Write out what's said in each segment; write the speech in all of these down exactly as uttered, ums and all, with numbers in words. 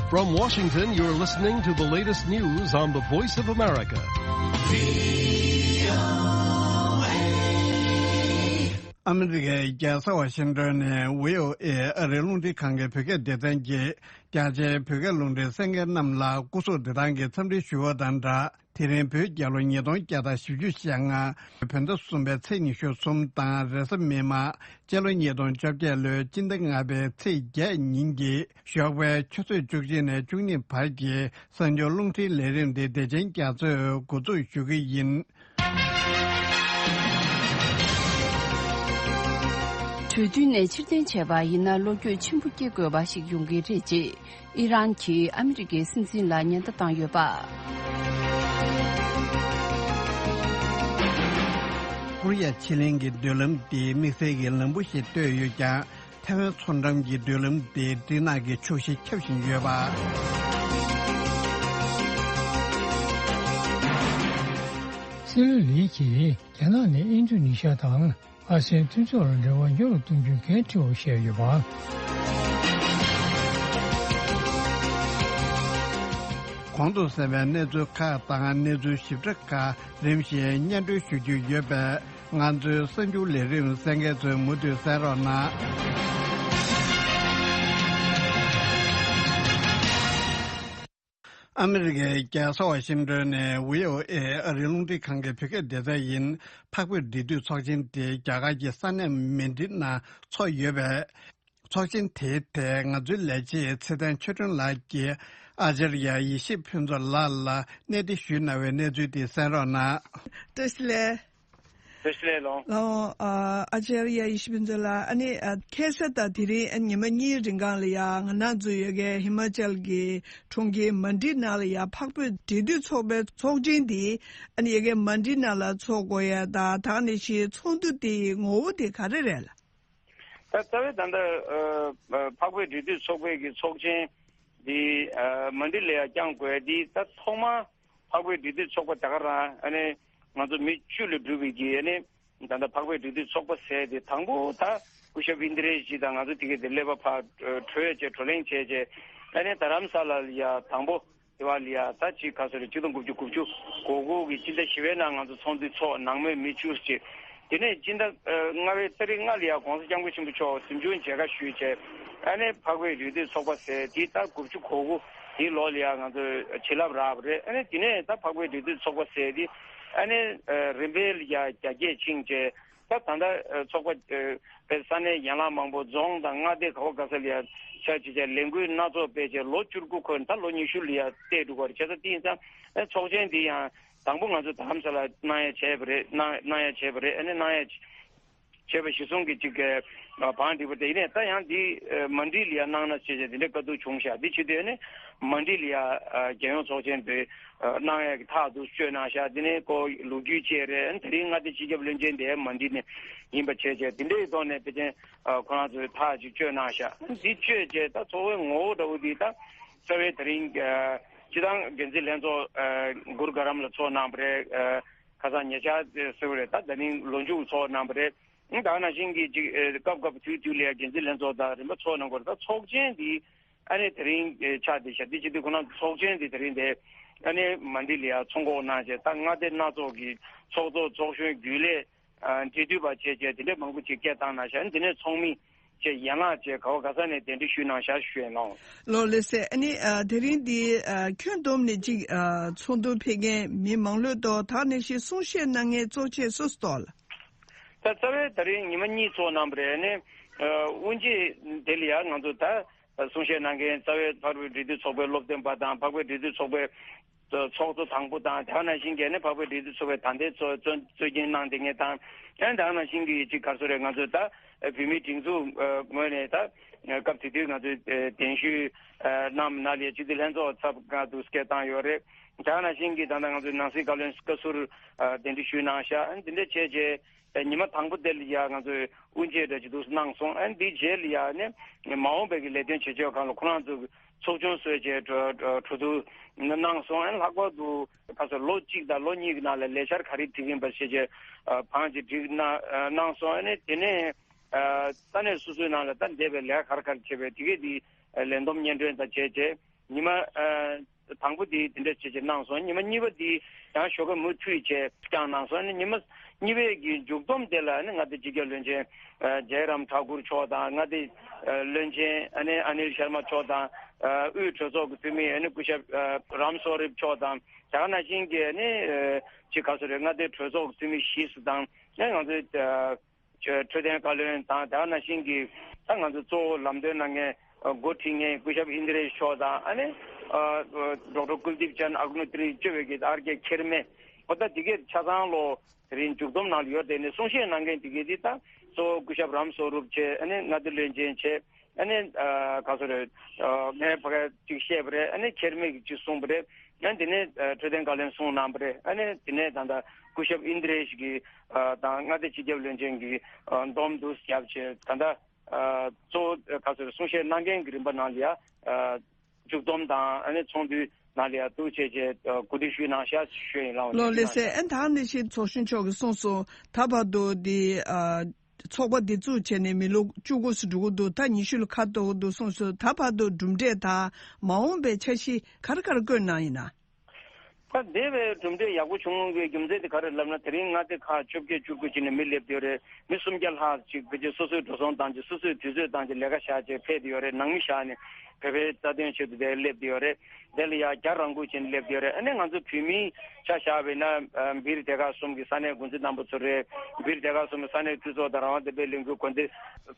From Washington, you're listening to the latest news on the Voice of America. ཨ་མི་རི་ཀའི་རྒྱལ་ས་ཝ་ཤིང་ཏོན་ནས་བྷི་ཨོ་ཨེ་ཨ་རིའི་རླུང་འཕྲིན་ཁང་གི་བོད་སྐད་སྡེ་ཚན་གྱིས་རྒྱ་ཆེའི་བོད་སྐད་རླུང་འཕྲིན་གསན་མཁན་རྣམས་ལ་སྐུ་གཟུགས་བདེ་ཐང་གི་འཚམས་འདྲི་ཞུ་བ་དང་སྦྲགས། དེ་རིང་བོད་རྒྱལ་ལོ་ཉིས་སྟོང་བརྒྱ་དང་བཞི་བཅུ་ཞེ་ལྔ། བོད་ཟླ་གསུམ་པའི་ཚེས་ཉི་ཤུ་གསུམ་དང་རེས་གཟའ་མིག་དམར་སྤྱི་ལོ་ཉིས་སྟོང་བཅོ་བརྒྱད་ལོའི་སྤྱི་ཟླ་ལྔ་པའི་ཚེས་བརྒྱད་ཉིན་གྱི་ཞོགས་པའི་ཆུ་ཚོད་བཅུ་གཅིག་ནས་བཅུ་གཉིས་བར་གྱི་གསར་འགྱུར་རླུང་འཕྲིན་ལས་རིམ་འདི་བདེ་ཆེན་རྒྱ་མཚོས་འགོ་འཛུགས་ཞུ་གི་ཡིན། གྲོས་མཐུན་ནས་ཕྱིར་འཐེན་བྱས་པ་ཡིན་ན་བློ་འགྱོད་ཆེན་པོ་སྐྱེ་དགོས་པ་ཞིག་ཡོང་གི་རེད་ཅེས་ཨི་རན་གྱིས་ཨ་མི་རི་ཀའི་སྲིད་འཛིན་ལ་ཉེན་བརྡ་བཏང་ཡོད་པ། ཀོ་རི་ཡ་ཕྱེད་གླིང་གི་མདུན་ལམ་དེ་དམིགས་བསལ་གྱི་ལམ་བུ་ཞིག་བཏོད་ཡོད་ཀྱང་། ཐའེ་ཝན་མཚོ་འགྲམ་གྱི་མདུན་ལམ་དེ་སྤྲིན་ནག་གི་ཕྱོགས་བཞི་ཁྱབ་བཞིན་ཡོད་པ། སྲིད་བློན་ལི་གིས་རྒྱ་ནག་ནས་ཨིན་ཌོ་ནེ་ཤི་ཡ་དང་ཨ་སེའི་མཐུན་ཚོགས་ལ་འབྲེལ་བ་མགྱོགས་རུ་གཏོང་རྒྱུའི་འགན་འཁྲི་འོག་བཞག་ཡོད་པ། གོང་དུ་གསན་པའི་གནས་ཚུལ་ཁག་དང་གནས་ཚུལ་ཞིབ་ཕྲ་ཁག་རིམ་བཞིན་སྙན་སྒྲོན་ཞུ་རྒྱུ་ཡོད་པས། ང་ཚོའི་གསར་འགྱུར་ལས་རིམ་གསན་མཁན་ཚོས་མུ་མཐུད་གསན་རོགས་གནང་། ཨ་མི་རི་ཀའི་རྒྱལ་ས་ཝ་ཤིང་ཏོན་ནས་བྷི་ཨོ་ཨེ་ཨ་རིའི་རླུང་འཕྲིན་ཁང་གི་བོད་སྐད་སྡེ་ཚན་ཡིན། འཕགས་བོད་འབྲེལ་མཐུད་ཚོགས་ཆེན་དེ་རྒྱ་གར་གྱི་ས་གནས་མན་ཌི་ནང་འཚོགས་ཡོད་པས། ཚོགས་ཆེན་དེའི་ཐད་ང་ཚོའི་ལས་བྱེད་ཚེ་བརྟན་ཆོས་སྒྲོན་ལགས་ཀྱིས་ཨ་ཅར་ཡ་ཡེ་ཤེས་ཕུན་ཚོགས་ལགས་ལ་གནས་འདྲི་ཞུས་གནང་བའི་གནས་ཚུལ་དེ་གསན་རོགས་གནང་། བཀྲ་ཤིས་བདེ་ལེགས། བཀྲ་ཤིས་བདེ་ལེགས་ལགས། ལགས་འོང་། ཨ་ཨ་ཅར་ཡ་ཡེ་ཤེས་ཕུན་ཚོགས་ལགས། ཨ་ནི་ཨ་ཁ་སང་དང་དེ་རིང་ཨ་ཉི་མ་གཉིས་རིང་གང་ལ་ཡ་ང་རང་ཚོ་ཡོད་མཁན་ཧི་མ་ཅལ་གྱི་གྲོང་ཁྱེར་མན་ཌི་ནང་ལ་ཡ་འཕགས་བོད་འབྲེལ་མཐུད་ཚོགས་པའི་ཚོགས་ཆེན་དེ་ཨ་ནི་ཡོད་མཁན་མན་ཌི་ནང་ལ་ཚོགས་དགོས་ཡ་དང་། ད་ག་ནང་བཞིན་ཚོགས་འདུ་དེའི་ངོ་བོ་དེ་ག་རེ་རེད་ལགས། ད་རྩ་བའི་ད་ལྟ་ཨ་ཨ་འཕགས་བོད་འབྲེལ་མཐུད་ཚོགས་པའི་གི་ཚོགས་ཆེན་འདི་ཨ་མན་ཌི་ལ་ཡ་བསྐྱང་དགོས་འདི་ད་ཐོག་མ་འཕགས་བོད་འབྲེལ་མཐུད་ཚོགས་པ་ད་ག་རང་ཨ་ནི་ང་ཚོ་མི་བཅུ་ལས་གྲུབ་པའི་གི་ཨ་ནི་ད་ལྟ་འཕགས་བོད་འབྲེལ་མཐུད་ཚོགས་པ་ཟེར་དེ་དང་པོ་ད་སྐུ་ཞབས་ཨིན་དི་རེ་ཇི་དང་ང་ཚོ་དེ་གའི་དེ་སླེབས་པ་ཕར་གྲོལ་བྱས་བགྲོ་གླེང་བྱས་བྱས་ཨ་ནི་རྡ་རམ་ས་ལ་ལ་ཡ་དང་པོ། དེ་བ་ལ་ཡ་ད་ཅིག་ག་ཚོད་རེད། ཆིག་སྟོང་དགུ་བརྒྱ་དགུ་བཅུ་གོ་དགུ་གི་སྤྱི་ཟླ་བཞི་པའི་ནང་ང་ཚོ་ཚོགས་འདུ་ཚོགས། ནང་མི་མི་བཅུ་ཅིག་དེ་ནས་སྤྱི་ཟླ་ཨ་ལྔ་པའི་ཏ་རིག་ལྔ་ལ་ཡ་༸གོང་ས་༸སྐྱབས་མགོན་ཆེན་པོ་མཆོག་གཟིམ་ཆུང་མཇལ་ཁ་ཞུས་བྱས། ཨ་ནི་འཕགས་བོད་འབྲེལ་མཐུད་ཚོགས་པ་ཟེར་དེ་ད་དགུ་བཅུ་གོ་དགུ་དེའི་ལོ་ལ་ཡ་ང་ཚོ་བྱིན་རླབས་རག་པ་རེད། ཨ་ནི་དེ་ནས་ད་འཕགས་བོད་འབྲེལ་མཐུད་ཚོགས་པ་ཟེར་དེ་ཨ་ནི་ཨ་རིམ་པས་ལ་ཡ་རྒྱ་སྐྱེད་ཕྱིན་བྱས། ད་ད་ལྟ་ཨ་ཚོགས་པ་ཨ་པའི་ས་གནས་ཡན་ལག་མང་པོ་རྫོང་དང་མངའ་སྡེ་ག་བ་ག་ས་ལ་ཡ་ཆ་བྱེད་བྱས་ལས་འགུལ་སྣ་ཚོགས་སྤེལ་བྱས་ལོ་བཅུ་དགུ་འཁོར་ད་ལོ་ཉི་ཤུ་ལ་ཡ་བལྟས་འགྲོ་གི་རེད། བྱས་ཙང་དེ་ཡིན་ཙང་ཨ་ཚོགས་ཆེན་འདི་ཡང་དང་པོ་ང་ཚོ་རྡ་རམ་ས་ལ་གནང་ཡ་བྱས་པ་རེད། གནང་གནང་ཡ་བྱས་པ་རེད། ཨ་ནི་གནང་ཡ་བྱས་པ་གཞིར་བཟུང་གི་ཅིག་གི་ཨ་བང་སྒྲིག་པ་དེ་ཡིན་ནའི་ད་ཡང་འདི་ཨ་མན་ཌི་ལ་ཡ་གནང་ན་བྱས་བྱས་དེ་འདྲའི་བཀའ་བསྡུར་བྱུང་ཤག་འདི་བྱེད་དུས་ཨ་ནི་མན་ཌི་ལ་ཡ་ཨ་རྒྱལ་ཡོངས་ཚོགས་ཆེན་དེ་ཨ་གནང་ཡ་གི་ཐག་ཏུ་གཅོད་གནང་ཤག་འདི་ནི་ཁོ་ལོ་རྒྱུས་བཅས་རེད། ཨ་ནི་དེ་རིང་མངའ་སྡེ་སྤྱི་ཁྱབ་བློན་ཆེན་དེ་མན་ཌི་ནས་ཡིན་པ་བྱས་བྱས་དེ་འདྲའི་ཐོག་ནས་ཕལ་ཆེར་ཨ་ཁོ་རང་ཚོས་ཐག་ཅིག་གཅོད་གནང་ཤག་འདི་གཅོད་བྱས་ད་ཚོགས་པའི་ངོ་བོ་འདྲ་བོ་འདི་ད་རྩ་བའི་དེ་རིང་ཨ་སྤྱི་བཏང་འགན་འཛིན་ལྷན་ཚོགས་ཨ་གུར་དཀར་རམ་ལ་ཚོགས་གནང་བ་རེད། ཨ་ཁ་སང་ཉེ་ཆར་ཟེར་བ་རེད། ད་ད་ནིང་ལོ་མཇུག་ཚོགས་གནང་བ་རེད། ད་ག་ནང་བཞིན་གྱི་ཅིག་ཨ་སྐབས་སྐབས་དུས་དུས་ལ་ཡ་འགན་འཛིན་ལྷན་ཚོགས་དང་རིམ་པ་ཚོགས་གནང་དགོས་རེད། ད་ཚོགས་ཆེན་འདི་ཨ་ནི་དེ་རིང་ཨ་ཆགས་བསྡད་ཤག་འདི་བྱེད་དུས་ཁོ་རང་ཚོ་ཚོགས་ཆེན་འདི་དེ་རིང་དེ་ཨ་ནི་མན་ཌི་ལ་ཡ་ཚོགས་འགོ་གནང་བྱས་ད་མངའ་སྡེ་སྣ་ཚོགས་ཀྱི་ཚོགས་གཙོ་ཚོགས་གཞོན་རྒྱུན་ལས་ཨ་འབྲེལ་མཐུད་པ་བྱས་བྱས་དེ་འདྲ་མང་པོ་ཅིག་སྐད་བཏང་གནང་ཤག་འདི་ནས་ཚོགས་མི་བཅས་ཡན་ལག་བཅས་ག་བ་ག་ས་ནས་གདན་འདྲེན་ཞུས་གནང་ཤག་ཞུ་ཡས་གནང་། ལགས་ལགས་སེ། ཨ་ནི་ཨ་དེ་རིང་འདི་ཨ་ཁྱོན་བསྡོམས་ནས་ཅིག་ཨ་ཚོགས་འདུར་ཕེབས་མཁན་མི་མང་ལོས་ཏོག་ད་ག་ནང་བཞིན་གསུང་བཤད་གནང་མཁན་གཙོ་ཆེ་སུ་སུ་ཏོག་ལ། ད་རྩ་བའི་ད་རིང་ཉི་མ་གཉིས་ཚོགས་གནང་བ་རེད། ཨ་ནི་ཨ་དབུ་འབྱེད་དེ་ལ་ཡང་ང་ཚོ་ད་གསུང་བཤད་གནང་མཁན་རྩ་བའི་འཕགས་བོད་འབྲེལ་མཐུད་ཚོགས་པའི་སློབ་སྟོན་པ་དང་འཕགས་བོད་འབྲེལ་མཐུད་ཚོགས་པའི་ཚོགས་གཙོ་དང་པོ་དང་དེ་ནང་བཞིན་གྱི་ནི་འཕགས་བོད་འབྲེལ་མཐུད་ཚོགས་པའི་ད་ལྟའི་གཙོ་གཙོ་གཙོ་འགན་གནང་བསྡད་མཁན་དང་ཡང་དེ་ནང་བཞིན་གྱི་ཅིག་ག་རེ་ཟེར་རེད། ང་ཚོ་ད་བོད་མིའི་སྒྲིག་འཛུགས་ངོས་ནས་ད་སྐབས་དེ་དུས་ང་ཚོས་གདན་ཞུ་གནང་མི་སྣ་ལ་སྤྱི་འཐུས་ལྷན་ཚོགས་ཚབ་ཁག་ཏུ་སྐད་བཏང་ཡོད་རེད། དེ་ནང་བཞིན་གྱི་ད་ལྟ་ང་ཚོའི་ནང་སྲིད་བཀའ་བློན་བཀའ་ཟུར་གདན་འདྲེན་ཞུས་གནང་ཤག་འདི་འདྲ་བྱས་རྗེས། ཉི་མ་དང་པོ་དེ་ལ་ཡ་ང་ཚོས་དབུ་འབྱེད་འདྲ་ཅིག་འདུག་གནང་སོང་། ཨ་ནི་འདིའི་རྗེས་ལ་ཡ་ནི་མ་འོངས་པའི་གི་ལས་དོན་བྱེད་ཕྱོགས་སྒང་ལ་ཁོ་རང་ཚོ་ཚོགས་ཆུང་བཟོས་བྱས་གྲོས་གྲོས་གྲོས་བསྡུར་གནང་སོང་། ཨ་ནི་ལྷག་པར་དུ་ཁ་སང་ལོ་གཅིག་དང་ལོ་གཉིས་ཀྱི་ནང་ལ་ལས་འཆར་ག་རེ་སྒྲིག་གིན་པ་བྱས་བྱས་བང་ཅིག་སྒྲིག་གནང་གནང་སོང་། ཨ་ནི་དེ་ནས་ས་གནས་སོ་སོའི་ནང་ལ་ད་འདས་པའི་ལས་ཀ་ག་རེ་ག་རེ་བྱས་པའི་དེ་གས་དེ་ལས་བསྡོམས་སྙན་སྒྲོན་དང་བྱས་བྱས། ཉི་མ་ཨ་དང་པོ་དེ་དེ་འདྲ་བྱས་བྱས་གནང་སོང་། ཉི་མ་གཉིས་པ་དེ་ཡང་ཞོགས་ཀས་མུ་མཐུད་བྱས་བསྐྱངས་གནང་སོང་། ཨ་ནི་ཉི་མ་གཉིས་པའི་གི་མཇུག་སྡོམ་དེ་ལ་ཨ་ནི་ང་ཚོ་སྤྱི་ཁྱབ་བློན་ཆེན་ཨ་ཇའི་རམ་ཐཱ་ཀུར་མཆོག་དང་། མངའ་སྡེ་ཨ་བློན་ཆེན་ཨ་ནི་ཨ་ནིལ་ཤར་མ་མཆོག་དང་། ཨ་དབུས་གྲོས་ཚོགས་ཀྱི་འཐུས་མི་ཨ་ནི་སྐུ་ཞབས་ཨ་རམ་སོ་རིབ་མཆོག་དང་། དེ་ག་ནང་བཞིན་གྱི་ཨ་ནི་ཨ་ཅིག་ག་ཚོད་རེད། མངའ་སྡེ་གྲོས་ཚོགས་ཀྱི་འཐུས་མི་བཞི་ཙམ་དང་། ཨ་ང་ཚོའི་ཨ་འཕྲོད་བསྟེན་བཀའ་བློན་དང་། དེ་ག་ནང་བཞིན་གྱི་ད་ང་ཚོ་གཙོ་བོ་ལམ་སྟོན་གནང་མཁན་འགོ་ཁྲིད་མཁན་སྐུ་ཞབས་ཨིན་དྲེ་མཆོག་དང་། ཨ་ནི་ཨ་ཌོག་ཊར་ཀུལ་དིབ་ཅན་ཨག་ནུ་ཏི་རི་བཅུ་པའི་གི་ཨར་ཀེ་ཁེར་མེ། འོ་ད་དེ་གའི་ཆ་ཚང་ལོ་དེ་རིང་མཇུག་སྡོམ་ནང་ལ་ཡོད། དེ་ནས་གསུང་བཤད་གནང་མཁན་དེ་གའི་དེ་ད་གཙོ་བོ་སྐུ་ཞབས་རམ་སོ་རུབ་བྱས། ཨ་ནི་མངའ་སྡེ་བློན་ཆེན་བྱས། ཨ་ནི་ཨ་ག་ཚོད་རེད། ཨ་ངས་ཕ་གིར་ཅིག་བཤད་པ་རེད། ཨ་ནི་ཁེར་མེ་གིས་ཅིག་གསུངས་པ་རེད། ཨ་ནི་དེ་ནས་ཨ་འཕྲོད་བསྟེན་བཀའ་བློན་གསུངས་གནང་པ་རེད། ཨ་ནི་དེ་ནས་ད་ལྟ་སྐུ་ཞབས་ཨིན་དྲེ་ཞིག་གིས་ཨ་དང་མངའ་སྡེ་སྤྱི་ཁྱབ་བློན་ཆེན་གྱིས་ཨ་སྡོམ་འདུག་བརྒྱབ་བྱས། ད་ལྟ་ཨ་གཙོ་བོ་ཨ་ག་ཚོད་རེད། གསུང་བཤད་གནང་མཁན་གྱི་རིམ་པ་ནང་ལ་ཡ་ཨ་མཇུག་སྡོམ་དང་ཨ་ནི་ཚོགས་འདུའི་ནང་ལ་ཡ་འདུག་བྱས་བྱས་ཨ་གོ་སྒྲིག་ཞུས་གནང་ཤག་ཞུས་ཡིན། ལགས་འོང་། ལགས་འོང་། ལགས་སོ། ཨ་ནི་ད་ག་ནང་བཞིན་ཚོགས་གཞོན་མཆོག་གིས་གསུངས་སོང་། ད་བར་དུ་འདི་ཨ་ཚོགས་པ་འདི་བཙུགས་བྱས་ནས་མི་ལོ་བཅུ་དགུ་ཙམ་འགྲོ་གི་འདུག་ད་ཉི་ཤུ་ལ་ཁ་ཐོར་གི་འདུག་གསུངས་སོང་། ད་བར་དུ་གྲུབ་འབྲས་དང་མ་འོངས་པའི་འཆར་གཞི་ག་རེ་ག་རེ་བཀོད་གནང་ཡིན་ན། ད་འདས་པའི་གྲུབ་འབྲས་ཡག་པོ་བྱུང་བའི་རྒྱུ་མཚན་དེ་ག་རེ་ལབ་ན། དེ་རིང་མངའ་སྡེ་ཁག་བཅོ་བརྒྱད་བཅུ་དགུ་ཅིག་ནས་མི་སླེབས་བསྡད་ཡོད་རེད། མི་སུམ་བརྒྱ་ལྷག་ཅིག་ཕལ་ཆེར་སོ་སོའི་འགྲོ་སོང་བཏང་བྱས། སོ་སོའི་དུས་ཚོད་བཏང་བྱས་ལས་ཀ་བཞག་བྱས་ཕེབས་བསྡད་ཡོད་རེད། ནང་མི་བཞག་ནས་བོད་པའི་རྩ་དོན་ཆེད་དུ་དེ་སླེབས་བསྡད་ཡོད་རེད། དེ་ལ་ཡ་རྒྱ་རང་འགུལ་བྱས་ནས་སླེབས་བསྡད་ཡོད་རེད། ཨ་ནི་ང་ཚོ་བོད་མིའི་ཆ་བཞག་པ་ཡིན་ན་ཨ་སྦིར་སྡེ་ཁག་གསུམ་གྱི་ས་གནས་འགོ་འཛིན་རྣམ་པ་ཚོ་རེད། སྦིར་སྡེ་ཁག་གསུམ་གྱི་ས་གནས་འཐུས་ཚོགས་དང་རང་དབང་བདེན་པའི་ལས་འགུལ་འགོ་འཛིན་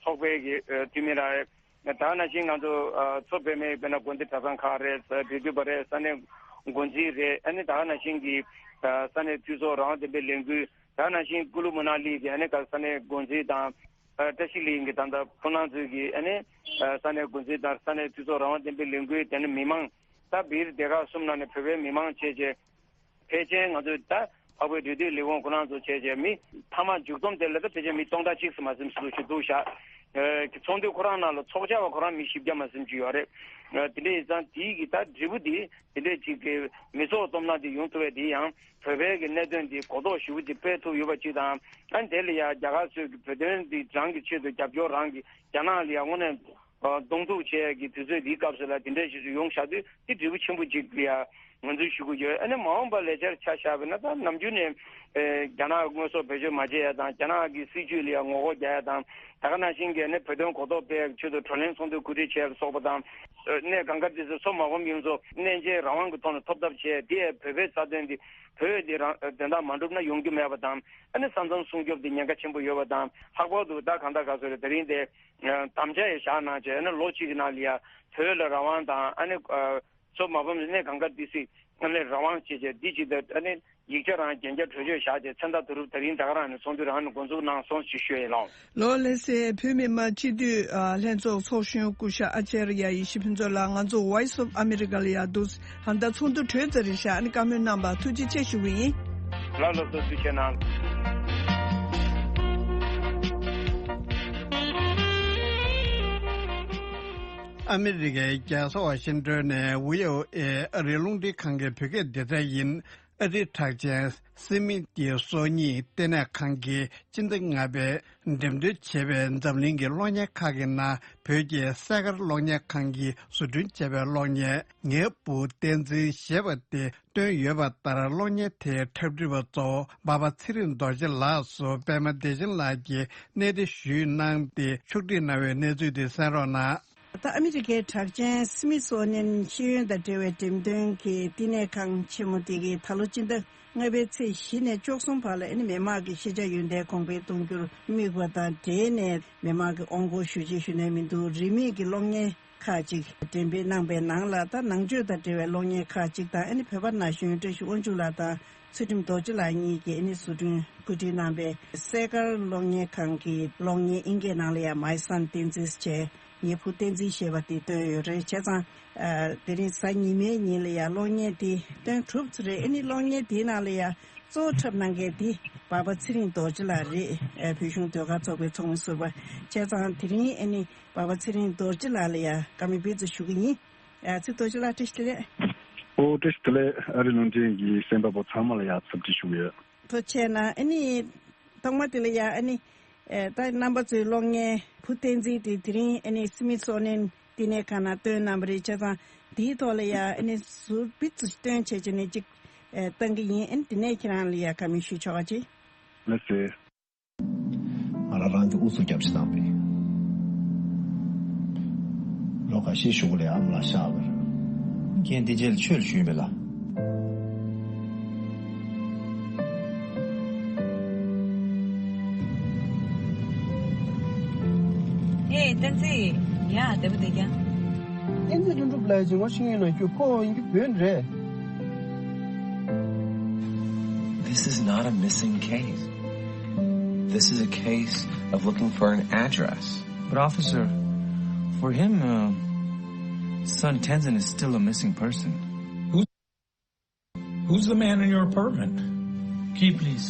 ཚོགས་པའི་གི་ཨ་འཐུས་མི་རང་རེད། ད་ག་ནང་བཞིན་ང་ཚོ་ཨ་མཚོ་བོད་མིའི་དཔེར་ན་དགོན་སྡེ་གྲྭ་ཚང་ཁག་རེད། འབྲེལ་མཐུད་པ་རེད། ས་གནས་འགོ་འཛིན་རེད། ཨ་ནི་ད་ག་ནང་བཞིན་གྱི་ཨ་ས་གནས་འཐུས་ཚོགས་རང་དབང་བདེན་པའི་ལས་འགུལ། ད་ག་ནང་བཞིན་ཀུ་ལུ་མ་ན་ལི་གི་ཨ་ནི་ག་ས་གནས་འགོ་འཛིན་དང་། ཨ་བཀྲ་ཤིས་གླིང་གི་ད་ལྟ་ཁོང་རྣམ་ཚོའི་གི་ཨ་ནི་ཨ་ས་གནས་འགོ་འཛིན་དང་། ས་གནས་འཐུས་ཚོགས་རང་དབང་བདེན་པའི་ལས་འགུལ། དེ་ནས་མི་མང་། ད་སྦིར་སྡེ་ཁག་གསུམ་ནང་ནས་བོད་པའི་མི་མང་བྱས་བྱས། ཕལ་ཆེར་ང་ཚོས་ད་འཕགས་བོད་འབྲེལ་མཐུད་ལས་ཁུངས་ཁོ་རང་ཚོ་བྱས་བྱས་མི་མཐའ་མ་མཇུག་སྡོམ་དེ་ལ་ད་ཕལ་ཆེར་མི་སྟོང་ཕྲག་གཅིག་ཙམ་མ་ཟིན་ཙམ་ཞིག་འདུག་ཤག་ཨ་ཚོགས་འདུ་ཁོ་རང་ནང་ལ་ཚོགས་བཅར་བ་ཁོ་རང་མི་བཞི་བརྒྱ་མ་ཟིན་ཅིག་ཡོད་རེད། ཨ་དེ་འདྲ་ཡིན་ཙང་དེའི་གི་ད་འབྲས་བུ་དེ་དེ་འདྲ་ཅིག་གི་མི་ཚོགས་སྟོབས་ན་དེ་ཡོང་ཐུབ་པ་དེ་ཡང་བོད་པའི་གི་གནད་དོན་དེ་གོ་རྟོགས་ཞེ་པོ་ཅིག་སྤེལ་ཐུབ་ཡོད་པ་ཅིག་དང་། ཨ་དེ་ལ་ཡང་རྒྱ་གར་ཚོས་གི་བོད་དོན་འདི་རང་གི་ཆེད་དུ་རྒྱབ་སྐྱོར། རང་གི་རྒྱ་ནག་ལ་ཡང་དངོས་གནས་གདོང་ཐུག་བྱེད་ཀྱི་དུས་ཚོད་འདིའི་སྐབས་སུ་ལ་དེ་འདྲ་ཞིག་ཡོང་བཞག་དུས་དེ་འབྲས་བུ་ཆེན་པོ་ཅིག་ལ་ཡ་ངོས་འཛིན་ཞུ་གི་ཡོད། ཨ་ནི་མ་འོངས་པ་ལས་འཆར་ཆ་བཞག་པ་ཡིན་ན། ད་ནམ་རྒྱུན་ནས་ཨེ་རྒྱ་ནག་དངོས་ཟོག་བེད་སྤྱོད་མ་བྱེད་ཡ་དང་། རྒྱ་ནག་གི་སྲིད་ཇུས་ལ་ཡ་ངོ་རྒོལ་རྒྱག་ཡ་དང་། ད་ག་ནང་བཞིན་གྱི་ཨ་ནི་བོད་དོན་གོ་རྟོགས་སྤེལ་ཡ་གི་ཆེད་དུ་བགྲོ་གླེང་ཚོགས་འདུ་གོ་སྒྲིག་བྱས་པ་སོགས་པ་དང་། ཨ་གནས་གང་ག་དེ་ཚོ་མཚོ་མ་ཕམ་ཡུལ་ཚོ་གནས་མཇལ་རང་དབང་གི་ཐོག་ནས་ཐོབ་ཐབས་བྱས། དེ་ཡང་བོད་པའི་རྩ་དོན་འདི། བོད་འདི་རང་དོན་དག་མ་འགྲུབ་ན་ཡོང་རྒྱུ་མེད་པ་དང་། ཨ་ནི་ས་མཚམས་སྲུང་སྐྱོབ་འདི་ཉེན་ཁ་ཆེན་པོ་ཡོད་པ་དང་། ལྷག་པར་དུ་ད་གང་ལྟར་ག་ཚོད་རེད། དེ་རིང་དེ་དམ་བཅའ་ཡང་བཞག་གནང་བྱས། ཨ་ནི་ལོ་གཅིག་གི་ནང་ལ་ཡ་བོད་ལ་རང་དབང་དང་། ཨ་ནི་ཨ་མཚོ་མ་ཕམ་གནས་གང་ག་དེ་སྲིད་ཨ་ནི་རང་དབང་བྱས་བྱས། འདི་ཅིག་ད་ཨ་ནི་ཡིག་ཆ་རང་གན་རྒྱ་གྲོས་ཆོད་བཞག་བྱས། མཚན་རྟགས་བསྡུ་རུབ་དེ་རིང་ད་ག་རང་ནས་ཚོགས་འདུ་རང་ནས་འགོ་འཛུགས་གནང་སོང་ཞེས་ཞུ་ཡ་ཡིན། ལགས་འོང་། ལགས་འོང་། ལགས་སེ། བོད་མི་མང་སྤྱི་འཐུས་ཨ་ལྷན་ཚོགས་ཚོགས་གཞོན་སྐུ་ཞབས་ཨ་ཅར་ཡ་ཡེ་ཤེས་ཕུན་ཚོགས་ལགས་ང་ཚོ་Voice of America ལ་ཡ་འདུག་ད་ལྟ་ཚོགས་འདུ་གྲོལ་ཚར་རེད་ཤག་ཨ་ནི་བཀའ་མོལ་གནང་བར་ཐུགས་རྗེ་ཆེ་ཞུ་གི་ཡིན། ལགས་ལགས་སོ། ཐུགས་རྗེ་གནང་། ཨ་མི་རི་ཀའི་རྒྱལ་ས་ཝ་ཤིང་ཏོན་ནས་བྷི་ཨོ་ཨེ་ཨ་རིའི་རླུང་འཕྲིན་ཁང་གི་བོད་སྐད་སྡེ་ཚན་ཡིན། ཨ་རིའི་གྲགས་ཅན་སི་མིད་ཏི་སོ་གཉིས་ལྟེ་གནས་ཁང་གིས་སྤྱི་ཟླ་ལྔ་པའི་འགྲེམས་སྟོན་བྱེད་པའི་འཛམ་གླིང་གི་གློག་བརྙན་ཁག་གི་ནང་བོད་ཀྱི་སེ་གར་གློག་བརྙན་ཁང་གིས་བཟོ་སྐྲུན་བྱས་པའི་གློག་བརྙན་ངའི་བུ་བསྟན་འཛིན་ཞེས་པ་དེ་བཏོན་ཡོད་པ་ལྟར། གློག་བརྙན་དེའི་འཁྲབ་ཁྲིད་པ་གཙོ་བོ་འབའ་པ་ཚེ་རིང་རྡོ་རྗེ་ལགས་སུ་པད་མ་བདེ་ཆེན་ལགས་ཀྱིས་གནས་དེ་ཞུས་གནང་སྟེ་ཕྱོགས་སྒྲིག་གནང་བའི་གནས་ཚུལ་དེ་གསན་རོགས་གནང་། ད་ཨ་མི་རི་ཀའི་གྲགས་ཅན་སི་མི་སོ་ནིན་ཤེས་ཡོན་དང་འབྲེལ་བའི་འགྲེམས་སྟོན་གྱི་བསྟི་གནས་ཁང་ཆེན་མོ་དེ་གིས་ད་ལོ་སྤྱི་ཟླ་ལྔ་པའི་ཚེས་བཞི་ནས་བཅུ་གསུམ་བར་ལ་ཨ་ནི་མི་དམངས་ཀྱི་ཤེས་བྱ་ཡོན་ཏན་གོང་འཕེལ་གཏོང་རྒྱུར་དམིགས་པ་དང་འབྲེལ་ནས། མི་དམངས་ཀྱི་དབང་སྒོར་ཞུ་ཆེད་ཞུ་ནས་མི་འདུག་རིས་མེད་ཀྱི་གློག་བརྙན་ཁག་ཅིག་འགྲེམས་སྤེལ་གནང་པའི་ནང་ལ། ད་ནང་ཆོས་དང་འབྲེལ་བའི་གློག་བརྙན་ཁག་ཅིག་དང་། ཨ་ནི་བོད་པ་ན་གཞོན་བཀྲ་ཤིས་དབང་ཕྱུག་ལགས་དང་ཚུལ་ཁྲིམས་རྡོ་རྗེ་ལགས་གཉིས་ཀྱིས་ཨ་ནི་བཟོ་སྐྲུན་གོ་སྒྲིག་གནང་པའི་སེ་གར་གློག་བརྙན་ཁང་གི་གློག་བརྙན་ཨིན་སྐད་ནང་ལ་ཡང་My Son Tenzin ཞེས། ངའི་བུ་བསྟན་འཛིན་ཞེས་པ་དེ་བཏོན་ཡོད་རེད། བྱས་ཙང་ཨ་དེ་རིང་གཟའ་ཉི་མའི་ཉིན་ལ་ཡང་གློག་བརྙན་དེ་སྟོན་གྲུབ་ཚར་རེད། ཨ་ནི་གློག་བརྙན་དེའི་ནང་ལ་ཡང་གཙོ་བོ་འཁྲབ་གནང་མཁན་དེ་འབའ་པ་ཚེ་རིང་རྡོ་རྗེ་ལགས་རེད། ཨ་བོད་གཞུང་ཟློས་གར་ཚོགས་པའི་ཚོགས་མི་ཟུར་པ། བྱས་ཙང་དེ་རིང་ཨ་ནི་འབའ་པ་ཚེ་རིང་རྡོ་རྗེ་ལགས་ལ་ཡང་བཀའ་མོལ་སྤེལ་རྩིས་ཞུ་གི་ཡིན། ཨ་ཚེ་རྡོ་རྗེ་ལགས་བཀྲ་ཤིས་བདེ་ལེགས། ཨོ་བཀྲ་ཤིས་བདེ་ལེགས། ཨ་རི་རླུང་འཕྲིན་གྱི་གསན་པ་པོ་ཚང་མ་ལ་ཡང་འཚམས་འདྲི་ཞུ་གི་ཡོད། ཐུགས་རྗེ་གནང་། ཨ་ནི་ཐོག་མ་དེ་ལ་ཡང་ཨ་ནི་ཨེ་ད་རྣམ་པ་ཚོའི་གློག་བརྙན་བུ་བསྟན་འཛིན་དེ་དེ་རིང་ཨ་ནི་སི་མི་སོ་ནིན་བསྟི་གནས་ཁང་ནང་བཏོན་གནང་བ་རེད། བྱས་ཙང་ དེའི་ཐོག་ལ་ཡ་ཨ་ནི་ཟུར་པི་ཙི་སྟོན་བྱས་བྱས་ནས་ཅིག་ཨེ་བཏང་གི་ཡིན། ཨ་ནི་དེ་ནས་ཁྱེད་རང་ལ་ཡ་བཀའ་མོལ་ཞུ་ཆོག་ག་ཅིག་ལགས་སེ། ང་རང་རང་གི་ཨུ་ཚུགས་རྒྱབ་ཞིག་བཏང་པས། ལོ་འགའ་ཤས་གཞུག་ལ་ཨ་མ་ལགས་གཤགས་པ་རེད། ཁྱེད་འདི་རྗེས་ལ་ཆོས་ལ་ཞུས་པས་ལ། ཨེ་བསྟན་འཛིན། ཡ་བདེ་པོ་བསྡད་ཀྱང་། བསྟན་འཛིན་ལྷུན་གྲུབ་ལགས་ཀྱིས་ངོ་ཤེས་ཀྱི་ཡོད་ན་རྒྱུ་ཁོ་ཡིན་གྱི་བོད་རེད། This is not a missing case. This is a case of looking for an address. But officer, for him, uh, son Tenzin is still a missing person. Who's the man in your apartment? Key, please.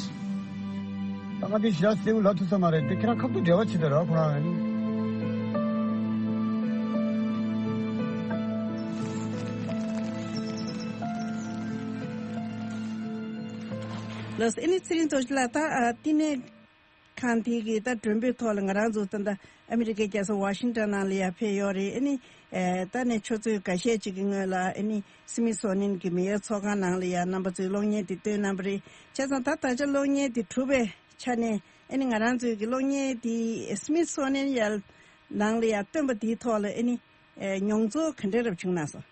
ང་འདི་ཞེ་དྲག་གསལ་པོ་ལབ་ཐུབ་ས་མ་རེད་དེ། ཁྱེད་རང་ཁ་ཐུག་འབྲེལ་བ་བྱེད་དང་ར་ཁོ་རང་། ལགས་སོ། ཨ་ནི་ཚེ་རིང་རྡོ་རྗེ་ལགས། ད་ཨ་བསྟི་གནས་ཁང་དེ་གི་ད་མགྲོན་པོའི་ཐོག་ལ་ང་རང་ཚོ་ད་ལྟ་ཨ་མི་རི་ཀའི་རྒྱལ་ས་ཝ་ཤིང་ཊོན་ནང་ལ་ཡར་ཕེབས་ཡོད་རེད། ཨ་ནི་ཨེ་ད་ནས་ཆུ་ཚོད་འགའ་ཤས་ཅིག་གི་སྔོན་ལ་ཨ་ནི་སི་མི་སོ་ནིན་གྱི་མེ་ཡར་ཚོགས་ཁང་ནང་ལ་ཡར་རྣམ་པ་ཚོས་གློག་བརྙན་དེ་སྟོན་གནང་བ་རེད། བྱས་ཙང་ད་ད་ཆ་གློག་བརྙན་དེ་གྲུབ་པའི་ཆ་ནས་ཨ་ནི་ང་རང་ཚོའི་གི་གློག་བརྙན་དེ་སི་མི་སོ་ནིན་ཡར་ནང་ལ་ཡར་སྟོན་པ་དེའི་ཐོག་ལ་ཨ་ནི་ཨེ་མྱོང་ཚོར་ག་འདྲ་རབ་བྱུང་གནང་སོང་།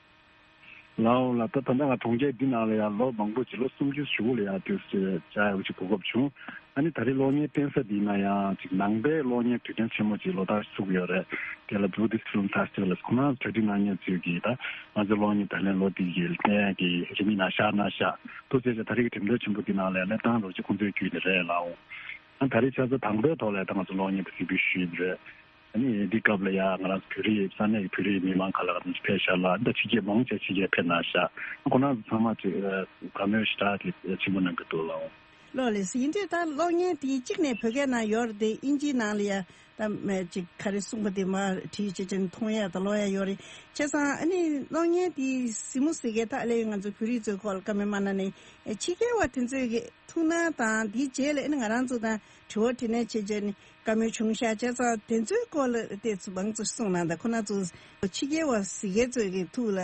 ལའོ་ལ་ད་ད་ལྟ་ང་གྲོང་ཁྱེར་འདི་ནང་ལ་ཡང་ལོ་མང་པོ་ཅིག་ལོ་སུམ་ཅུ་ཞེ་དགུ་ལ་ཡང་དུས་སུ་བཅར་ཡག་ཅིག་གོ་སྐབས་བྱུང་། ཨ་ནི་ད་རེས་གློག་བརྙན་སྟོན་ས་འདི་ན་ཡང་ཅིག་ནང་པའི་གློག་བརྙན་དུས་སྟོན་ཆེན་མོ་ཅིག་ལོ་ལྟར་ཚུགས་ཡོད་རེད། དེ་ལ་Buddhist Film Festival ཁོ་ན་གྲ་སྒྲིག་གནང་མཁན་ཚོས་ཀྱིས་ད་ང་ཚོའི་གློག་བརྙན་ད་ལན་ལོ་འདི་གི་ལྟས་ཀྱི་རིན་མེད་ནང་བཞག་གནང་ཤག་ཏུ་བྱས་ཙང་ད་རེས་ཀྱི་འགྲེམས་སྟོན་ཆེན་པོ་འདི་ནང་ལ་གནས་སྟངས་རོགས་ཅིག་ཁོང་ཚོའི་བརྒྱུད་ནས་རེད་ལའོ། ཨ་ད་རེས་ཆ་ཚང་དང་པོའི་ཐོག་ལ་ད་ང་ཚོ་གློག་བརྙན་དེ་གཟིགས་འབུལ་ཞུས་ཡོད་རེད། ཨ་ནི་འདི་སྐབས་ལ་ཡང་ང་རང་ཚོ་བོད་རིགས་ས་གནས་ཀྱི་བོད་རིགས་མི་མང་ག་ལ་ག་ཚོད་ཕེབས་ཤག་ལ། ཨ་ད་ཕྱི་རྒྱལ་མང་ཆེ་ཕྱི་རྒྱལ་ཕེབས་གནང་ཤག་ཁོ་རང་ཚོ་ཚང་མ་ཅིག་བཀའ་མོལ་ཞེ་དྲག་ཅིག་ཆེན་པོ་གནང་གི་འདུག་ལགས། ལགས་ལགས་སོ། ཡིན་དུས་ད་གློག་བརྙན་དེ་གཅིག་ནས་བོད་སྐད་ནང་ཡོད་རེད་དེ། དབྱིན་ཇིའི་ནང་ལ་ཡང་ད་མེད་ཅིག་ག་རེ་གསུངས་པ་དེ་མར་བྲིས་བྱས་ཅན་མཐོང་ཡ་ད་ཀློག་ཡ་ཡོད་རེད། བྱས་ཙང་ཨ་ནི་གློག་བརྙན་དེ་གཟིགས་མོ་གཟིགས་མཁན་ད་ཨ་ལས་ང་ཚོ་བོད་རིགས་ཚོའི་སྐོར་ལ་བཀའ་མོལ་མ་གནང་ནས་ཕྱི་རྒྱལ་བ་དེ་ཚོའི་གི་ཐུགས་སྣང་དང་དེའི་རྗེས་ལ་ཨ་ནི་ང་རང་ཚོ་དང་དྲི་བ་དྲིས་ལན་བྱེད་བྱས་ནས་བཀའ་མོལ་བྱུང་ཤག་བྱས་ཙང་དེ་ཚོའི་སྐོར་ལ་ཏོག་ཙམ་མང་ཙམ་གསུངས་གནང་དང་། ཁོ་ན་ཚོ་ཕྱི་རྒྱལ་བ་གཟིགས་མཁན་ཚོའི་གི་ཐུགས་ལ་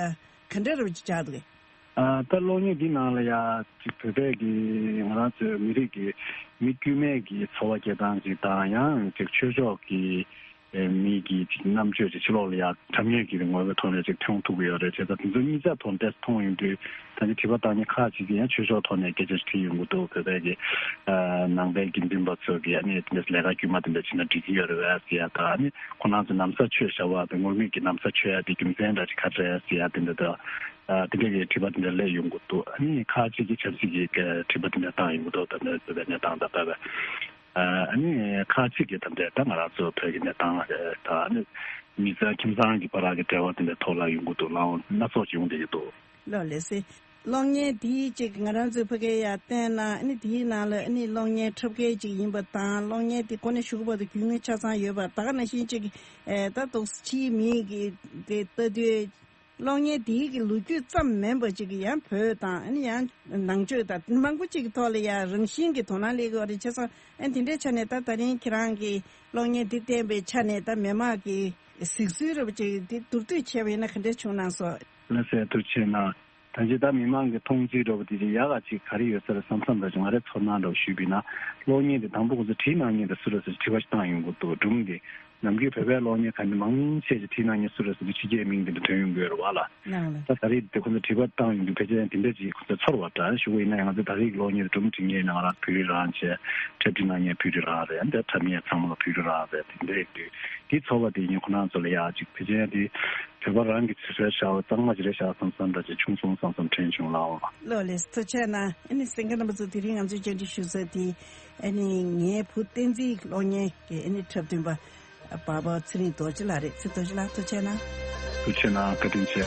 ག་འདྲ་རུ་ཅིག་ཆགས་འདུག་གས། ཨ་ད་གློག་བརྙན་འདི་ནང་ལ་ཡ་ཅིག་བོད་པའི་གི་ང་རང་ཚོའི་མི་རིགས་ཀྱི་མི་དཀྱུས་མའི་གི་འཚོ་བ་སྐྱེལ་སྟངས་ཅིག་དང་། ཡང་ཅིག་ཆོས་ཕྱོགས་ཀྱི་ཨེ་མི་གི་ཅིག་རྣམ་དཔྱོད་ཅིག་ཕྱི་ལོགས་ལ་ཡ་འཁྲབ་མཁན་གྱི་ངོ་བོའི་ཐོག་ནས་ཅིག་མཐོང་ཐུབ་ཀྱི་ཡོད་རེད། བྱས་ཙང་དེ་ཚོ་གཉིས་ཆ་ཐོག་ཏེ་མཐོང་ཡོང་དུས་ད་ནི་དྲི་བ་བཏང་མཁན་ཁག་ཅིག་གིས་ཡང་ཆོས་ཕྱོགས་ཐོག་ནས་སྐད་ཆ་ཞིག་དྲིས་ཡོང་གི་འདུག་བོད་པའི་གི་ཨ་ནང་པའི་དགེ་འདུན་པ་ཚོ་གིས་ཨ་ནི་དེ་འདྲ་ལས་ཀ་དཀྱུས་མ་དེ་འདྲ་བྱས་ན་འགྲིག་གི་ཡོད་རེད་པས་ཟེར་ཡ་དང་། ཨ་ནི་ཁོ་རང་ཚོ་ན་བཟའ་ཆོས་བྱ་བ་དང་ངུར་སྨྲིག་གི་ན་བཟའ་ཆོས་ཡ་དེ་རྒྱུ་མཚན་འདྲ་ཅིག་ག་རེ་རེད་ཟེར་ཡ་དེ་འདྲ་དང་། ཨ་དེ་འདྲ་གི་དྲི་བ་དེ་འདྲ་སླེབས་ཡོང་གི་འདུག་ཨ་ནི་ཁག་ཅིག་གིས་ཆབ་སྲིད་ཀྱི་དྲི་བ་དེ་འདྲ་བཏང་ཡོང་གི་འདུག་ད་ལྟ་བོད་པའི་གནས་སྟངས་དང་བོད་པའི་ཨ་ནི་ཁག་ཅིག་གིས་ད་ལྟ་ད་ང་རང་ཚོ་བོད་ཀྱི་གནས་སྟངས་རེད། ད་ཨ་ནི་མི་ཚང་ཁྱིམ་ཚང་གི་བར་གྱི་འབྲེལ་བ་དེ་འདྲའི་ཐོག་ལ་ཡོང་གི་འདུག་ལའང་སྣ་ཚོགས་ཅིག་ཡོང་བསྡད་ཀྱི་འདུག་ལགས་ལགས་སེ། གློག་བརྙན་འདིའི་ཅིག་ང་རང་ཚོའི་ཕ་གིར་ཡར་བཏོན་གནང་། ཨ་ནི་དེའི་ནང་ལ་ཨ་ནི་གློག་བརྙན་འཁྲབ་མཁན་ཅིག་ཡིན་པ་དང་། གློག་བརྙན་དེ་གོ་ནས་ཞུགས་པ་དང་རྒྱུས་མངའ་ཆ་ཚང་ཡོད་པ། ད་ག་ནང་བཞིན་ཅིག་ཨེ་ད་དུང་ཕྱིའི་མི་གི་དེ་ལྟ་དུས། གློག་བརྙན་དེའི་གི་ལོ་རྒྱུས་ཙམ་མིན་པ་ཅིག་གི་ཡང་བོད་དང་ཨ་ནི་ཡང་ནང་ཆོས་དང་མང་པོ་ཅིག་གི་ཐོག་ལ་ཡང་རང་བཞིན་གྱི་དོ་སྣང་སླེབས་ཀྱི་ཡོད་རེད། བྱས་ཙང་ཨ་ནི་དེ་འདྲའི་ཆ་ནས་ད་ད་རིང་ཁྱེད་རང་གིས་གློག་བརྙན་འདི་བསྟན་པའི་ཆ་ནས་ད་མི་མང་གི་གཟིགས་ཚུལ་རེད་པ་ཅིག་དེ་མདོར་བསྡུས་བྱས་པ་ཡིན་ན་ག་འདྲ་བྱུང་གནང་སོང་། ལགས་སེ། ཐུགས་རྗེ་གནང་། ད་ཅི་ད་མི་མང་གི་མཐོང་ཚུལ་འདྲ་པོ་དེ་ཅིག་ཡག་ག་ཅིག་ག་རེ་ཡོད་ས་རེད་བསམ་བསམ་འདྲ་ཅིག་ང་རའི་ཚོར་སྣང་འདྲ་པོ་ཞུས་པ་ཡིན་ན། གློག་བརྙན་དེ་དང་པོ་ཁོ་ཚོ་བྲིས་གནང་མཁན་དེ་སུ་རེད་ཟེར་དྲི་བ་ཞིག་བཏང་ཡོང་གི་འདུག་སྒྲུང་འདི། ནམ་རྒྱུན་བོད་པའི་གློག་བརྙན་ཁང་འདི་མང་ཆེ་ཞིག་བྲིས་གནང་མཁན་སུ་རེད་ཟེར་དུས་ཕྱི་རྒྱལ་མིང་དེ་འདྲ་ཐོན་ཡོང་གི་ཡོད་རེད་བ་ལ། ལགས་ལགས། ད་ད་རེས་དེ་ཁོ་ཚོ་དྲི་བ་བཏང་ཡོང་དུས་ཕལ་ཆེར་དེ་འདྲ་ཅིག་ཁོ་ཚོ་ཚོར་བ་འདྲ་ཞུ་གི་ཡིན་ན་ཡང་། ང་ཚོ་ད་རེས་གློག་བརྙན་སྒྲུང་འབྲི་མཁན་ཡིན་ན་ང་རང་བོད་རིགས་རང་བྱས། འཁྲབ་ཁྲིད་གནང་མཁན་བོད་རིགས་རང་རེད། འདི་འཁྲབ་མཁན་ཚང་མ་ལ་བོད་རིགས་རང་རེད། དེ་འདྲ་ཡིན་དུས་དེའི་ཚོར་བ་དེ་ཡིན་ཁོ་རང་ཚོ་ལ་ཡག་ཅིག་ཕལ་ཆེར་དེ་བོད་པ་རང་གི་ཚོད་བསྲེ་བྱ་བ་གཙང་མ་ཅིག་རེད་ཤག་བསམ་བསམ་འདྲ་ཅིག་བྱུང་སོང་བསམ་བསམ་དྲན་བྱུང་ལགས། ལགས་ལགས། ཐུགས་རྗེ་གནང་། ཨ་ནི་གསན་མཁན་རྣམ་པ་ཚོ་དེ་རིང་ང་ཚོས་བཅར་འདྲི་ཞུ་ས་དེ་ཨ་ནི་ངའི་བུ་བསྟན་འཛིན་གློག་བརྙན་གྱི་ཨ་ནི་འཁྲབ་སྟོན་པ། པ་ཕ་ཚེ་རིང་རྡོ་རྗེ་ལགས་རེད། ཚེ་རྡོ་རྗེ་ལགས་ཐུགས་རྗེ་གནང་། ཐུགས་རྗེ་གནང་། བཀའ་དྲིན་ཆེ།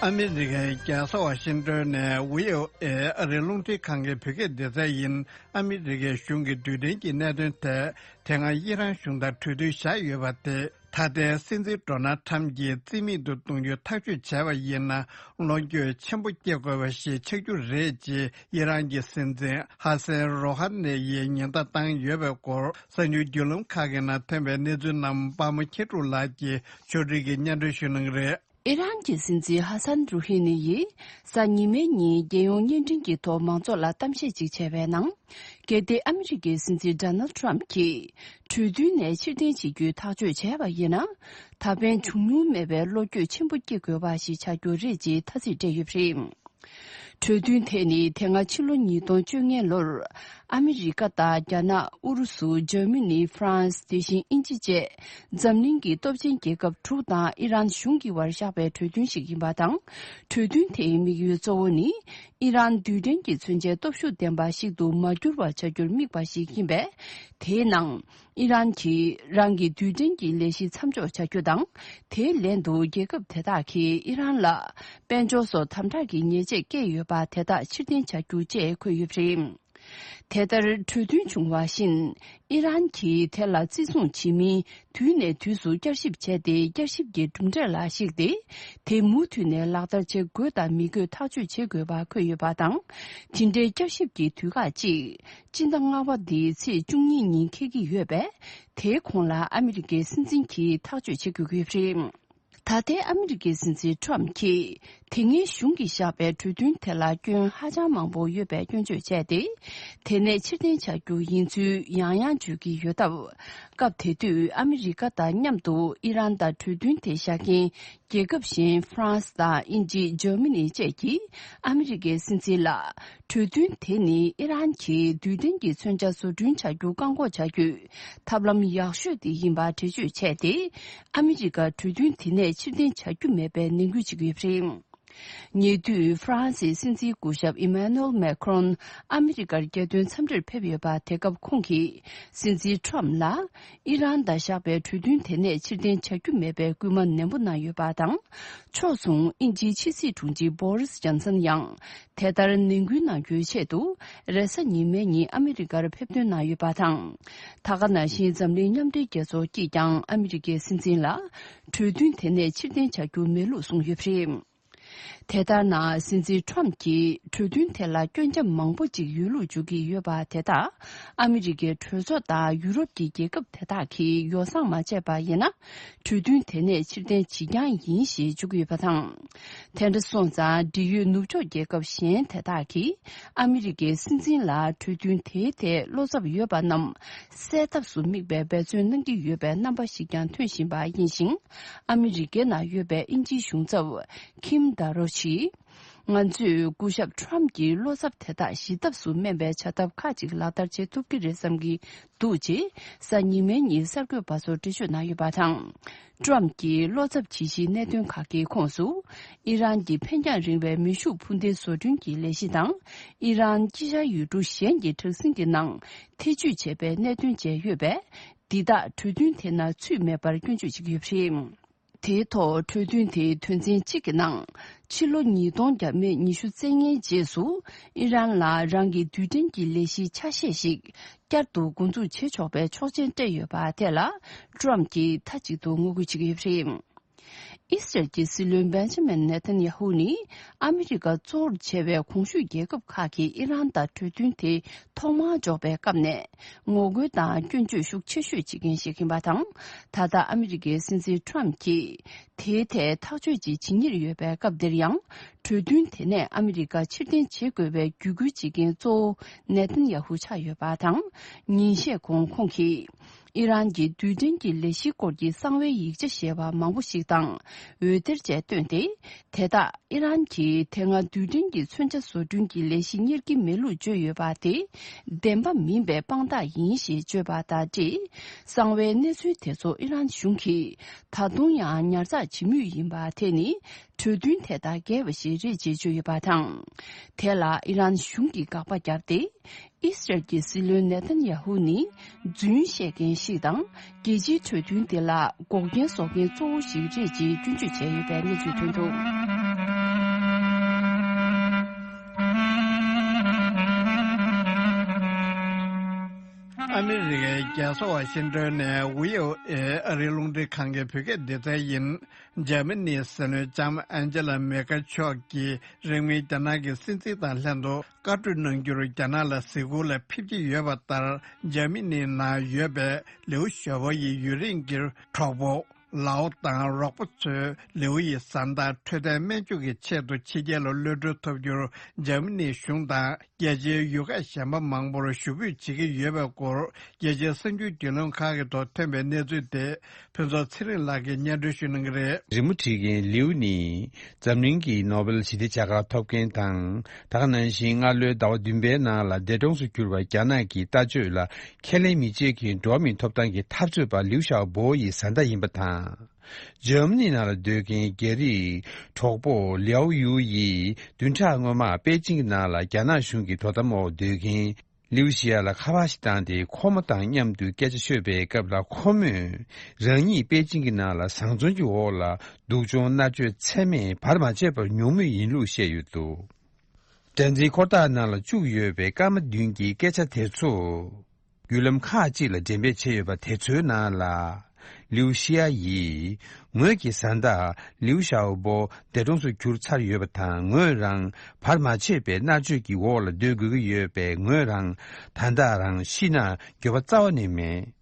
ཨ་མི་རི་ཀའི་རྒྱལ་ས་ཝ་ཤིང་ཏོན་ནས་ཝི་ཨོ་ཨེ་ཨ་རིའི་རླུང་འཕྲིན་ཁང་གི་བོད་སྐད་སྡེ་ཚན་ཡིན། ཨ་མི་རི་ཀའི་གཞུང་གི་རྡུལ་ཕྲན་གྱི་གནད་དོན་ཐད་དེ་སྔ་ཨི་རན་གཞུང་དང་གྲོས་མཐུན་བཞག་ཡོད་པ་དེ། ད་ལྟའི་སྲིད་འཛིན་ཌོ་ནལ་ཁྲམ་གྱིས་རྩིས་མེད་དུ་གཏོང་རྒྱུའི་ཐག་གཅོད་བྱས་པ་ཡིན་ན། བློ་འགྱོད་ཆེན་པོ་སྐྱེ་དགོས་པ་ཞིག་ཆགས་རྒྱུ་རེད་ཅེས་ཨི་རན་གྱི་སྲིད་འཛིན་ཧ་སན་རོ་ཧ་ནེ་ཡིས་ཉེན་བརྡ་བཏང་ཡོད་པའི་སྐོར། གསར་འགྱུར་བརྒྱུད་ལམ་ཁག་གི་ནང་ཐོན་པའི་གནས་ཚུལ་རྣམས་པདྨ་མཁས་གྲུབ་ལགས་ཀྱིས་ཕྱོགས་སྒྲིག་གིས་སྙན་སྒྲོན་ཞུ་གནང་གི་རེད། ཨི་རན་གྱི་སྲིད་འཛིན་ཧ་སན་རུ་ཧི་ནི་ཡིས་གཟའ་ཉི་མའི་ཉིན་རྒྱལ་ཡོངས་བརྙན་འཕྲིན་གྱི་ཐོག་མང་ཚོགས་ལ་གཏམ་བཤད་ཅིག་བྱས་པའི་ནང་། གལ་ཏེ་ཨ་མི་རི་ཀའི་སྲིད་འཛིན་ཌོ་ནལ་ཁྲམ་གྱིས་གྲོས་མཐུན་ནས་ཕྱིར་འཐེན་བྱེད་རྒྱུའི་ཐག་གཅོད་བྱས་པ་ཡིན་ན། ད་ཕན་བྱུང་མྱོང་མེད་པའི་བློ་འགྱོད་ཆེན་པོ་སྐྱེ་དགོས་པ་ཞིག་ཆགས་རྒྱུ་རེད་ཅེས་ཐ་ཚིག་སྤྲད་ཡོད་པ་རེད། གྲོས་མཐུན་དེ་ནི་དེ་སྔ་ཕྱི་ལོ་ཉིས་སྟོང་བཅོ་ལྔ་ལོར་ཨ་མི་རི་ཀ་དང་རྒྱ་ནག་ཨུ་རུ་སུ། འཇར་མ་ནི། ཧྥ་རན་སི། དེ་བཞིན་དབྱིན་ཇི་བཅས་འཛམ་གླིང་གི་སྟོབས་ཆེན་རྒྱལ་ཁབ་དྲུག་དང་ཨི་རན་གཞུང་གི་བར་བཞག་པའི་གྲོས་མཐུན་ཞིག་ཡིན་པ་དང་། གྲོས་མཐུན་དེའི་དམིགས་ཡུལ་གཙོ་བོ་ནི། ཨི་རན་རྡུལ་ཕྲན་གྱི་མཚོན་ཆའི་སྟོབས་ཤུགས་ལྡན་པ་ཞིག་ཏུ་མ་འགྱུར་བ་བྱ་རྒྱུར་དམིགས་པ་ཞིག་ཡིན་པས། དེའི་ནང་ཨི་རན་གྱིས་རང་གི་རྡུལ་ཕྲན་གྱི་ལས་གཞི་མཚམས་འཇོག་བྱ་རྒྱུ་དང་། དེའི་ལན་དུ་རྒྱལ་ཁབ་དེ་དག་གིས་ཨི་རན་ལ་དཔལ་འབྱོར་སོགས་དམ་དྲག་གི་ཉེས་ཆད་བཀལ་ཡོད་པ་དེ་དག་ཕྱིར་འཐེན་བྱ་རྒྱུ་བཅས་འཁོད་ཡོད་པ་རེད། དེ་ལྟར་གྲོས་མཐུན་བྱུང་བ་བཞིན། ཨི་རན་གྱིས་དེ་ལ་བརྩི་སྲུང་བྱེད་མིན། དུས་ནས་དུས་སུ་བསྐྱར་ཞིབ་བྱས་ཏེ། བསྐྱར་ཞིབ་ཀྱི་གྲུབ་འབྲས་ལ་གཞིགས་ཏེ། དེ་མུ་མཐུད་ནས་ལག་བསྟར་བྱེད་དགོས་དང་མི་དགོས་ཐག་གཅོད་བྱེད་དགོས་པ་འཁོད་ཡོད་པ་དང་། དེ་འདྲའི་བསྐྱར་ཞིབ་ཀྱི་དུས་བཀག་ཅིག་སྤྱི་ཟླ་ལྔ་པ་འདིའི་ཚེས་བཅུ་གཉིས་ཉིན་འཁེལ་གྱི་ཡོད་པས། དེའི་གོང་ལ་ཨ་མི་རི་ཀའི་སྲིད་འཛིན་གྱིས་ཐག་གཅོད་བྱེད་དགོས་ཀྱི་ཡོད་པ་རེད། ད་ལྟའི་ཨ་མི་རི་ཀའི་སྲིད་འཛིན་ཁྲོམ་གྱིས་དེ་སྔའི་གཞུང་གིས་བཞག་པའི་གྲོས་མཐུན་དེ་ལ་སྐྱོན་ཧ་ཅང་མང་པོ་ཡོད་པའི་སྐྱོན་བརྗོད་བྱས་ཏེ། དེ་ནས་ཕྱིར་འཐེན་བྱ་རྒྱུ་ཡིན་ཚུལ་ཡང་ཡང་བརྗོད་ཀྱི་ཡོད་སྟབས། སྐབས་དེ་དུས་ཨ་མི་རི་ཀ་དང་མཉམ་དུ་ཨི་རན་དང་གྲོས་མཐུན་དེ་བཞག་མཁན་རྒྱལ་ཁབ་གཞན་ཧྥ་རན་སི་དང་དབྱིན་ཇི། འཇར་མ་ནི་བཅས་ཀྱིས་ཨ་མི་རི་ཀའི་སྲིད་འཛིན་ལ། གྲོས་མཐུན་དེ་ནི་ཨི་རན་གྱིས་རྡུལ་ཕྲན་གྱི་མཚོན་ཆ་བཟོ་སྐྲུན་བྱ་རྒྱུ་བཀག་འགོག་བྱ་རྒྱུའི་ཐབས་ལམ་ཡག་ཤོས་དེ་ཡིན་པ་འགྲེལ་བརྗོད་བྱས་ཏེ། ཨ་མི་རི་ཀ་གྲོས་མཐུན་དེ་ནས་ཕྱིར་འཐེན་བྱ་རྒྱུ་མེད་པའི་ནན་སྐུལ་བྱེད་ཀྱི་ཡོད་པ་རེད། ཉེ་དུས་ཧྥ་རན་སིའི་སྲིད་འཛིན་སྐུ་ཞབས་ཨི་མ་ནུ་ཨེལ་མེ་ཁྲོན་ཨ་མི་རི་ཀར་རྒྱལ་དོན་འཚམས་འདྲིར་ཕེབས་ཡོད་པ། དེ་སྐབས་ཁོང་གིས་སྲིད་འཛིན་ཁྲོམ་ལ། ཨི་རན་དང་བཞག་པའི་གྲོས་མཐུན་དེ་ནས་ཕྱིར་འཐེན་བྱ་རྒྱུ་མེད་པའི་སྐུལ་མ་ནན་པོ་གནང་ཡོད་པ་དང་། ཕྱོགས་མཚུངས་དབྱིན་ཇིའི་ཕྱི་སྲིད་དྲུང་ཆེ་བྷོ་རིས་ཇོན་སན་ཡང་དེ་ལྟར་ནན་སྐུལ་གནང་རྒྱུའི་ཆེད་དུ། རེས་གཟའ་ཉི་མའི་ཉིན་ཨ་མི་རི་ཀར་ཕེབས་ཐོན་གནང་ཡོད་པ་དང་། ད་ག་ནང་བཞིན་འཛམ་གླིང་མཉམ་འབྲེལ་རྒྱལ་ཚོགས་ཀྱིས་ཀྱང་ཨ་མི་རི་ཀའི་སྲིད་འཛིན་ལ། གྲོས་མཐུན་དེ་ནས་ཕྱིར་འཐེན་བྱ་རྒྱུ་མེད་ལུགས་གསུངས་ཡོད་པ་རེད། དེ་ལྟར་ན། སྲིད་འཛིན་ཁྲོམ་གྱིས་གྲོས་མཐུན་དེ་ལ་སྐྱོན་ཆ་མང་པོ་ཅིག་ཡོད་ལུགས་བརྗོད་ཀྱི་ཡོད་པ་དེ་དག་ཨ་མི་རི་ཀའི་གྲོས་ཚོགས་དང་ཡུ་རོབ་ཀྱི་རྒྱལ་ཁབ་དེ་དག་གིས་ཡོ་བསྲང་མ་བྱས་པ་ཡིན་ན། གྲོས་མཐུན་དེ་ནས་ཕྱིར་འཐེན་བྱེད་རྐྱང་ཡིན་ཞེས་བརྗོད་ཀྱི་ཡོད་པ་དང་། དེ་འདྲ་སོང་ཙང་། འབྲེལ་ཡོད་ནུབ་ཕྱོགས་རྒྱལ་ཁབ་གཞན་དེ་དག་གིས་ཨ་མི་རི་ཀའི་སྲིད་འཛིན་ལ་གྲོས་མཐུན་དེའི་ཐད་བློ་འཚབ་ཡོད་པ་རྣམས་སེལ་ཐབས་སུ་དམིགས་པའི་འབད་བརྩོན་གནང་གི་ཡོད་པའི་རྣམ་པ་ཞིག་ཀྱང་ཐོན་བཞིན་པ་ཡིན་ཞིང་། ཨ་མི་རི་ཀའི་ནང་ཡོད་པའི་དབྱིན་ཇིའི་གཞུང་ཚབ་ཁིམ་ད་རོ་ཆི། ང་ཚོས་སྐུ་ཞབས་ཁྲོམ་གྱི་བློ་འཚབ་དེ་དག་ཞི་ཐབས་སུ་སྨན་པའི་བྱ་ཐབས་ཁག་ཅིག་ལག་བསྟར་བྱེད་ཐུབ་ཀྱི་རེད་བསམ་གྱི་འདུག་ཅེས་གཟའ་ཉི་མའི་ཉིན་གསར་འགོད་པ་ཚོར་འགྲེལ་བརྗོད་གནང་ཡོད་པ་དང་། ཀྲམ་གྱིས་བློ་འཚབ་བྱེད་གཞིའི་གནད་དོན་ཁག་གི་ཁོངས་སུ། ཨི་རན་གྱི་འཕེན་རྒྱང་རིང་བའི་མེ་ཤུགས་འཕུར་མདེལ་བཟོ་སྐྲུན་གྱི་ལས་གཞི་དང་། ཨི་རན་དཀྱིལ་ཤར་ཡུལ་གྲུ་གཞན་གྱི་དྲག་ཟིང་གི་ནང་ཐེ་ཇུས་བྱས་པའི་གནད་དོན་བཅས་ཡོད་པས། འདི་དག་གྲོས་མཐུན་དེ་ནང་ཚུད་མེད་པར་སྐྱོན་བརྗོད་བྱེད་ཀྱི་ཡོད་པ་རེད། དེའི་ཐོག་གྲོས་མཐུན་དེའི་དོན་ཚན་གཅིག་གི་ནང་། ཕྱི་ལོ་ཉིས་སྟོང་བརྒྱ་མེད་ཉི་ཤུ་རྩ་ལྔའི་རྗེས་སུ། ཨི་རན་ལ་རང་གི་རྡུལ་ཕྲན་གྱི་ལས་གཞིའི་ཆ་ཤས་ཤིག་བསྐྱར་དུ་འགོ་འཛུགས་བྱེད་ཆོག་པའི་ཆོག་མཆན་སྤྲད་ཡོད་པ་དེ་ལ། ཀྲམ་གྱིས་མཐའ་གཅིག་ཏུ་ངོ་རྒོལ་བྱེད་ཀྱི་ཡོད་པ་རེད། ཨི་སི་རལ་གྱི་སྲིད་བློན་བེན་ཇ་མིན་ནེ་ཐན་ཡ་ཧུ་ནི། ཨ་མི་རི་ཀ་གཙོ་བོར་བྱས་པའི་གོང་ཞུས་རྒྱལ་ཁབ་ཁག་གིས་ཨི་རན་དང་གྲོས་མཐུན་དེ་ཐོག་མར་འཇོག་པའི་སྐབས་ནས། ངོ་རྒོལ་དང་སྐྱོན་བརྗོད་ཤུགས་ཆེ་ཤོས་བྱེད་མཁན་ཞིག་ཡིན་པ་དང་། ད་ལྟ་ཨ་མི་རི་ཀའི་སྲིད་འཛིན་ཁྲོམ་གྱིས་དེའི་ཐད་ཐག་གཅོད་ཅིག་བྱེད་ཉེར་ཡོད་པའི་སྐབས་འདིར་ཡང་། གྲོས་མཐུན་དེ་ནས་ཨ་མི་རི་ཀ་ཕྱིར་འཐེན་བྱེད་དགོས་པའི་བརྒྱུད་སྐུལ་བྱེད་མཁན་གཙོ་བོ་ནེ་ཐན་ཡ་ཧུ་ཆགས་ཡོད་པ་དང་། ཉིན་ཤས་གོང་ཁོང་གིས། ཨི་རན་གྱི་རྡུལ་ཕྲན་གྱི་ལས་གཞིའི་སྐོར་གྱི་གསང་བའི་ཡིག་ཆ་ཞེས་པ་མང་པོ་ཞིག་དང་འོད་སྡེར་བཅས་བཏོན་ཏེ། དེ་དག་ཨི་རན་གྱིས་དེ་སྔ་རྡུལ་ཕྲན་གྱི་མཚོན་ཆ་བཟོ་སྐྲུན་གྱི་ལས་གཞི་གཉེར་གྱི་མེད་ལུགས་བརྗོད་ཡོད་པ་དེ་བདེན་པ་མིན་པའི་དཔང་རྟགས་ཡིན་ཞེས་བརྗོད་པ་དང་འབྲེལ། གསང་བའི་གནས་ཚུལ་དེ་ཚོ་ཨི་རན་གཞུང་གིས་ད་དུང་ཡང་ཉར་ཚགས་བྱེད་མུས་ཡིན་པ་དེ་ནི་གྲོས་མཐུན་དེ་དང་འགལ་བ་ཞིག་རེད་ཅེས་བརྗོད་ཡོད་པ་དང་། དེ་ལ་ཨི་རན་གཞུང་གིས་དགག་པ་བརྒྱབ་སྟེ། ཨི་སི་རལ་གྱི་སྲིད་བློན་ནེ་ཐན་ཡ་ཧུ་ནི་རྫུན་བཤད་མཁན་ཞིག་དང་། རྒྱལ་སྤྱིའི་གྲོས་མཐུན་དེ་ལ་འགོག་རྐྱེན་བཟོ་མཁན་གཙོ་བོ་ཞིག་རེད་ཅེས་སྐྱོན་བརྗོད་བྱས་ཡོད་པའི་གནས་ཚུལ་ཐོན་འདུག། ཨ་ ཨ་མི་རི་ཀའི་རྒྱལ་ས་ཝ་ཤིང་ཏོན་ནས་བྷི་ཨོ་ཨེ་ཨ་རིའི་རླུང་འཕྲིན་ཁང་གི་བོད་སྐད་སྡེ་ཚན་ཡིན། འཇར་མ་ནིའི་སྲིད་བློན་ལྕམ་ཨན་ཇེ་ལ་མེ་ཀལ་མཆོག་གིས་རིང་མིན་རྒྱ་ནག་གི་སྲིད་འཛིན་དང་ལྷན་དུ་བཀའ་གྲོས་གནང་རྒྱུར་རྒྱ་ནག་ལ་གཟིགས་སྐོར་ལ་ཕེབས་ཀྱི་ཡོད་པ་ལྟར། འཇར་མ་ནིའི་ནང་ཡོད་པའི་ལིའུ་ཞའོ་པོ་ཡི་ཡུན་རིང་གི་གྲོགས་པོ། ལའོ་དང་རོགས་པ་ཚོས་ལིའུ་ཡི་བཟའ་ཟླ་འཕྲོད་བསྟེན་སྨན་བཅོས་ཀྱི་ཆེད་དུ་ཕྱི་རྒྱལ་ལ་གློད་གྲོལ་ཐོབ་རྒྱུར་འཇར་མ་ནིའི་གཞུང་དང་རྒྱལ་སྤྱིའི་ཡུལ་ཁག་གཞན་པ་མང་པོར་ཞུ་འབོད་བྱེད་ཀྱི་ཡོད་པའི་སྐོར། རྒྱལ་སྤྱིའི་གསར་འགྱུར་བརྒྱུད་ལམ་ཁག་གི་ཐོག་ཐོན་པའི་གནས་ཚུལ་དེ་ཕུན་ཚོགས་ཚེ་རིང་ལགས་ཀྱིས་སྙན་སྒྲོན་ཞུ་གནང་གི་རེད། རི་མོ་བྲིས་མཁན་ལིའུ་ནི་འཛམ་གླིང་གི་ནོ་བེལ་ཞི་བདེ་བྱ་དགའ་ཐོབ་མཁན་དང་། ད་ག་ནང་བཞིན་སྔ་ལོའི་ཟླ་བ་བདུན་པའི་ནང་ལ་འདས་གྲོངས་སུ་གྱུར་བ་རྒྱ་ནག་གི་ལྟ་སྤྱོད་ལ་ཁས་ལེན་མི་བྱེད་མཁན་འགྲོ་བ་མིའི་ཐོབ་ཐང་གི་འཐབ་རྩོད་པ་ལིའུ་ཞའོ་པོ་ཡི་བཟའ་ཟླ་ཡིན་པ་དང་། འཇར་མ་ནི་ནང་ལ་སྡོད་མཁན་རྒྱ་རིགས་གྲོགས་པོ་ལིའོ་ཡུའུ་ཡིས་བདུན་ཕྲག་སྔོན་མ་པེ་ཅིང་གི་ནང་ལ་རྒྱ་ནག་གཞུང་གི་དོ་དམ་འོག་སྡོད་མཁན་ལིའུ་ཞི་ཡ་ལ་ཁ་པར་ཞིག་བཏང་སྟེ། ཁོ་མོ་དང་མཉམ་དུ་སྐད་ཆ་ཤོད་པའི་སྐབས་ལ། ཁོ་མོས་རང་ཉིད་པེ་ཅིང་གི་ནང་ལ་བཟང་བཙོན་གྱི་འོག་ལ་སྡུག་སྦྱོང་མནར་གཅོད་ཚད་མེད་བར་མ་ཆད་པར་མྱོང་མུས་ཡིན་ལུགས་བཤད་ཡོད་འདུག་སྒྲ་འཛིན་འཁོར་ཐག་ནང་ལ་བཅུག་ཡོད་པའི་སྐར་མ་བདུན་གྱི་སྐད་ཆ་དེ་ཚོ། བརྒྱུད་ལམ་ཁག་ཅིག་ལ་འགྲེམས་སྤེལ་བྱས་ཡོད་པ་དེ་ཚོའི་ནང་ལ། ལིའུ་ཤི་ཡ་ཡིས། ངོས་ཀྱི་བཟའ་ཟླ་ལིའུ་ཞའོ་པོ་འདས་གྲོངས་སུ་གྱུར་ཚར་ཡོད་པ་དང་། ངོས་རང་བར་མ་ཆད་པའི་མནར་གཅོད་ཀྱི་འོག་ལ་སྡོད་དགོས་ཀྱི་ཡོད་པས། ངོས་རང་ད་ལྟ་རང་ཤི་ན་འགྱོད་པ་རྩ་བ་ནས་མེད།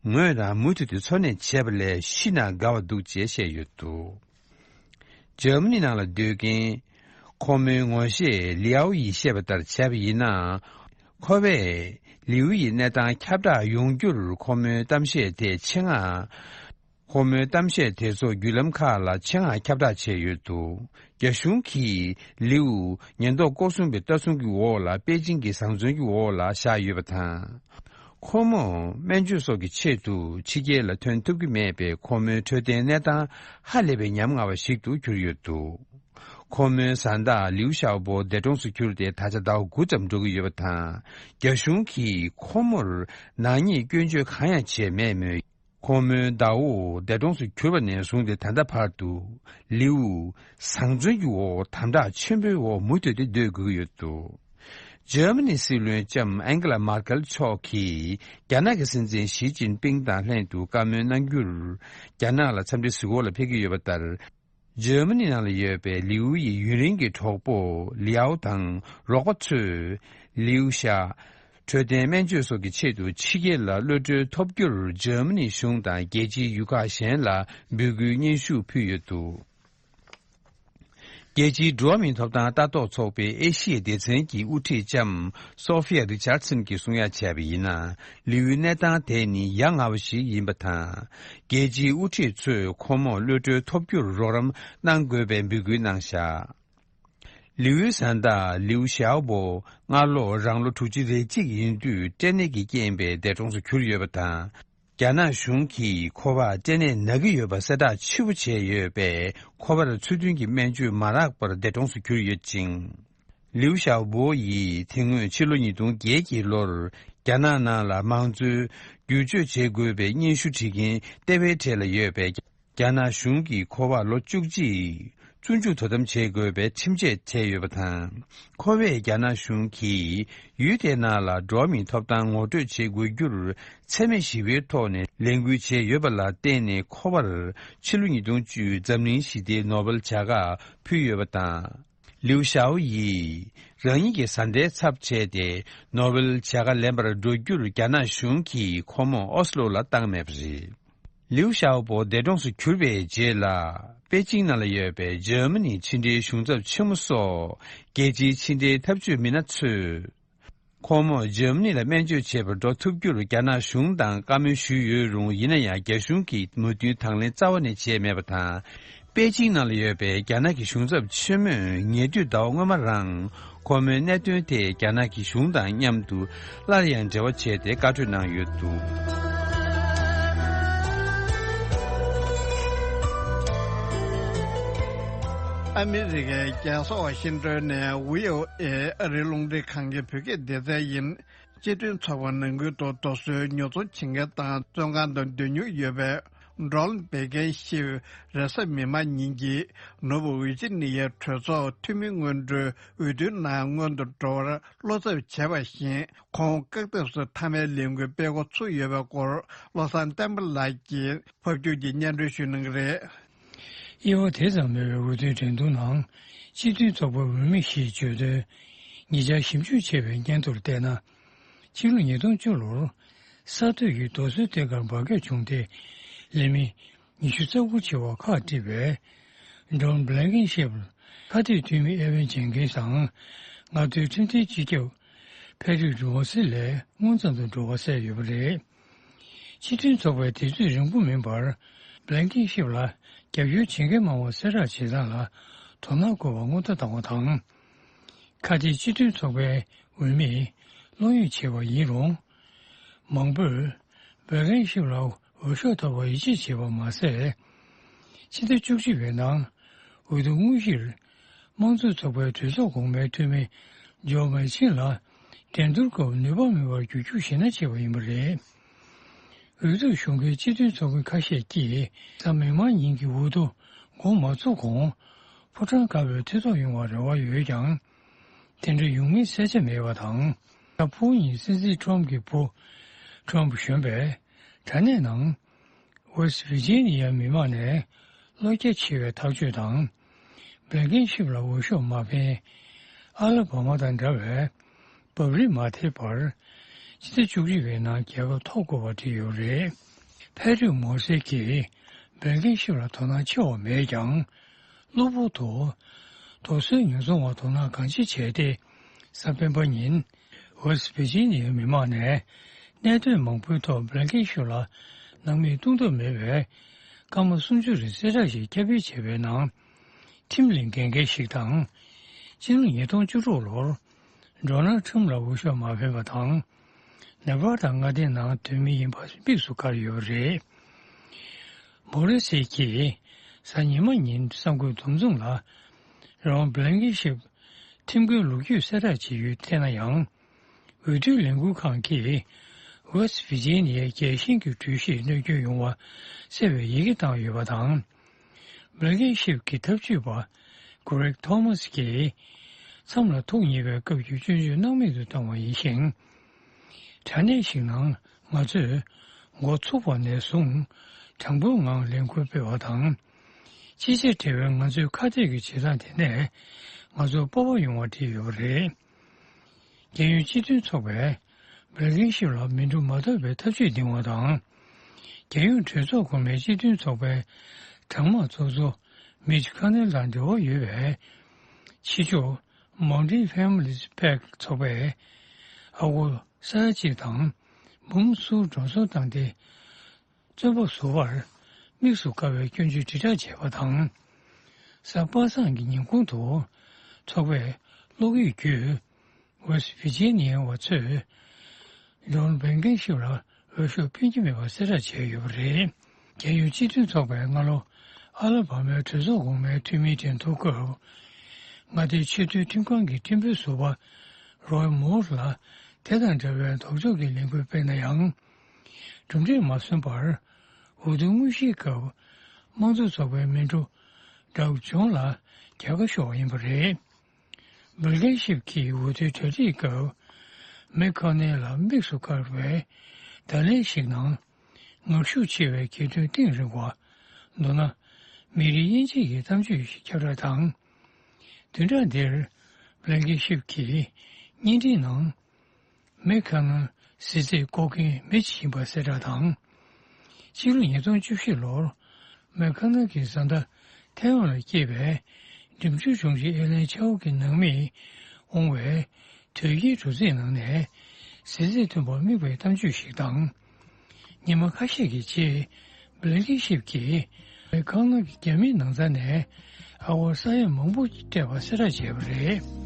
ངོས་རང་མུ་མཐུད་དུ་འཚོ་གནས་བྱས་པ་ལས་ཤི་ན་དགའ་བ་འདུག་ཅེས་བཤད་ཡོད་འདུག་འཇར་མ་ནི་ནང་ལ་སྡོད་མཁན་ཁོ་མོའི་ངོ་ཤེས་ལིའུ་ཡིས་བཤད་པ་ལྟར་བྱས་པ་ཡིན་ན། ཁོ་བས་ལིའུ་ཡི་གནས་སྟངས་ཁྱབ་བསྒྲགས་ཡོང་རྒྱུར་ཁོ་མོའི་གཏམ་བཤད་དེ་ཆེད་མངགས། ཁོ་མོའི་གཏམ་བཤད་དེ་ཚོ་བརྒྱུད་ལམ་ཁག་ལ་ཆེད་མངགས་ཁྱབ་བསྒྲགས་བྱས་ཡོད་འདུག་རྒྱ་གཞུང་གིས་ལིའུ་ཉེན་རྟོག་སྐོར་སྲུང་པའི་ལྟ་སྲུང་གི་འོག་ལ་པེ་ཅིང་གི་བཟང་བཙོན་གྱི་འོག་ལ་བཞག་ཡོད་པ་དང་། ཁོ་མོ་སྨན་བཅོས་སོགས་ཀྱི་ཆེད་དུ་ཕྱི་རྒྱལ་ལ་ཐོན་ཐུབ་ཀྱི་མེད་པས། ཁོ་མོའི་འཕྲོད་བསྟེན་གནས་སྟངས་ཧ་ལས་པའི་ཉམ་ང་བ་ཞིག་ཏུ་གྱུར་ཡོད་འདུག་ཁོ་མོའི་བཟའ་ཟླ་ལིའུ་ཞའོ་པོ་འདས་གྲོངས་སུ་གྱུར་ཏེ་ད་ཆ་ཟླ་བ་དགུ་ཙམ་འགྲོ་གི་ཡོད་པ་དང་། རྒྱ་གཞུང་གིས་ཁོ་མོར་ནག་ཉེས་སྐྱོན་བརྗོད་གང་ཡང་བྱས་མེད་མོད། ཁོ་མོའི་ཟླ་བོ་འདས་གྲོངས་སུ་གྱུར་བ་ནས་བཟུང་སྟེ་ད་ལྟ་བར་དུ་ལིའུ་བཟང་བཙོན་གྱི་འོག་དམ་དྲག་ཆེན་པོའི་འོག་མུ་མཐུད་དེ་སྡོད་དགོས་ཀྱི་ཡོད་འདུག་འཇར་མ་ནི་སྲིད་བློན་ལྕམ་ཨན་གྷི་ལ་མར་ཀལ་མཆོག་གིས་རྒྱ་ནག་གི་སྲིད་འཛིན་ཞི་ཅིན་ཕིང་དང་ལྷན་དུ་བཀའ་མོལ་གནང་རྒྱུར། རྒྱ་ནག་ལ་འཚམས་འདྲི་གཟིགས་སྐོར་ལ་ཕེབས་ཀྱི་ཡོད་པ་ལྟར། འཇར་མ་ནི་ནང་ལ་ཡོད་པའི་ལིའུ་ཡི་ཡུན་རིང་གི་གྲོགས་པོ་ལིའུ་དང་རོགས་པ་ཚོས་ལིའུ་ཤ་འཕྲོད་བསྟེན་སྨན་བཅོས་སོགས་ཀྱི་ཆེད་དུ་ཕྱི་རྒྱལ་ལ་གློད་གྲོལ་ཐོབ་རྒྱུར་འཇར་མ་ནི་གཞུང་དང་རྒྱལ་སྤྱིའི་ཡུལ་ཁག་གཞན་ལ་འབོད་སྐུལ་སྙན་ཞུ་ཕུལ་ཡོད་འདུག་རྒྱལ་སྤྱིའི་འགྲོ་བ་མིའི་ཐོབ་ཐང་ལྟ་རྟོག་ཚོགས་པའི་ཨེ་ཤི་ཡའི་སྡེ་ཚན་གྱི་དབུ་ཁྲིད་ལྕམ་སོ་ཧྥི་ཡ་རི་ཆར་སན་གྱིས་གསུང་ཡ་བྱས་པ་ཡིན་ན། ལིའུའི་གནས་སྟངས་དེ་ནི་ཡ་ང་བ་ཞིག་ཡིན་པ་དང་། རྒྱལ་སྤྱིའི་དབུ་ཁྲིད་ཚོས་ཁོ་མོ་གློད་གྲོལ་ཐོབ་རྒྱུར་རོགས་རམ་གནང་དགོས་པའི་འབོད་སྐུལ་གནང་བཞག་ལིའུའི་བཟའ་ཟླ་ལིའུ་ཞའོ་པོ་སྔ་ལོ་རང་ལོ་དྲུག་ཅུ་རེ་གཅིག་ཡིན་དུས་སྐྲན་ནད་ཀྱི་རྐྱེན་པས་འདས་གྲོངས་སུ་གྱུར་ཡོད་པ་དང་། རྒྱ་ནག་གཞུང་གིས་ཁོ་པ་སྐྲན་ནད་ན་གི་ཡོད་པ་གསལ་བསྒྲགས་ཕྱི་པོ་བྱས་ཡོད་པས། ཁོ་པར་ཚུལ་མཐུན་གྱི་སྨན་བཅོས་མ་རག་པར་འདས་གྲོངས་སུ་གྱུར་ཡོད་ཅིང་། ལིའུ་ཞའོ་པོ་ཡིས་དེ་སྔོན་ཕྱི་ལོ་ཉིས་སྟོང་བརྒྱད་ཀྱི་ལོར་རྒྱ་ནག་ནང་ལ་མང་གཙོའི་བསྒྱུར་བཅོས་བྱེད་དགོས་པའི་སྙན་ཞུ་བྲིས་མཁན་ལྟེ་བའི་གྲས་ལ་ཡོད་པའི་རྒྱ་ནག་གཞུང་གིས་ཁོ་པ་ལོ་བཅུ་གཅིག་བཙོན་འཇུག་དོ་དམ་བྱེད་དགོས་པའི་ཁྲིམས་ཆད་བཅད་ཡོད་པ་དང་། ཁོ་པས་རྒྱ་ནག་གཞུང་གིས་ཡུལ་དེའི་ནང་ལ་འགྲོ་བ་མིའི་ཐོབ་ཐང་ངོ་སྤྲོད་བྱེད་དགོས་རྒྱུར་འཚེ་མེད་ཞི་བའི་ཐོག་ནས་ལས་འགུལ་བྱས་ཡོད་པ་ལ་བརྟེན་ནས། ཁོ་པར་ཕྱི་ལོ་ཉིས་སྟོང་བཅུ་འཛམ་གླིང་ཞི་བདེའི་ནོ་བེལ་བྱ་དགའ་ཕུལ་ཡོད་པ་དང་། ལིའུ་ཞའོ་ཡིས་རང་ཉིད་ཀྱི་བཟའ་ཟླའི་ཚབ་བྱས་ཏེ་ནོ་བེལ་བྱ་དགའ་ལེན་པར་འགྲོ་རྒྱུར་རྒྱ་ནག་གཞུང་གིས་ཁོ་མོ་ཨོ་སི་ལོ་ལ་བཏང་མེད་པ་རེད། ལིའུ་ཞའོ་པོ་འདས་གྲོངས་སུ་གྱུར་པའི་རྗེས་ལ། པེ་ཅིང་ནང་ལ་ཡོད་པའི་འཇར་མ་ནིའི་ཕྱི་འབྲེལ་གཞུང་ཚབ་ཆེན་མོ་སོགས་རྒྱལ་སྤྱིའི་ཕྱི་འབྲེལ་ཐབས་ཇུས་མི་སྣ་ཚོས། ཁོང་མོ་འཇར་མ་ནི་ལ་སྨན་བཅོས་བྱེད་པར་འགྲོ་ཐུབ་རྒྱུར་རྒྱ་ནག་གཞུང་དང་བཀའ་མོལ་ཞུས་ཡོད་རུང་། ཡིན་ན་ཡང་རྒྱ་གཞུང་གིས་མོས་མཐུན་དང་ལེན་རྩ་བ་ནས་བྱས་མེད་པ་དང་། པེ་ཅིང་ནང་ལ་ཡོད་པའི་རྒྱ་ནག་གི་གཞུང་ཚབ་ཆེན་མོས་ཉེ་དུས་ཟླ་བ་སྔོན་མ་རང་ཁོ་མོའི་གནད་དོན་དེ་རྒྱ་ནག་གི་གཞུང་དང་མཉམ་དུ་སླར་ཡང་འབྲེལ་བ་བྱས་ཏེ་བཀའ་གྲོས་གནང་ཡོད་འདུག་ཨ་མི་རི་ཀའི་རྒྱལ་ས་ཝ་ཤིང་ཏོན་ནས་བྷི་ཨོ་ཨེ་ཨ་རིའི་རླུང་འཕྲིན་ཁང་གི་བོད་སྐད་སྡེ་ཚན་ཡིན། སྤྱི་མཐུན་ཚོགས་པ་ནང་ཁུལ་དུ་རྡོ་སོལ་ཉོ་ཚོང་བྱེད་མཁན་དང་བཙོན་ཁང་དུ་སྡོད་མྱོང་ཡོད་པའི་ ཌོན་བྷེ་གྷན་ཤིབ་རེས་གཟའ་མིག་དམར་ཉིན་གྱི་ནོར་བུ་ཝི་ཇི་ནི་ཡའི་གྲོས་ཚོགས་འཐུས་མི་སྔོན་འགྲོའི་འོས་བསྡུའི་ནང་སྔོན་དུ་འགྲོ་བར་བློ་འཚབ་བྱས་པ་བཞིན། ཁོང་བཀག་ཐབས་སུ་མཐའ་མའི་ལས་འགུལ་སྤེལ་འགོ་ཚུགས་ཡོད་པའི་སྐོར། བློ་བཟང་བསྟན་པ་ལགས་ཀྱིས་ཕབ་སྒྱུར་གྱིས་སྙན་སྒྲོན་ཞུ་གནང་གི་རེད། དབྱེ་བ་དེ་ཙམ་མེད་པའི་འོས་བསྡུའི་འགྲན་བསྡུར་ནང་སྤྱི་མཐུན་ཚོགས་པའི་འོས་མི་ཞེས་བརྗོད་དོན། ཉེ་ཆར་ཞིབ་འཇུག་བྱས་པའི་སྙན་ཐོར་བལྟས་ན། ཕྱི་ལོ་ཉིས་སྟོང་བཅུ་ལོར་གསར་གཏོད་ཀྱི་རྡོ་སོལ་ཐད་ཀར་འབར་གས་བྱུང་སྟེ། ལས་མི་ཉི་ཤུ་རྩ་དགུ་བྱེ་བ་ཁག་བཀྲིས་པའི་ཌོན་བྷེ་གྷན་ཤིབ་ཁ་གཏད་འཐུས་མི་ཨེ་ཝན་ཇེན་ཀིན་སང་མངའ་སྡེའི་ཁྲིམས་མཐུན་སྤྱི་ཁྱབ་ཕེ་ཌི་རིག་རོ་སི་ལས་དངུལ་ཚང་དུ་འགྲོ་བ་བསལ་ཡོད་པ་རེད། སྤྱི་མཐུན་ཚོགས་པའི་དུས་ཚོད་རིང་པོ་མིན་པར་བྷེ་གྷན་ཤིབ་ལ་རྒྱབ་སྐྱོར་བྱེད་མཁན་མང་བ་གསལ་བསྒྲགས་བྱེད་སྟངས་ལ་དོ་སྣང་དགོས་པ་སྔོན་བརྡ་བཏང་བ་དང་། ཁ་གཏད་སྤྱི་མཐུན་ཚོགས་པའི་འོས་མིས་བློ་ཡོད་བྱས་པ་ཡིན་རུང་། མང་པོས་བྷེ་གྷན་ཤིབ་ལ་འོས་ཤོག་ཐོབ་པར་ཡིད་ཆེས་བྱས་པ་མ་ཟད། ཕྱི་ཟླ་བཅུ་གཅིག་པའི་ནང་འོས་བསྡུ་དངོས་གཞིར་དམངས་གཙོ་ཚོགས་པའི་གྲོས་ཚོགས་གོང་མའི་འཐུས་མི་ཇོ་མེ་ཆིན་ལ་འགྲན་བསྡུར་སྐབས་ནུས་པ་མེད་པར་བསྒྱུར་བཅོས་ཞེ་ན་བྱས་པ་ཡིན་པ་རེད། འོས་བསྡུ་ཞུ་མཁན་སྤྱི་མཐུན་ཚོགས་མི་ཁ་ཤས་ཀྱིས་གཟའ་མིག་དམར་ཉིན་གྱི་འོས་བསྡུ་འགོ་མ་ཚུགས་གོང་ཕོ་བྲང་དཀར་པོའི་མཐིལ་རྟོགས་ཡོང་བར་རེ་བ་ཡོད་ཀྱང་། དེ་འདྲ་ཡོང་མིན་གསལ་ཆ་མེད་པ་དང་། ད་ཕུའུ་ཡིས་སྲིད་འཛིན་ཁྲོམ་གྱི་བུ་ཁྲོམ་གཞོན་པས་དྲ་གནས་ནང་ཝེ་སི་ཝི་ཇི་ནི་ཡ་མི་མང་ནས་བློ་རྒྱ་ཆེ་བའི་ཐག་གཅོད་དང་། བྷེ་གྷན་ཤིབ་ལ་འོས་ཤོག་མ་འཕེན། ཨ་ལ་བྷ་མ་དང་འདྲ་བའི་བབ་རིམ་མ་ཐེབས་པར་ཕྱི་ཟླ་བཅུ་གཅིག་པའི་ནང་རྒྱལ་ཁ་ཐོབ་དགོས་པ་བྲིས་ཡོད་རེད། ཕེ་ཌི་རིག་རོ་སི་གིས་བྷེ་གྷན་ཤིབ་ལ་དོ་སྣང་ཆེ་བ་མེད་ཀྱང་། གློ་བུར་དུ་རྡོ་སོལ་ཉོ་ཚོང་བར་དོ་སྣང་གང་ཆེ་བྱས་ཏེ། གཟའ་སྤེན་པ་ཉིན་ཝེ་སི་ཝི་ཇི་ནི་ཡའི་མི་མང་ནས་གནད་དོན་མང་པོའི་ཐོག་བྷེ་གྷན་ཤིབ་ལ་སྣང་མེད་གཏོང་ཐབས་མེད་པའི་སྐར་མ་སུམ་ཅུ་རིང་གསལ་བསྒྲགས་ཤིག་ཁྱབ་སྤེལ་བྱས་པའི་ནང་། ཁྲིམས་ལ་འགལ་འགལ་ཞིག་དང་། སྤྱི་ལོ་ཉིས་སྟོང་བཅུ་དྲུག་ལོར་ཌོ་ནལ་ཁྲིམ་ལ་འོས་ཤོག་མ་འཕེན་པ་དང་། ནེ་བྷ་ར་ཐ་མངའ་སྡེའི་ནང་སྡོད་མི་ཡིན་པ་དམིགས་སུ་བཀར་ཡོད་པ་རེད། མོ་རི་སི་གིས་གཟའ་ཉི་མ་ཉིན་གསར་འགོད་འདུ་འཛོམས་ལ། རོན་བྷེ་གྷན་ཤིབ་ཁྲིམས་མགོན་ལོ་རྒྱུས་གསལ་བསྒྲགས་བྱེད་ཡུལ་ཐད་ན་ཡང་། འོས་བསྡུའི་ལས་འགུལ་ཁང་གིས་ཝེ་སི་ཝི་ཇི་ནི་ཡའི་རྒྱལ་ཞེན་གྱི་འགྲུལ་བཞུད་གནོད་སྐྱོན་ཡོང་བ་སེལ་བའི་ཡི་གེ་བཏང་ཡོད་པ་དང་། བྷེ་གྷན་ཤིབ་ཀྱི་ཐབས་ཇུས་པ་གྷི་རེག་ཐོ་མ་སི་ཀྱིས་མཚམས་ལ་ཐུག་ཉེས་པའི་སྐབས་ཀྱི་སྐྱོན་བརྗོད་སྣང་མེད་དུ་བཏང་བ་ཡིན་ཞིང་། དྲ་གནས་ཤིག་ནང་ང་ཚོས་འགོ་ཚུགས་པ་ནས་བཟུང་དྲང་པོའི་ངང་ལས་འགུལ་སྤེལ་བ་དང་། ཅི་བྱ་བྲལ་བའི་ང་ཚོའི་ཁ་གཏད་ཀྱི་བྱེད་སྟངས་དེ་ནས་ང་ཚོར་སྤོབས་པ་ཡོང་བ་བྲིས་ཡོད་པ་རེད། རྒྱལ་ཡོངས་སྤྱི་མཐུན་ཚོགས་པས་བྷེ་གྷན་ཤིབ་ལ་མི་འགྲོ་མ་ཐུབ་པའི་ཐབས་ཇུས་འདིང་བ་དང་། རྒྱལ་ཡོངས་གྲོས་ཚོགས་གོང་མའི་སྤྱི་མཐུན་ཚོགས་པའི་གྲངས་མང་ཚོགས་གཙོ་མིཆ་ཁ་ནེལ་དང་འབྲེལ་བ་ཡོད་པའི་ཕྱི་ཕྱོགས་Mountain Families Pact ཚོགས་པས་ཨ་སྒོར་ས་ཡ་གཅིག་དང་འབུམ་གསུམ་འགྲོ་སོང་བཏང་སྟེ། བཙོན་པ་བཟོ་བར་དམིགས་སུ་བཀར་བའི་སྐྱོན་བརྗོད་དྲིལ་བསྒྲགས་བྱས་པ་དང་། གཟའ་པ་སངས་ཀྱི་ཉིན་གུང་དུ་ཚོགས་པས་གློག་འོད་བརྒྱུད་ཝེ་སི་ཝི་ཇི་ནི་ཡ་བ་ཚོས་ཌོན་བྷེ་གྷན་ཤིབ་ལ་འོས་ཤོག་འཕེན་གྱི་མེད་པ་གསལ་བསྒྲགས་བྱས་ཡོད་པ་རེད། རྒྱལ་ཡོངས་སྤྱི་མཐུན་ཚོགས་པས་སྔ་ལོ་ཨ་ལ་བྷ་མའི་གྲོས་ཚོགས་གོང་མའི་འཐུས་མིའི་འགྲན་བསྡུར་སྐབས། མངའ་སྡེའི་ཆེས་མཐོའི་ཁྲིམས་ཁང་གི་ཁྲིམས་དཔོན་ཟུར་པ་རོའི་མོར་ལ་དེ་དང་འདྲ་བའི་ལྡོག་ཕྱོགས་ཀྱི་ལས་འགུལ་སྤེལ་ན་ཡང་། གྲུབ་འབྲས་མ་སོན་པར། འོས་བསྡུ་དངོས་གཞིའི་སྐབས་དམངས་གཙོ་ཚོགས་པའི་མི་འགྲོ་ཌའུ་ཇོན་ལ་རྒྱལ་ཁ་ཤོར་བ་ཡིན་པ་རེད། བྷེ་གྷན་ཤིབ་ཀྱིས་འོས་བསྡུའི་གྲ་སྒྲིག་སྐབས་མེག་ཁ་ནེལ་ལ་དམིགས་སུ་བཀར་བའི་བརྡ་ལན་ཞིག་ནང་། ངར་ཤུགས་ཆེ་བའི་གྱེར་འདོན་གཏིང་རིང་བ། མདོར་ན། མི་རིགས་དབྱེ་འབྱེད་ཀྱི་གཏམ་བརྗོད་ཞིག་ཁྱབ་བསྒྲགས་དང་། བདུན་ཕྲག་འདིར་བྷེ་གྷན་ཤིབ་ཀྱིས་བརྙན་འཕྲིན་ནང་། མེག་ཁ་ནལ་གཟི་རྫས་བརྐོ་མཁན་མི་ཞིག་ཡིན་པ་གསལ་བསྒྲགས་དང་། ཕྱི་ལོ་ཉིས་སྟོང་བཅུ་བཞི་ལོར་མེག་ཁ་ནལ་གྱི་བཟའ་ཟླ་ཐའེ་ཝན་ལ་སྐྱེས་པའི་འགྲིམ་འགྲུལ་ལྗོངས་ཀྱི་ཨེར་ལན་ཆག་སྒོ་གི་ནང་མིས་འོང་བའི་དོས་སྐྱེལ་གྲུ་གཟིངས་ནང་ནས་གཟི་རྫས་ཐོན་པར་དམིགས་པའི་གཏམ་བརྗོད་ཞིག་དང་། ཉི་མ་ཁ་ཤས་ཀྱི་རྗེས། བྷེ་གྷན་ཤིབ་ཀྱིས་ཁང་གླ་གི་རྒྱ་མིའི་ནང་ཚང་ནས་ཨ་སྒོར་ས་ཡ་མང་པོ་སྤྲད་པ་གསལ་བསྒྲགས་བྱས་པ་རེད།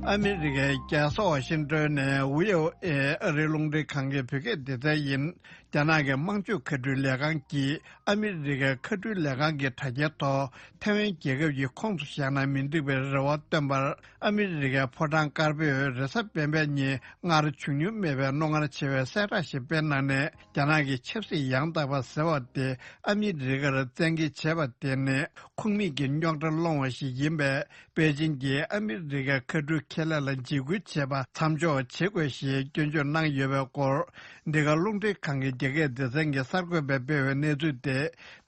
ཨ་མི་རི་ཀའི་རྒྱལ་ས་ཝ་ཤིང་ཏོན་ནས་བྷི་ཨོ་ཨེ་ཨ་རིའི་རླུང་འཕྲིན་ཁང་གི་བོད་སྐད་སྡེ་ཚན་ཡིན། རྒྱ་ནག་གི་དམངས་སྤྱོད་མཁའ་འགྲུལ་ལས་ཁང་གིས་ཨ་མི་རི་ཀའི་མཁའ་འགྲུལ་ལས་ཁང་གི་དྲ་རྒྱའི་ཐོག་ཐའེ་ཝན་རྒྱལ་ཁབ་ཀྱི་ཁོངས་སུ་བཞག་ན་མི་འགྲིག་པའི་རེ་བ་བཏོན་པར། ཨ་མི་རི་ཀའི་ཕོ་བྲང་དཀར་པོས་རེས་གཟའ་སྤེན་པའི་ཉིན་སྔར་བྱུང་མྱོང་མེད་པའི་རྣོ་ངར་ཆེ་བའི་གསལ་བསྒྲགས་ཤིག་སྤེལ་གནང་ནས། རྒྱ་ནག་གི་ཆབ་སྲིད་ཡང་དག་པ་ཟེར་བ་དེ་ཨ་མི་རི་ཀར་བཙན་འགེལ་བྱས་པ་དེ་ནི་ཁུངས་མེད་ཀྱི་རྙོག་དྲ་སློང་བ་ཞིག་ཡིན་པས། པེ་ཅིན་གྱིས་ཨ་མི་རི་ཀའི་མཁའ་འགྲུལ་ཁེ་ལས་ལ་འཇིགས་སྐུལ་བྱེད་པ་མཚམས་འཇོག་བྱེད་དགོས་ཞེས་སྐྱོན་བརྗོད་གནང་ཡོད་པའི་སྐོར། འདི་ག་རླུང་འཕྲིན་ཁང་གི་རྒྱ་སྐད་སྡེ་ཚན་གྱི་གསར་འགོད་པས་སྤེལ་བའི་གནས་ཚུལ་དེ།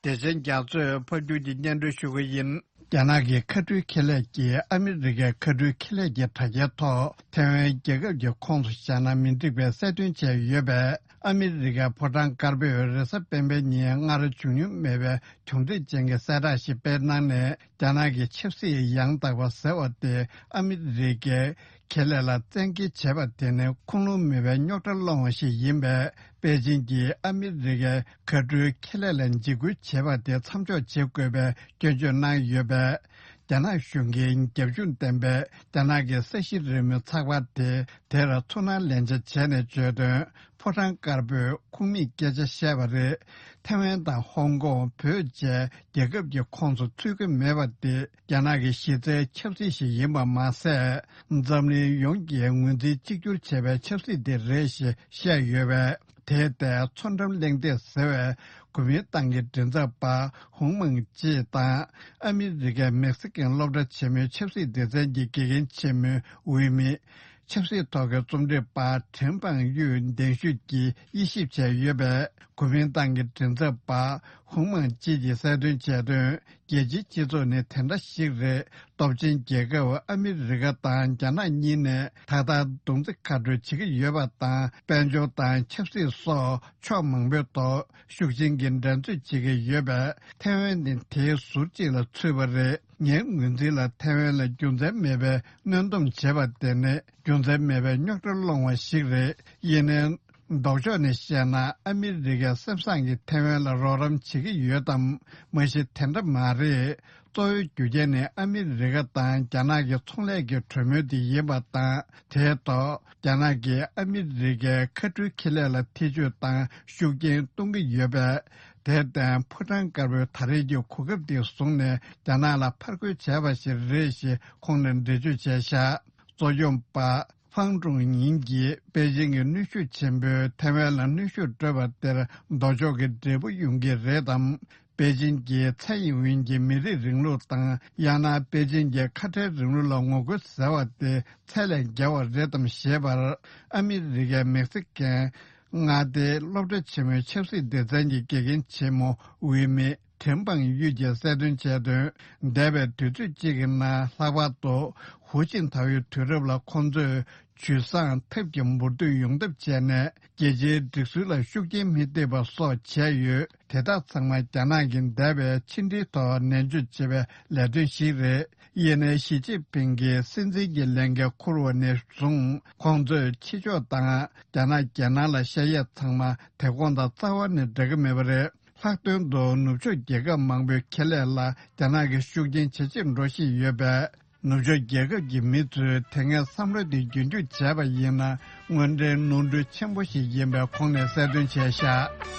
བདེ་ཆེན་རྒྱ་མཚོས་ཕབ་སྒྱུར་གྱིས་སྙན་སྒྲོན་ཞུ་གི་ཡིན། རྒྱ་ནག་གི་མཁའ་འགྲུལ་ཁེ་ལས་ཀྱིས་ཨ་མི་རི་ཀའི་མཁའ་འགྲུལ་ཁེ་ལས་ཀྱི་དྲ་རྒྱའི་ཐོག་ཐའེ་ཝན་རྒྱལ་ཁབ་ཀྱི་ཁོངས་སུ་བཞག་ན་མི་འགྲིག་པའི་གསལ་སྟོན་བྱས་ཡོད་པས། ཨ་མི་རི་ཀའི་ཕོ་བྲང་དཀར་པོས་རེས་གཟའ་སྤེན་པའི་ཉིན་སྔར་བྱུང་མྱོང་མེད་པའི་གྱོང་འདྲེས་ཅན་གྱི་གསལ་བསྒྲགས་ཤིག་སྤེལ་གནང་ནས། རྒྱ་ནག་གི་ཆབ་སྲིད་ཡང་དག་པ་ཟེར་བ་དེ་ཨ་མི་རི་ཀའི་ཁེ་ལས་ལ་བཙན་འགེལ་བྱས་པ་དེ་ནི་ཁུངས་ལུང་མེད་པའི་རྙོག་དྲ་སློང་བ་ཞིག་ཡིན་པས། པེ་ཅིན་གྱིས་ཨ་མི་རི་ཀའི་མཁའ་འགྲུལ་ཁེ་ལས་ལ་འཇིགས་སྐུལ་བྱས་པ་དེ་མཚམས་འཇོག་བྱེད་དགོས་པའི་སྐྱོན་བརྗོད་གནང་ཡོད་པས། རྒྱ་ནག་གཞུང་གིས་རྒྱབ་ལྗོངས་ལྡན་པའི་རྒྱ་ནག་གི་ས་གཞི་རི་མོའི་ཚགས་པར་དེ་དེར་ཚོར་སྣང་ལེན་ཆ་བྱས་ནས་བརྗོད་དོན། ཕོ་བྲང་དཀར་པོས་ཁུངས་མེད་སྐད་ཆ་བཤད་པ་རེད། ཐའེ་ཝན་དང་ཧོང་ཀོང་བོད་བཅས་རྒྱལ་ཁབ་ཀྱི་ཁོངས་སུ་ཚུད་ཀྱི་མེད་པ་དེ་རྒྱ་ནག་གི་གཞི་རྩའི་ཆབ་སྲིད་ཞིག་ཡིན་པ་མ་ཟད། འཛམ་གླིང་ཡོངས་ཀྱིས་ངོས་འཛིན་གཅིག་གྱུར་བྱས་པའི་ཆབ་སྲིད་དེ་རེད་ཞེས་བཤད་ཡོད་པས། དེར་བརྟེན། མཚོ་འགྲམ་གླེང་སྟེགས་ཟེར་བའི་གོ་མིན་ཏང་གི་མགྲིན་ཚབ་པ་ཧུང་མང་ཅི་དང་། ཨ་མི་རི་ཀའི་མེག་སི་ཀན་སློབ་གྲྭ་ཆེན་མོའི་ཆབ་སྲིད་སྡེ་ཚན་གྱི་དགེ་རྒན་ཆེན་མོའི་འོས་མི། ཆབ་སྲིད་ཐོག་གི་རྩོམ་སྒྲིག་པ་ཁྲེན་པང་ཡུས་གདན་ཞུས་ཀྱིས་དབྱེ་ཞིབ་བྱས་ཡོད་པས། གོ་མིན་ཏང་གི་མགྲིན་ཚབ་པ་ཧུང་མང་ཅི་ཡིས་གསལ་སྟོན་བྱས་དོན། རྒྱལ་སྤྱིའི་སྤྱི་ཚོགས་ནི་དེ་འདྲ་ཞིག་རེད། སྟོབས་ཆེན་རྒྱལ་ཁབ་ཨ་མི་རི་ཀ་དང་རྒྱ་ནག་གཉིས་ནས་ད་ལྟ་རྡུང་རྡེག་ཁ་སྤྲོད་བྱེད་ཀྱི་ཡོད་པ་དང་། དཔལ་འབྱོར་དང་ཆབ་སྲིད་སོགས་ཕྱོགས་མང་པོའི་ཐོག་ཤུགས་ཆེན་གྱི་འགྲན་རྩོད་བྱེད་ཀྱི་ཡོད་པས། ཐའེ་ཝན་ནི་དེའི་ཟུར་གཅིག་ལ་ཚུད་པ་རེད། ངའི་ངོས་འཛིན་ལ་ཐའེ་ཝན་ལ་རྒྱུ་མཚན་མེད་པའི་གནོན་སྡོམ་བྱེད་པ་དེ་ནི་རྒྱུ་མཚན་མེད་པའི་རྙོག་དྲ་སློང་བ་ཞིག་རེད། ཡིན་ནའི། ལྡོག་ཕྱོགས་ནས་བཤད་ན། ཨ་མི་རི་ཀའི་སེམས་བཟང་གིས་ཐའེ་ཝན་ལ་རོགས་རམ་བྱེད་ཀྱི་ཡོད་དམ། མ་གཞི་དེ་འདྲ་མ་རེད། གཙོ་བོའི་རྒྱུ་རྐྱེན་ནི་ཨ་མི་རི་ཀ་དང་རྒྱ་ནག་གི་ཚོང་ལས་ཀྱི་གྲོས་མོལ་དེ་ཡིན་པ་དང་། དེའི་ཐོག་རྒྱ་ནག་གིས་ཨ་མི་རི་ཀའི་མཁའ་འགྲུལ་ཁེ་ལས་ལ་ཐེ་ཇུས་དང་ཤུགས་རྐྱེན་གཏོང་གི་ཡོད་པས། དེར་བརྟེན། ཕོ་བྲང་དཀར་པོའི་ད་རེས་ཀྱི་གོ་སྐབས་དེ་བཟུང་ནས་རྒྱ་ནག་ལ་ཕར་རྒོལ་བྱས་པ་ཞིག་རེད་ཞེས་ཁོང་ནས་འགྲེལ་བརྗོད་བྱས་བཞག་གཙོ་སྐྱོང་པ་ཧྥང་ཀྲུང་ཉིང་གིས། པེ་ཅིང་གི་གནོན་ཤུགས་ཆེན་པོས་ཐའེ་ཝན་ལ་གནོན་ཤུགས་སྤྲོད་པ་དེར་ལྡོག་ཕྱོགས་ཀྱི་འབྲས་བུ་ཡོང་གི་རེད་དམ། པེ་ཅིང་གིས་ཚའེ་ཡིན་ཝིན་གྱི་མི་རིགས་རིང་ལུགས་དང་། ཡང་ན་པེ་ཅིང་གི་ཁ་བྲལ་རིང་ལུགས་ལ་ངོ་རྒོལ་ཟེར་བ་དེ་ཚད་ལས་བརྒལ་བ་རེད་དམ་ཞེས་པར། ཨ་མི་རི་ཀའི་མེག་སི་ཀན་མངའ་སྡེའི་སློབ་གྲྭ་ཆེན་མོའི་ཆབ་སྲིད་སྡེ་ཚན་གྱི་དགེ་རྒན་ཆེན་མོ་འོས་མི། ཁྲེན་པང་ཡུས་ཀྱིས་གསལ་སྟོན་བྱས་དོན། འདས་པའི་དུས་ཚོད་གཅིག་གི་ནང་། ལྷག་པར་དུ་ཧུའུ་ཅིན་ཐའོ་ཡི་དུས་རབས་ལ་ཁོང་ཚོས་ཇུས་བཟང་ཐབས་ཀྱིས་འབུར་འདོན་ཡོང་ཐབས་བྱས་ནས། རྒྱལ་སྤྱིའི་སྒྲིག་སྲོལ་ལ་ཤུགས་རྐྱེན་མི་ཐེབས་པ་སོགས་བྱས་ཡོད། དེ་དག་ཚང་མ་རྒྱ་ནག་གིས་འདས་པའི་ཕྱི་འབྲེལ་ཐོག་ནན་བརྗོད་བྱས་པའི་ལས་དོན་ཞིག་རེད། ཡིན་ནའི། ཞི་ཅིན་ཕིང་གིས་སྲིད་འཛིན་གྱི་ལས་འགན་འཁུར་བ་ནས་བཟུང་། ཁོང་ཚོས་ཕྱི་ཕྱོགས་དང་རྒྱ་ནག་རྒྱལ་ནང་ལ་ཤ་ཡས་ཚང་མ་དེ་གོང་དང་རྩ་བ་ནས་འདྲ་གི་མེད་པ་རེད། ལྷག་དོན་དུ། ནུབ་ཕྱོགས་རྒྱལ་ཁབ་མང་པོའི་ཁེ་ལས་ལ་རྒྱ་ནག་གི་ཤུགས་རྐྱེན་ཇེ་ཆེར་འགྲོ་བཞིན་ཡོད་པས། ནུབ་ཕྱོགས་རྒྱལ་ཁབ་ཀྱི་མི་ཚོས་དེ་སྔའི་བསམ་བློ་དེ་རྒྱུན་འཁྱོངས་བྱས་པ་ཡིན་ན། དངོས་འབྲེལ་ནོར་འཁྲུལ་ཆེན་པོ་ཞིག་ཡིན་པའི་ཁོང་ནས་གསལ་སྟོན་བྱས་ཤག་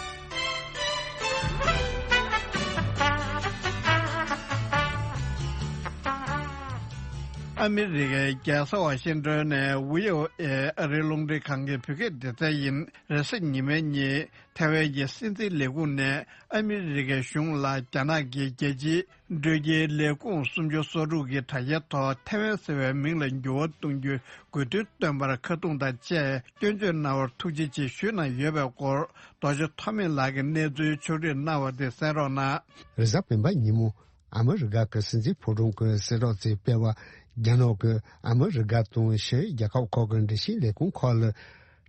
ཨ་མི་རི་ཀའི་རྒྱལ་ས་ཝ་ཤིང་ཏོན་ནས་བྷི་ཨོ་ཨེ་ཨ་རིའི་རླུང་འཕྲིན་ཁང་གི་བོད་སྐད་སྡེ་ཚན་ཡིན། རེས་གཟའ་ཉི་མའི་ཉིན། ཐའེ་ཝན་གྱི་སྲིད་འཛིན་ལས་ཁུངས་ནས་ཨ་མི་རི་ཀའི་གཞུང་ལ་རྒྱ་ནག་གིས་རྒྱལ་སྤྱིའི་འགྲུལ་སྐྱེལ་ལས་ཁུངས་སུམ་ཅུ་སོ་དྲུག་གི་དྲ་རྒྱའི་ཐོག་ཐའེ་ཝན་ཟེར་བའི་མིང་ལ་འགྱུར་བ་གཏོང་རྒྱུའི་དགོས་འདུན་བཏོན་པར་ཁ་རྡུང་དང་བཅས་སྐྱོན་བརྗོད་གནང་བར་ཐུགས་རྗེ་ཆེ་ཞུས་གནང་ཡོད་པའི་སྐོར། རྡོ་རྗེ་ཐོགས་མེད་ལགས་ཀྱིས་གནས་ཚུལ་ཕྱོགས་སྒྲིག་གནང་བ་དེ་གསན་རོགས་གནང་། རེས་གཟའ་སྤེན་པ་ཉིན་མོ། ཨ་མི་རི་ཀ་གི་སྲིད་འཛིན་ཕོ་བྲང་གི་གསལ་བསྒྲགས་དེ་སྤེལ་བ། རྒྱ་ནག་གིས་ཨ་མི་རི་ཀ་དང་ཕྱིའི་རྒྱལ་ཁབ་ཁག་གི་འགྲེལ་བཤད་ལས་ཁུངས་ཁག་ལ།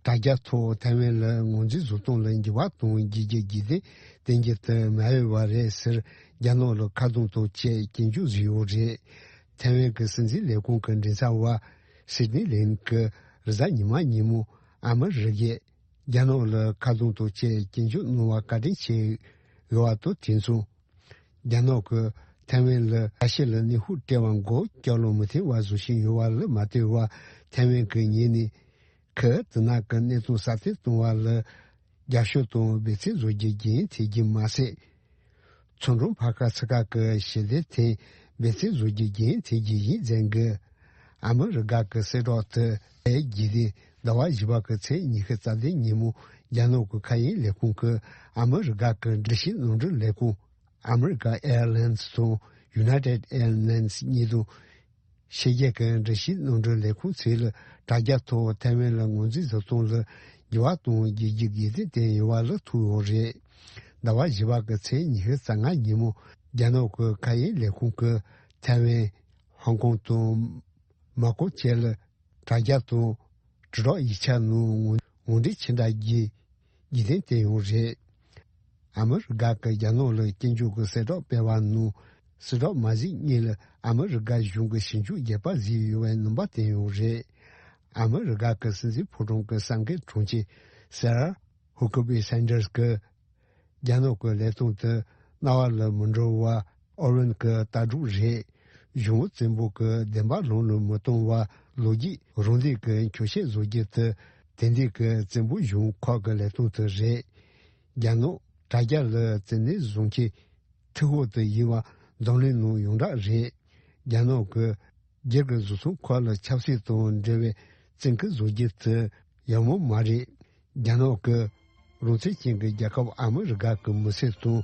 དྲ་རྒྱ་ཐོག་ཐའེ་ཝན་ལ་ངོས་འཛིན་བཟོ་སྟངས་ལ་འགྱུར་བ་གཏོང་རྒྱུའི་རྒྱུ་རྐྱེན་གཏན་འཁེལ་དུ་མ་ཡོད་པ་རེད་ཟེར། རྒྱ་ནག་ལ་ཁ་རྡུང་དང་བཅས་སྐྱོན་བརྗོད་བཟོས་ཡོད་རེད། ཐའེ་ཝན་གྱི་སྲིད་འཛིན་ལས་ཁུངས་ཀྱི་མགྲིན་ཚབ་པ་སི་ཏི་ལིན་གྱིས་རེས་གཟའ་ཉི་མ་ཉིན་མོ། ཨ་མི་རི་ཀས་རྒྱ་ནག་ལ་ཁ་རྡུང་དང་བཅས་སྐྱོན་བརྗོད་གནང་བར་བཀའ་དྲིན་ཆེ་ཡོད་པ་དང་། དེ་མཚུངས། རྒྱ་ནག་གིས་ཐའེ་ཝན་ལ་ཁ་ཤས་ལ་གནོན་ཤུགས་སྤྲད་པ་འགོག་རྒྱག་ལ་མི་མཐུན་པ་བཟོ་བཞིན་ཡོད་པ་ལ་མ་ལྟོས་པར། ཐའེ་ཝན་གྱི་ངོས་ནས་ཁུལ་དེ་ནང་གི་གནས་སྟངས་སྲ་བརྟན་གཏོང་བ་ལ་ རྒྱབ་སྐྱོར་དང་འབད་བརྩོན་བཟོ་རྒྱུ་རྒྱུན་འཐེན་རྒྱུ་མ་ཟད། མཚོ་འབྲོག་བར་ཁ་ཚུ་ཁག་གི་ཞི་བདེ་ཐད་འབད་བརྩོན་བཟོ་རྒྱུ་རྒྱུན་འཐེན་རྒྱུ་ཡིན་ཟེར་གི། ཨ་མི་རི་ཀ་གི་གསལ་བསྒྲགས་དེ་ཨེ་བརྒྱུད་དེ་ཟླ་བ་བཞི་པ་གི་ཚེས་ཉི་ཤུ་རྩ་བདུན་ཉིན་མོ་རྒྱ་ནག་གི་མཁའ་དབྱིངས་ལས་ཁུངས་ཀྱིས་ཨ་མི་རི་ཀ་གི་འགྲུལ་བཞུད་གནམ་གྲུ་ལས་ཁུངས་America Airlines དང་United Airlines གཉིས་དང་། ཕྱི་རྒྱལ་གྱི་འགྲུལ་བཞུད་གནམ་གྲུ་ལས་ཁུངས་ཚོས་དྲ་རྒྱ་ཐོག་ཐའེ་ཝན་ལ་ངོས་འཛིན་བཟོ་སྟངས་ལ་འགྱུར་བ་གཏོང་རྒྱུ་གི་དགོས་འདུན་བཏོན་ཡོད་པ་ལ་ཐུག་ཡོད་རེད། ཟླ་བ་བཞི་པ་གི་ཚེས་ཉི་ཤུ་རྩ་ལྔ་ཉིན་མོ་རྒྱ་ནག་གི་མཁའ་དབྱིངས་ལས་ཁུངས་ཀྱིས་ཐའེ་ཝན། ཧོང་ཀོང་དང་མ་ཀོ་བཅས་ལ་དྲ་རྒྱ་དང་དྲིལ་སྒྲོག་ཡིག་ཆ་ནང་ངོས་ངོས་འབྲེལ་ཕྱིར་བསྒྲགས་ཀྱི་རྒྱུ་རྐྱེན་དེ་ཡང་རེད། ཨ་མི་རི་ཀ་གིས་རྒྱ་ནག་ལ་སྐྱོན་བརྗོད་ཀྱི་གསལ་བསྒྲགས་སྤེལ་བ་ནང་གསལ་བསྒྲགས་མ་གཟིགས་སྔོན་ལ་ཨ་མི་རི་ཀ་གཞུང་གི་ཞིབ་འཇུག་བརྒྱུད་པ་གཟིགས་ཡོད་པའི་རྣམ་པ་བསྟན་ཡོད་རེད། ཨ་མི་རི་ཀ་གི་སྲིད་འཛིན་ཕོ་བྲང་གི་གསར་འགོད་དྲུང་ཆེ་སེ་ར་ཧུ་ཀི་བི་སན་ཏར་གྱིས། རྒྱ་ནག་གི་ལས་དོན་དེ་རྣ་བ་ལ་མི་འགྲོ་བ་ཨོ་རན་གྱི་ལྟ་གྲུབ་རེད། གཞུང་བཙན་པོ་གི་བདེན་པ་ལམ་ལ་མི་གཏོང་བ་ལོ་རྒྱུས་རང་བདེན་གྱི་འཁྱོག་བཤད་བཟོ་རྒྱུ་དེ་དེང་དུས་ཀྱི་བཙན་པོ་གཞུང་ཁག་གི་ལས་དོན་དེ་རེད། རྒྱ་ནག་དྲ་རྒྱ་ལ་བཙན་གནོན་བཟུང་མཁན་མཐུ་འགོ་དེ་ཡིན་པ་འཛམ་གླིང་ནང་ཡོངས་གྲགས་རེད། རྒྱ་ནག་གི་སྒེར་གྱི་བཟོ་ཚོང་ཁག་ལ་ཆབ་སྲིད་དང་འབྲེལ་བའི་བཙན་སྐུལ་བཟོ་རྒྱུ་དེ་ཡག་མོ་མ་རེད། རྒྱ་ནག་གི་རང་བཙན་ཅན་གྱི་རྒྱལ་ཁབ་ཨ་མི་རི་ཀ་གི་མི་སེར་དང་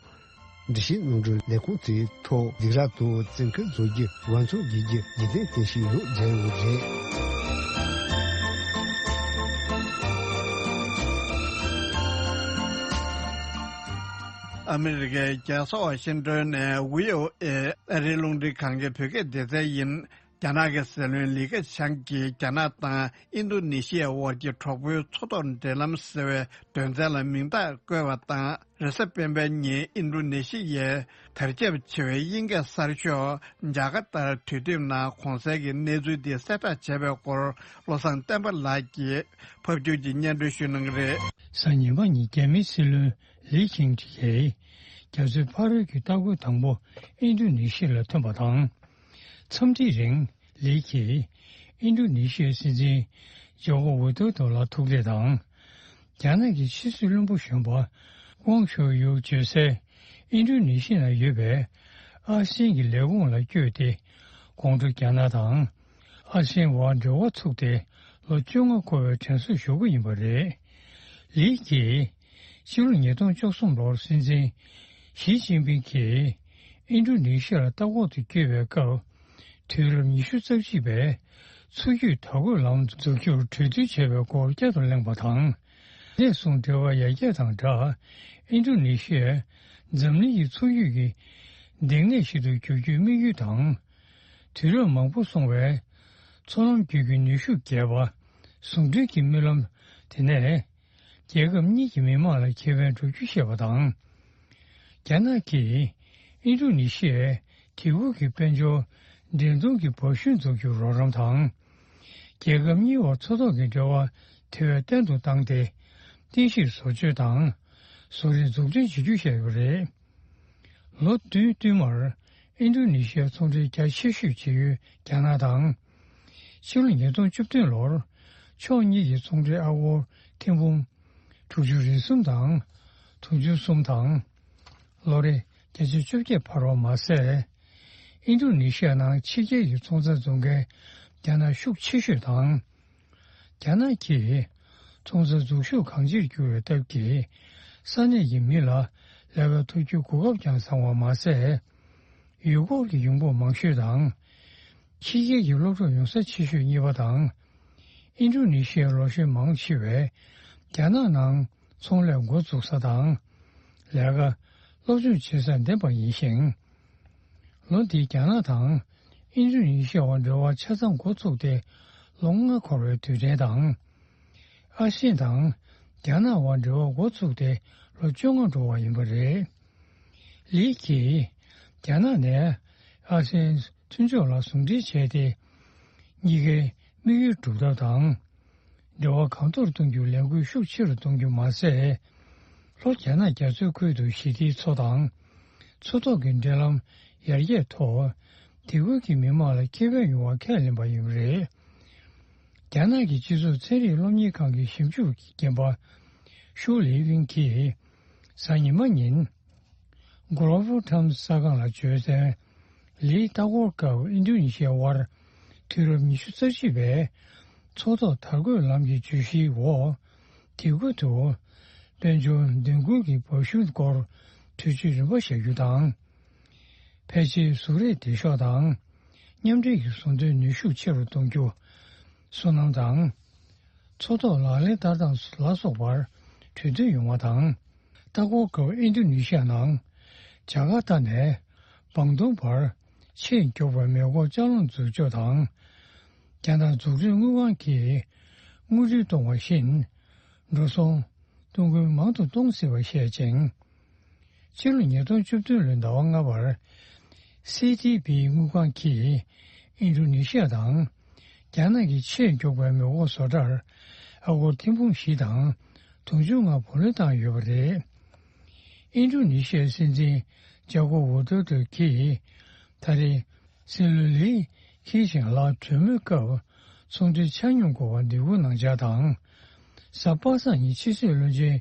འགྲུལ་བཞུད་གནམ་གྲུ་ལས་ཁུངས་དེའི་ཐོག་སྡིགས་ར་དང་བཙན་སྐུལ་བཟོ་རྒྱུ་འོས་འཚམ་བྱེད་རྒྱུ་རྒྱུ་མཚན་དེ་ཞིག་ཡོད་བསྡད་ཡོད་རེད། ཨ་མི་རི་ཀའི་རྒྱལ་ས་ཝ་ཤིང་ཏོན་ནས་བྷི་ཨོ་ཨེ་ཨ་རིའི་རླུང་འཕྲིན་ཁང་གི་བོད་སྐད་སྡེ་ཚན་ཡིན། རྒྱ་ནག་གི་སྲིད་བློན་ལི་ཁེ་ཆང་གིས་རྒྱ་ནག་དང་ཨིན་རྡུ་ནི་ཤི་ཡའི་དབར་གྱི་གྲོགས་པོའི་མཚོ་ཐོག་འབྲེལ་ལམ་ཟེར་བའི་དོན་ཚན་ལ་མིང་རྟགས་བཀོད་པ་དང་། རེས་གཟའ་སྤེན་པའི་ཉིན་ཨིན་རྡུ་ནི་ཤི་ཡའི་དར་ཁྱབ་ཆེ་བའི་དབྱིན་སྐད་གསར་ཤོག་ཇ་ཀར་ཏར་དུས་དེབ་ནང་གོང་གསལ་གྱི་གནས་ཚུལ་འདི་གསལ་བསྒྲགས་བྱས་པའི་སྐོར་བློ་བཟང་བསྟན་པ་ལགས་ཀྱིས་ཕབ་སྒྱུར་གྱིས་སྙན་སྒྲོན་ཞུ་གནང་གི་རེད། གཟའ་ཉི་མ་ཉིན་རྒྱ་མིའི་སྲིད་བློན་ལི་ཁེང་ཆིང་གིས་རྒྱ་མཚོའི་ཕ་རོལ་གྱི་ལྟ་སྐོར་དང་པོ་ཨིན་རྡུ་ནི་ཤི་ལ་ཐོན་པ་དང་། འཚམས་འདྲིའི་རིང་ལི་ཁིས་ཨིན་རྡུ་ནི་ཤི་ཡའི་སྲིད་འཛིན་ཇོ་ཀོ་ཝི་དོ་དོ་ལ་ཐུག་འཕྲད་དང་། རྒྱ་ནག་གི་ཕྱི་སྲིད་བློན་པོ་གཞོན་པ་ཝང་ཞོ་ཡུ་བརྗོད་སའི་ཨིན་རྡུ་ནི་ཤི་ན་ཡོད་པའི་ཨ་སེན་གྱི་ལས་ཁུངས་ལ་བསྐྱོད་དེ། དགོང་དྲོ་རྒྱ་ནག་དང་ཨ་སེན་དབར་འབྲེལ་བ་ཚུགས་ཏེ་ལོ་བཅོ་ལྔ་འཁོར་བའི་དྲན་གསོ་ཞུ་རྒྱུ་ཡིན་པ་རེད། ལི་ཁིས་ཕྱི་ལོ་ཉིས་སྟོང་བཅུ་གསུམ་ལོར་སྲིད་འཛིན་ཞི་ཅིན་ཕིང་གིས་ཨིན་རྡུ་ནི་ཤི་ལ་ལྟ་སྐོར་དུ་བསྐྱོད་པའི་སྐབས། དུས་རབས་ཉི་ཤུ་རྩ་གཅིག་པའི་མཚོ་རྒྱུད་དར་གོས་ལམ་འཛུགས་རྒྱུར་གྲོས་བསྡུར་བྱས་པའི་སྐོར་བསྐྱར་དུ་གླེང་བ་དང་། ནས་བཟུང་འབྲེལ་བ་ཡར་རྒྱས་དང་སྦྲགས། ཨིན་རྡུ་ནི་ཤི་ཡས་འཛམ་གླིང་གི་མཚོ་རྒྱུད་ཀྱི་སྡིངས་གནས་ཤིག་ཏུ་འགྱུར་རྒྱུའི་དམིགས་ཡུལ་དང་། དུས་རབས་མང་པོ་སོང་བའི་མཚོ་ལམ་བརྒྱུད་ཀྱི་ནུས་ཤུགས་རྒྱས་པ། ཟུང་འབྲེལ་གྱི་རྨི་ལམ་དེ་ནས། རྒྱལ་ཁབ་གཉིས་ཀྱི་མི་དམངས་ལ་ཁེ་ཕན་འགྲོ་རྒྱུ་བཤད་པ་དང་། རྒྱ་ནག་གིས་ཨིན་རྡུ་ནི་ཤི་ཡའི་དེ་ཁུལ་གྱི་དཔལ་འབྱོར་འགྲན་བསྡུར་གྱི་བར་ཤུན་འཛུགས་རྒྱུར་རོགས་རམ་དང་། རྒྱལ་ཁབ་གཉིས་བར་མཚོ་ཐོག་གི་འབྲེལ་བ་དེ་བས་བརྟན་དུ་བཏང་སྟེ། རྟེན་གཞིར་བཟོ་བཅོས་དང་། བཟོ་རིག་འཛུགས་སྐྲུན་བྱེད་རྒྱུ་བཤད་ཡོད་པ་རེད། ལོ་བདུན་བསྟུད་མར་ཨིན་རྡུ་ནི་ཤི་ཡ་ཚོང་འབྲེལ་རྒྱ་ཆེ་ཤོས་བྱེད་ཡུལ་རྒྱ་ནག་དང་། ཕྱི་ལོ་ཉིས་སྟོང་བཅུ་བདུན་ལོར་ཕྱོགས་གཉིས་ཀྱི་ཚོང་འབྲེལ་ཨ་སྒོར་ཐེར་འབུམ་དྲུག་ཅུ་རེ་གསུམ་དང་། དུང་ཕྱུར་གསུམ་དང་། ལོ་རེ་བརྒྱ་ཆ་བཅོ་བརྒྱད་འཕར་བ་མ་ཟད། ཨིན་རྡུ་ནི་ཤི་ཡ་ནང་ཕྱི་རྒྱལ་གྱི་ཚོང་རྩྭ་བཙོང་མཁན་རྒྱ་ནག་ཤུགས་ཆེ་ཤོས་དང་། རྒྱ་ནག་གིས་ཚོང་རྩྭ་འཛུགས་ཤུགས་གང་ཆེར་གྱུར་བའི་སྟབས་ཀྱིས། ས་གནས་ཀྱི་མི་ལ་ལས་ཀ་ཐོབ་རྒྱུའི་གོ་སྐབས་ཀྱང་བཟང་བ་མ་ཟད། ཡུལ་སྐོར་གྱི་ཡོང་འབབ་མང་ཤོས་དང་། ཕྱི་རྒྱལ་གྱི་སློབ་གྲྭ་ཡོང་ས་ཆེ་ཤོས་གཉིས་པ་དང་། ཨིན་ཌོ་ནེ་ཤི་ཡའི་ལོ་གཞོན་མང་ཆེ་བས་རྒྱ་ནག་ནང་ཚོང་ལས་འགོ་འཛུགས་ས་དང་། ལས་ཀ་སློབ་སྦྱོང་བྱེད་སར་འདེམས་པ་ཡིན་ཞིང་། ལོ་འདིའི་རྒྱ་ནག་དང་ཨིན་ཌོ་ནེ་ཤི་ཡ་བར་འབྲེལ་བ་ཆ་ཚང་འགོ་ཚུགས་ཏེ་ལོ་ལྔ་འཁོར་བའི་དུས་དྲན་དང་། ཨ་ཤེ་དང་རྒྱ་ནག་དབར་འབྲེལ་བ་འགོ་ཚུགས་ཏེ་ལོ་བཅོ་ལྔ་འགྲོ་བ་ཡིན་པ་རེད། ལི་གིས་རྒྱ་ནག་ནས་ཨ་ཤེ་མཐུན་ཕྱོགས་ལ་ཟུང་འབྲེལ་བྱས་ཏེ། གཉིས་ཀའི་དམིགས་ཡུལ་སྒྲུབ་ཐབས་དང་། འབྲེལ་བ་གང་མཐོར་གཏོང་རྒྱུར་ལས་འགུལ་ཤུགས་ཆེ་རུ་གཏོང་རྒྱུ་མ་ཟད། ལྷོ་རྒྱ་ནག་རྒྱ་མཚོའི་ཁུལ་དུ་ཞི་བདེའི་མཚོ་དང་། མཚོ་ཐོག་གི་འབྲེལ་ལམ་ཡར་རྒྱས་ཐོག་དེ་ཁུལ་གྱི་མི་དམངས་ལ་ཁེ་ཕན་ཡོང་བ་ཁས་ལེན་པ་ཡིན་པ་རེད། རྒྱ་ནག་གི་སྤྱི་ཚོགས་ཚན་རིག་སློབ་གཉེར་ཁང་གི་ཞིབ་འཇུག་གི་རྒན་པ། ཤུ་ལི་ཝིན་གྱིས་གཟའ་ཉི་མ་ཉིན། Global Times གསར་ཁང་ལ་བརྗོད་གསལ། ལིའི་ལྟ་སྐོར་སྐབས་ཨིན་ཌོ་ནེ་ཤི་ཡ་དབར་དུས་རབས་ཉི་ཤུ་རྩ་གཅིག་པའི་མཚོ་ཐོག་དར་གོས་ལམ་གྱི་བརྗོད་གཞིའི་འོག་དེ་ཁུལ་དུ་དཔལ་འབྱོར་མདུན་སྐྱོད་ཀྱི་སྦག་ཤུལ་སྐོར་དུས་ཚོད་རིམ་པ་བཞག་རྒྱུ་དང་། ཕལ་ཆེར་གཟུགས་རིས་བདེ་ཤོག་དང་མཉམ་འབྲེལ་གྱི་བཟོ་འདྲའི་ནུས་ཤུགས་ཆེ་རུ་གཏོང་རྒྱུ། སོ་ནམ་དང་། མཚོ་ཐོག་ལག་ལེན་བསྟར་སྟངས་ལ་སོགས་པར་གྲོས་བསྡུར་ཡོང་བ་དང་། ལྟ་སྐོར་སྐབས་ཨིན་ཌོ་ནེ་ཤི་ཡ་ནང་ཇ་ཀར་ཏ་ནས་བང་ཏུང་བར་ཆེས་མགྱོགས་པའི་མེ་འཁོར་ལྕགས་ལམ་འཛུགས་ཕྱོགས་དང་། རྒྱ་ནག་འཛུགས་སྐྲུན་དངུལ་ཁང་གིས་དངུལ་འབྲེལ་གཏོང་བ་བཞིན་འགྲོ་སོང་གཏོང་ཁུལ་མང་དུ་གཏོང་སྲིད་པ་བཤད་ཅིང་། ཕྱི་ལོ་ཉིས་སྟོང་བཅུ་བདུན་ལོའི་ཟླ་བ་ལྔ་པར། སི་ཏི་བི་དངུལ་ཁང་གིས་ཨིན་ཌོ་ནེ་ཤི་ཡ་དང་རྒྱ་ནག་གི་ཆེས་མགྱོགས་པའི་མེ་འཁོར་བཟོ་གྲྭར་ཨ་སྒོར་ཐེར་འབུམ་བཞི་དང་དུང་ཕྱུར་ལྔ་བུ་ལོན་བཏང་ཡོད་པ་རེད། ཨིན་ཌོ་ནེ་ཤི་ཡའི་སྲིད་འཛིན་ཇཱ་ཀོ་ཝི་ཌོ་ཌོ་གིས་ད་རེས་སྲིད་བློན་ལིའི་ཁེ་ཤིང་ལགས་གྲོས་མོལ་སྐབས་ཚོང་འབྲེལ་ཆ་སྙོམས་དགོས་པར་འདེད་སྐུལ་གནང་འཆར་དང་། གཟའ་པ་སངས་ཉིན་ཕྱི་སྲིད་བློན་ཆེན་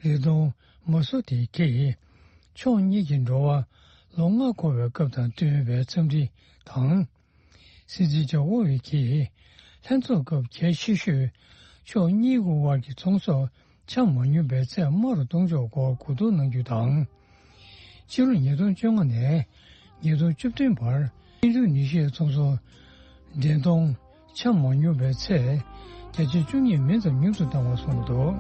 རི་དོང་མ་སུ་དེ་གིས་ཕྱོགས་གཉིས་ཀྱི་འགྲོ་བ་ལོ་ལྔ་འཁོར་བའི་སྐབས་དང་བསྟུན་པའི་འཚམས་འདྲི་དང་། སྲིད་འཛིན་ཇཱ་ཀོ་ཝི་གིས་ལྷན་ཚོགས་སྐབས་གལ་ཆེ་ཤོས་ཕྱོགས་གཉིས་ཀྱི་དབར་གྱི་ཚོང་ཟོག་ཆ་མ་སྙོམས་པའི་ཚད་དམའ་རུ་གཏོང་ཕྱོགས་སྐོར་གོ་བསྡུར་གནང་རྒྱུ་དང་། ཕྱི་ལོ་ཉིས་སྟོང་བཅོ་ལྔ་ནས་ཉིས་སྟོང་བཅུ་བདུན་བར་ཨིན་ཌོ་ནེ་ཤི་ཡའི་ཚོང་ཟོག་བདེན་གཏོང་ཆ་མ་སྙོམས་པའི་ཚད་བརྒྱ་ཆ་བཅུ་གཉིས་མིན་ཙམ་ཉུང་དུ་བཏང་བ་གསུངས་འདུག་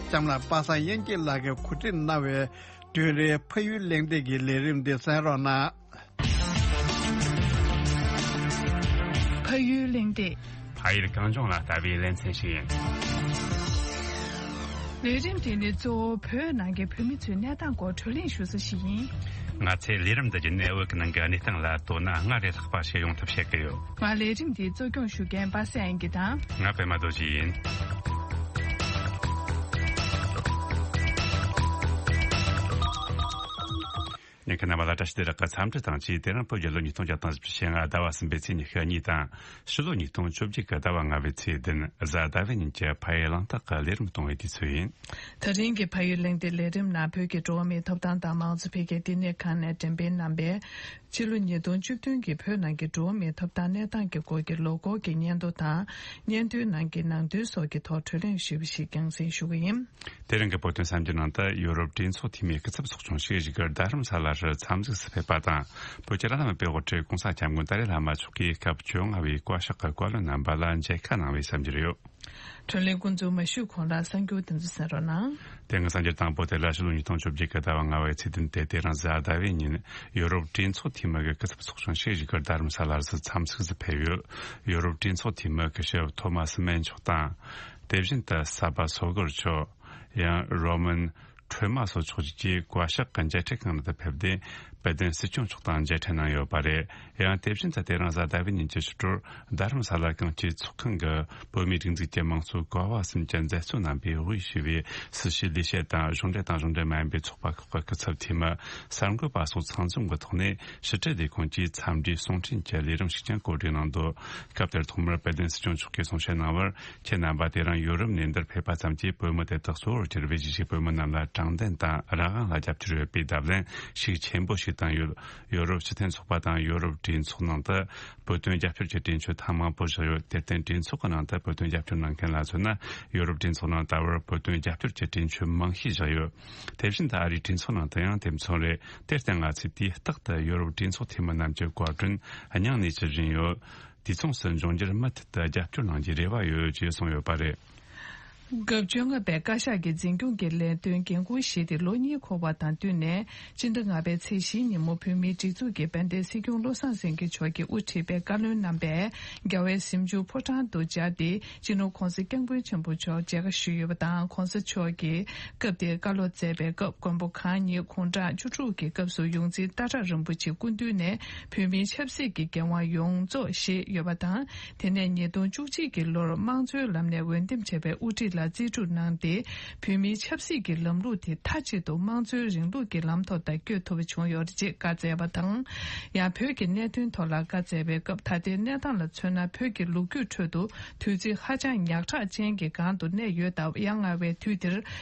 གཤམ་ལ་པ་སངས་དབྱངས་སྐྱིད་ལགས་ཀྱིས་གོ་སྒྲིག་གནང་བའི་བདུན་རེའི་ཕ་ཡུལ་གླེང་སྟེགས་ཀྱི་ལས་རིམ་འདི་གསན་རོགས་གནང་། ཕ་ཡུལ་གླེང་སྟེགས། ཕ་ཡུལ་གངས་ལྗོངས་ལ་ལྟ་བའི་ལེ་ཚན་ཞིག་ཡིན། ལས་རིམ་དེ་ནི་གཙོ་བོ་བོད་ནང་གི་བོད་མི་ཚོའི་གནས་སྟངས་སྐོར་བགྲོ་གླེང་ཞུ་ས་ཞིག་ཡིན། ང་ཚོས་ལས་རིམ་འདི་བརྒྱུད་ནས་བོད་ཀྱི་ནང་གི་གནས་སྟངས་ལ་དོ་སྣང་སྔར་ལས་ལྷག་པ་ཞིག་ཡོང་ཐབས་བྱེད་ཀྱི་ཡོད། ང་ལས་རིམ་འདིའི་གཙོ་སྐྱོང་ཞུ་མཁན་པ་སངས་དབྱངས་སྐྱིད་དང་། ང་པད་མ་རྡོ་རྗེ་ཡིན། ཉན་མཁན་རྣམ་པ་ལ་བཀྲ་ཤིས་བདེ་ལེགས་ཀྱི་འཚམས་འདྲི་དང་བཅས། དེ་རིང་བོད་རྒྱལ་ལོ་ཉིས་སྟོང་བརྒྱ་དང་བཞི་བཅུ་ཞེ་ལྔ་ཟླ་བ་གསུམ་པའི་ཚེས་ཉི་ཤུ་གཉིས་དང་། ཕྱི་ལོ་ཉིས་སྟོང་བཅོ་བརྒྱད་ཀྱི་ཟླ་བ་ལྔ་པའི་ཚེས་བདུན། གཟའ་ཟླ་བའི་ཉིན་གྱི་ཕ་ཡུལ་གླེང་སྟེགས་ཀྱི་ལས་རིམ་གཏོང་བའི་དུས་ཚོད་ཡིན། དེ་རིང་གི་ཕ་ཡུལ་གླེང་སྟེགས་ལས་རིམ་ནང་བོད་ཀྱི་འགྲོ་བ་མིའི་ཐོབ་ཐང་དང་མང་གཙོ་འཕེལ་རྒྱས་བསྟི་གནས་ཁང་ནས་འགྲེམས་སྤེལ་གནང་པའི་ཕྱི་ལོ་ཉིས་སྟོང་བཅུ་བདུན་གྱི་བོད་ནང་གི་འགྲོ་བ་མིའི་ཐོབ་ཐང་གནས་སྟངས་ཀྱི་སྐོར་གྱི་ལོ་འཁོར་གྱི་སྙན་ཐོ་དང་། སྙན་ཐོའི་ནང་གི་ནང་དོན་སོགས་ཀྱི་ཐོག་བགྲོ་གླེང་ཞུས་པ་ཞིག་རྒྱང་སྲིང་ཞུ་གི་ཡིན། དེ་རིང་གི་བོད་དོན་གསར་འགྱུར་ནང་དུ། ཡོ་རོབ་གྲོས་ཚོགས་འཐུས་མིའི་སྐུ་ཚབ་ཚོགས་ཆུང་ཞིག་བཞུགས་སྒར་རྡ་རམ་ས་ལ་རུ་འཚམས་གཟིགས་སུ་ཕེབས་པ་དང་། བོད་ཀྱི་བླ་ན་མེད་པའི་དབུ་ཁྲིད་༸གོང་ས་༸སྐྱབས་མགོན་ཏཱ་ལའི་བླ་མ་མཆོག་གིས་སྐབས་བཅོ་ལྔ་བའི་བཀའ་ཤག་གི་བཀའ་བློན་རྣམ་པ་ལ་མཇལ་ཁ་གནང་བའི་གསར་འགྱུར་ཡོད། བགྲོ་གླེང་འགོ་འཛུགས་མ་ཞུས་གོང་ལ་གསར་འགྱུར་དེ་ཚོ་གསན་རོགས་གནང་། དེ་སྔ་གསར་འགྱུར་དང་པོ་དེ་ལ། ཕྱི་ལོ་ཉིས་སྟོང་བཅོ་བརྒྱད་ཀྱི་ཟླ་བ་ལྔ་པའི་ཚེས་བདུན་སྟེ། དེ་རིང་གཟའ་ཟླ་བའི་ཉིན། ཡོ་རོབ་གྲོས་ཚོགས་འཐུས་མི་གི་སྐུ་ཚབ་ཚོགས་ཆུང་ཞིག་བཞུགས་སྒར་རྡ་རམ་ས་ལ་རུ་འཚམས་གཟིགས་སུ་ཕེབས་ཡོད། ཡོ་རོབ་གྲོས་ཚོགས་འཐུས་མི་སྐུ་ཞབས་ཐོ་མཱ་སི་མན་མཆོག་དང་། དེ་བཞིན་དུ་ས་པ་སོ་གོར་མཆོག། ཡང་རོ་མན་ཁྲོས་མ་སོགས་ཕྱོགས་བཅས་ཀྱིས་བཀའ་ཤག་གི་མཇལ་འཕྲད་ཁང་དུ་ཕེབས་ཏེ། དཔལ་ལྡན་སྲིད་སྐྱོང་མཆོག་དང་མཇལ་འཕྲད་གནང་ཡོད་པ་རེད། ཡང་དེ་བཞིན་དུ་དེ་རིང་གཟའ་ཟླ་བའི་ཉིན་གྱི་ཕྱི་དྲོར། རྡ་རམ་ས་ལ་གངས་སྐྱེས་ཚོགས་ཁང་གི་བོད་མིའི་སྒྲིག་འཛུགས་ཀྱི་དམངས་གཙོའི་ཀ་བ་གསུམ་གྱི་མཛད་གཙོ་རྣམ་པས་དབུས་ཞུ་བའི་སྲི་ཞུའི་ལས་བྱེད་དང་། གཞུང་འབྲེལ་དང་གཞུང་འབྲེལ་མ་ཡིན་པའི་ཚོགས་པ་ཁག་གི་སྐུ་ཚབ་འཐུས་མི། གསར་འགོད་པ་སོགས་ཚང་འཛོམས་ཀྱི་ཐོག་ནས། ཕྱི་དྲིལ་ལས་ཁུངས་ཀྱིས་འཚམས་འདྲིའི་གསུང་འཕྲིན་གྱི་ལས་རིམ་ཞིག་ཀྱང་གོ་སྒྲིག་གནང་འདུག་སྐབས་དེར་ཐོག་མར་དཔལ་ལྡན་སྲིད་སྐྱོང་མཆོག་གིས་གསུང་བཤད་གནང་བར། ཁྱེད་རྣམ་པ་དེ་རིང་ཡོ་རོབ་ནས་འདིར་ཕེབས་པ་ཙམ་གྱིས་བོད་མི་དེ་དག་གཙོ་བོར་གྱུར་པའི་གཞིས་བྱེས་བོད་མི་རྣམས་ལ་དྲང་བདེན་དང་རང་དབང་ལ་རྒྱབ་སྐྱོར་ཡོད་པའི་བརྡ་ལན་ཤུགས་ཆེན་པོ་ཞིག་བཏང་ཡོད། ཡོ་རོབ་སྤྱི་མཐུན་ཚོགས་པ་དང་ཡོ་རོབ་གྲོས་ཚོགས་ནང་དུ་བོད་དོན་རྒྱབ་སྐྱོར་གྱི་གྲོས་ཆོད་ཐེངས་མང་པོ་བཞག་ཡོད། དེར་བརྟེན། གྲོས་ཚོགས་ཀྱི་ནང་དུ་བོད་དོན་རྒྱབ་སྐྱོར་གནང་མཁན་ལ་མཚོན་ན། ཡོ་རོབ་གྲོས་ཚོགས་ནང་ད་བར་བོད་དོན་རྒྱབ་སྐྱོར་གྱི་གྲོས་ཆོད་མང་ཤོས་བཞག་ཡོད། དེ་བཞིན་དུ་ཨ་རིའི་གྲོས་ཚོགས་ནང་དུ་ཡང་དེ་མཚུངས་རེད། དེར་བརྟེན། ང་ཚོས་དུས་རྟག་ཏུ་ཡོ་རོབ་གྲོས་ཚོགས་འཐུས་མི་རྣམས་ཀྱི་བཀའ་དྲིན་སྙིང་ནས་ཅི་བཞིན་ཡོད། དུས་མཚུངས་སུ་འབྱུང་འགྱུར་མུ་མཐུད་དུ་རྒྱབ་སྐྱོར་གནང་རྒྱུའི་རེ་བ་ཡོད་ཅེས་གསུངས་ཡོད་པ་རེད། སྐབས་བཅོ་ལྔ་པའི་བཀའ་ཤག་གི་འཛིན་སྐྱོང་གི་ལས་དོན་འགན་འཁུར་བཞེས་ཏེ་ལོ་གཉིས་འཁོར་བ་དང་བསྟུན་ནས། སྤྱི་ཟླ་ལྔ་པའི་ཚེས་བཞིའི་ཉིན་མོ་བོད་མིའི་སྒྲིག་འཛུགས་ཀྱི་དཔལ་ལྡན་སྲིད་སྐྱོང་བློ་བཟང་སེང་གེ་མཆོག་གིས་དབུ་ཁྲིད་པའི་བཀའ་བློན་རྣམ་པས་རྒྱལ་བའི་གཟིམ་ཆུང་ཕོ་བྲང་དུ་བཅར་ཏེ། སྤྱི་ནོར་༸གོང་ས་༸སྐྱབས་མགོན་ཆེན་པོ་མཆོག་མཇལ་ཁ་ཞུས་ཡོད་པ་དང་། ༸གོང་ས་མཆོག་གིས་སྐབས་དེར་བཀའ་སློབ་སྩལ་བའི་སྐབས། མགོན་པོ་གང་ཉིད་དགུང་གྲངས་བཅུ་དྲུག་གི་སྐབས་སུ་ཡོངས་འཛིན་སྟག་བྲག་རིན་པོ་ཆེ་སྐུ་མདུན་ནས་བོད་མིའི་ཆབ་སྲིད་ཀྱི་འགན་དབང་ཡོངས་རྫོགས་བཞེས་ཡོད་པ་དང་། དེ་ནས་ཉིས་སྟོང་བཅུ་གཅིག་གི་ལོར་དམངས་གཙོའི་ལམ་ནས་འོས་འདེམས་བྱས་པའི་དབུ་ཁྲིད། ལ་རྩིས་སྤྲོད་གནང་སྟེ། བོད་མིའི་ཆབ་སྲིད་ཀྱི་ལམ་ལུགས་དེ་མཐའ་གཅིག་ཏུ་དམངས་གཙོའི་རིང་ལུགས་ཀྱི་ལམ་ཐོག་ཏུ་བསྐྱོད་ཐུབ་པ་བྱུང་ཡོད་རེད་ཅེས་བཀའ་སྩལ་བ་དང་། ཡང་བོད་ཀྱི་གནད་དོན་ཐོག་ལ་བཀའ་སྩལ་བའི་སྐབས། ད་ལྟའི་གནས་སྟངས་ལ་མཚོན་ན། བོད་ཀྱི་ལོ་རྒྱུས་ཁྲོད་དུ་དུས་ཚིགས་ཧ་ཅང་ཉག་ཕྲ་ཅན་གྱི་སྒང་དུ་གནས་ཡོད་སྟབས། ཡ་ང་བའི་དུས་འདིར་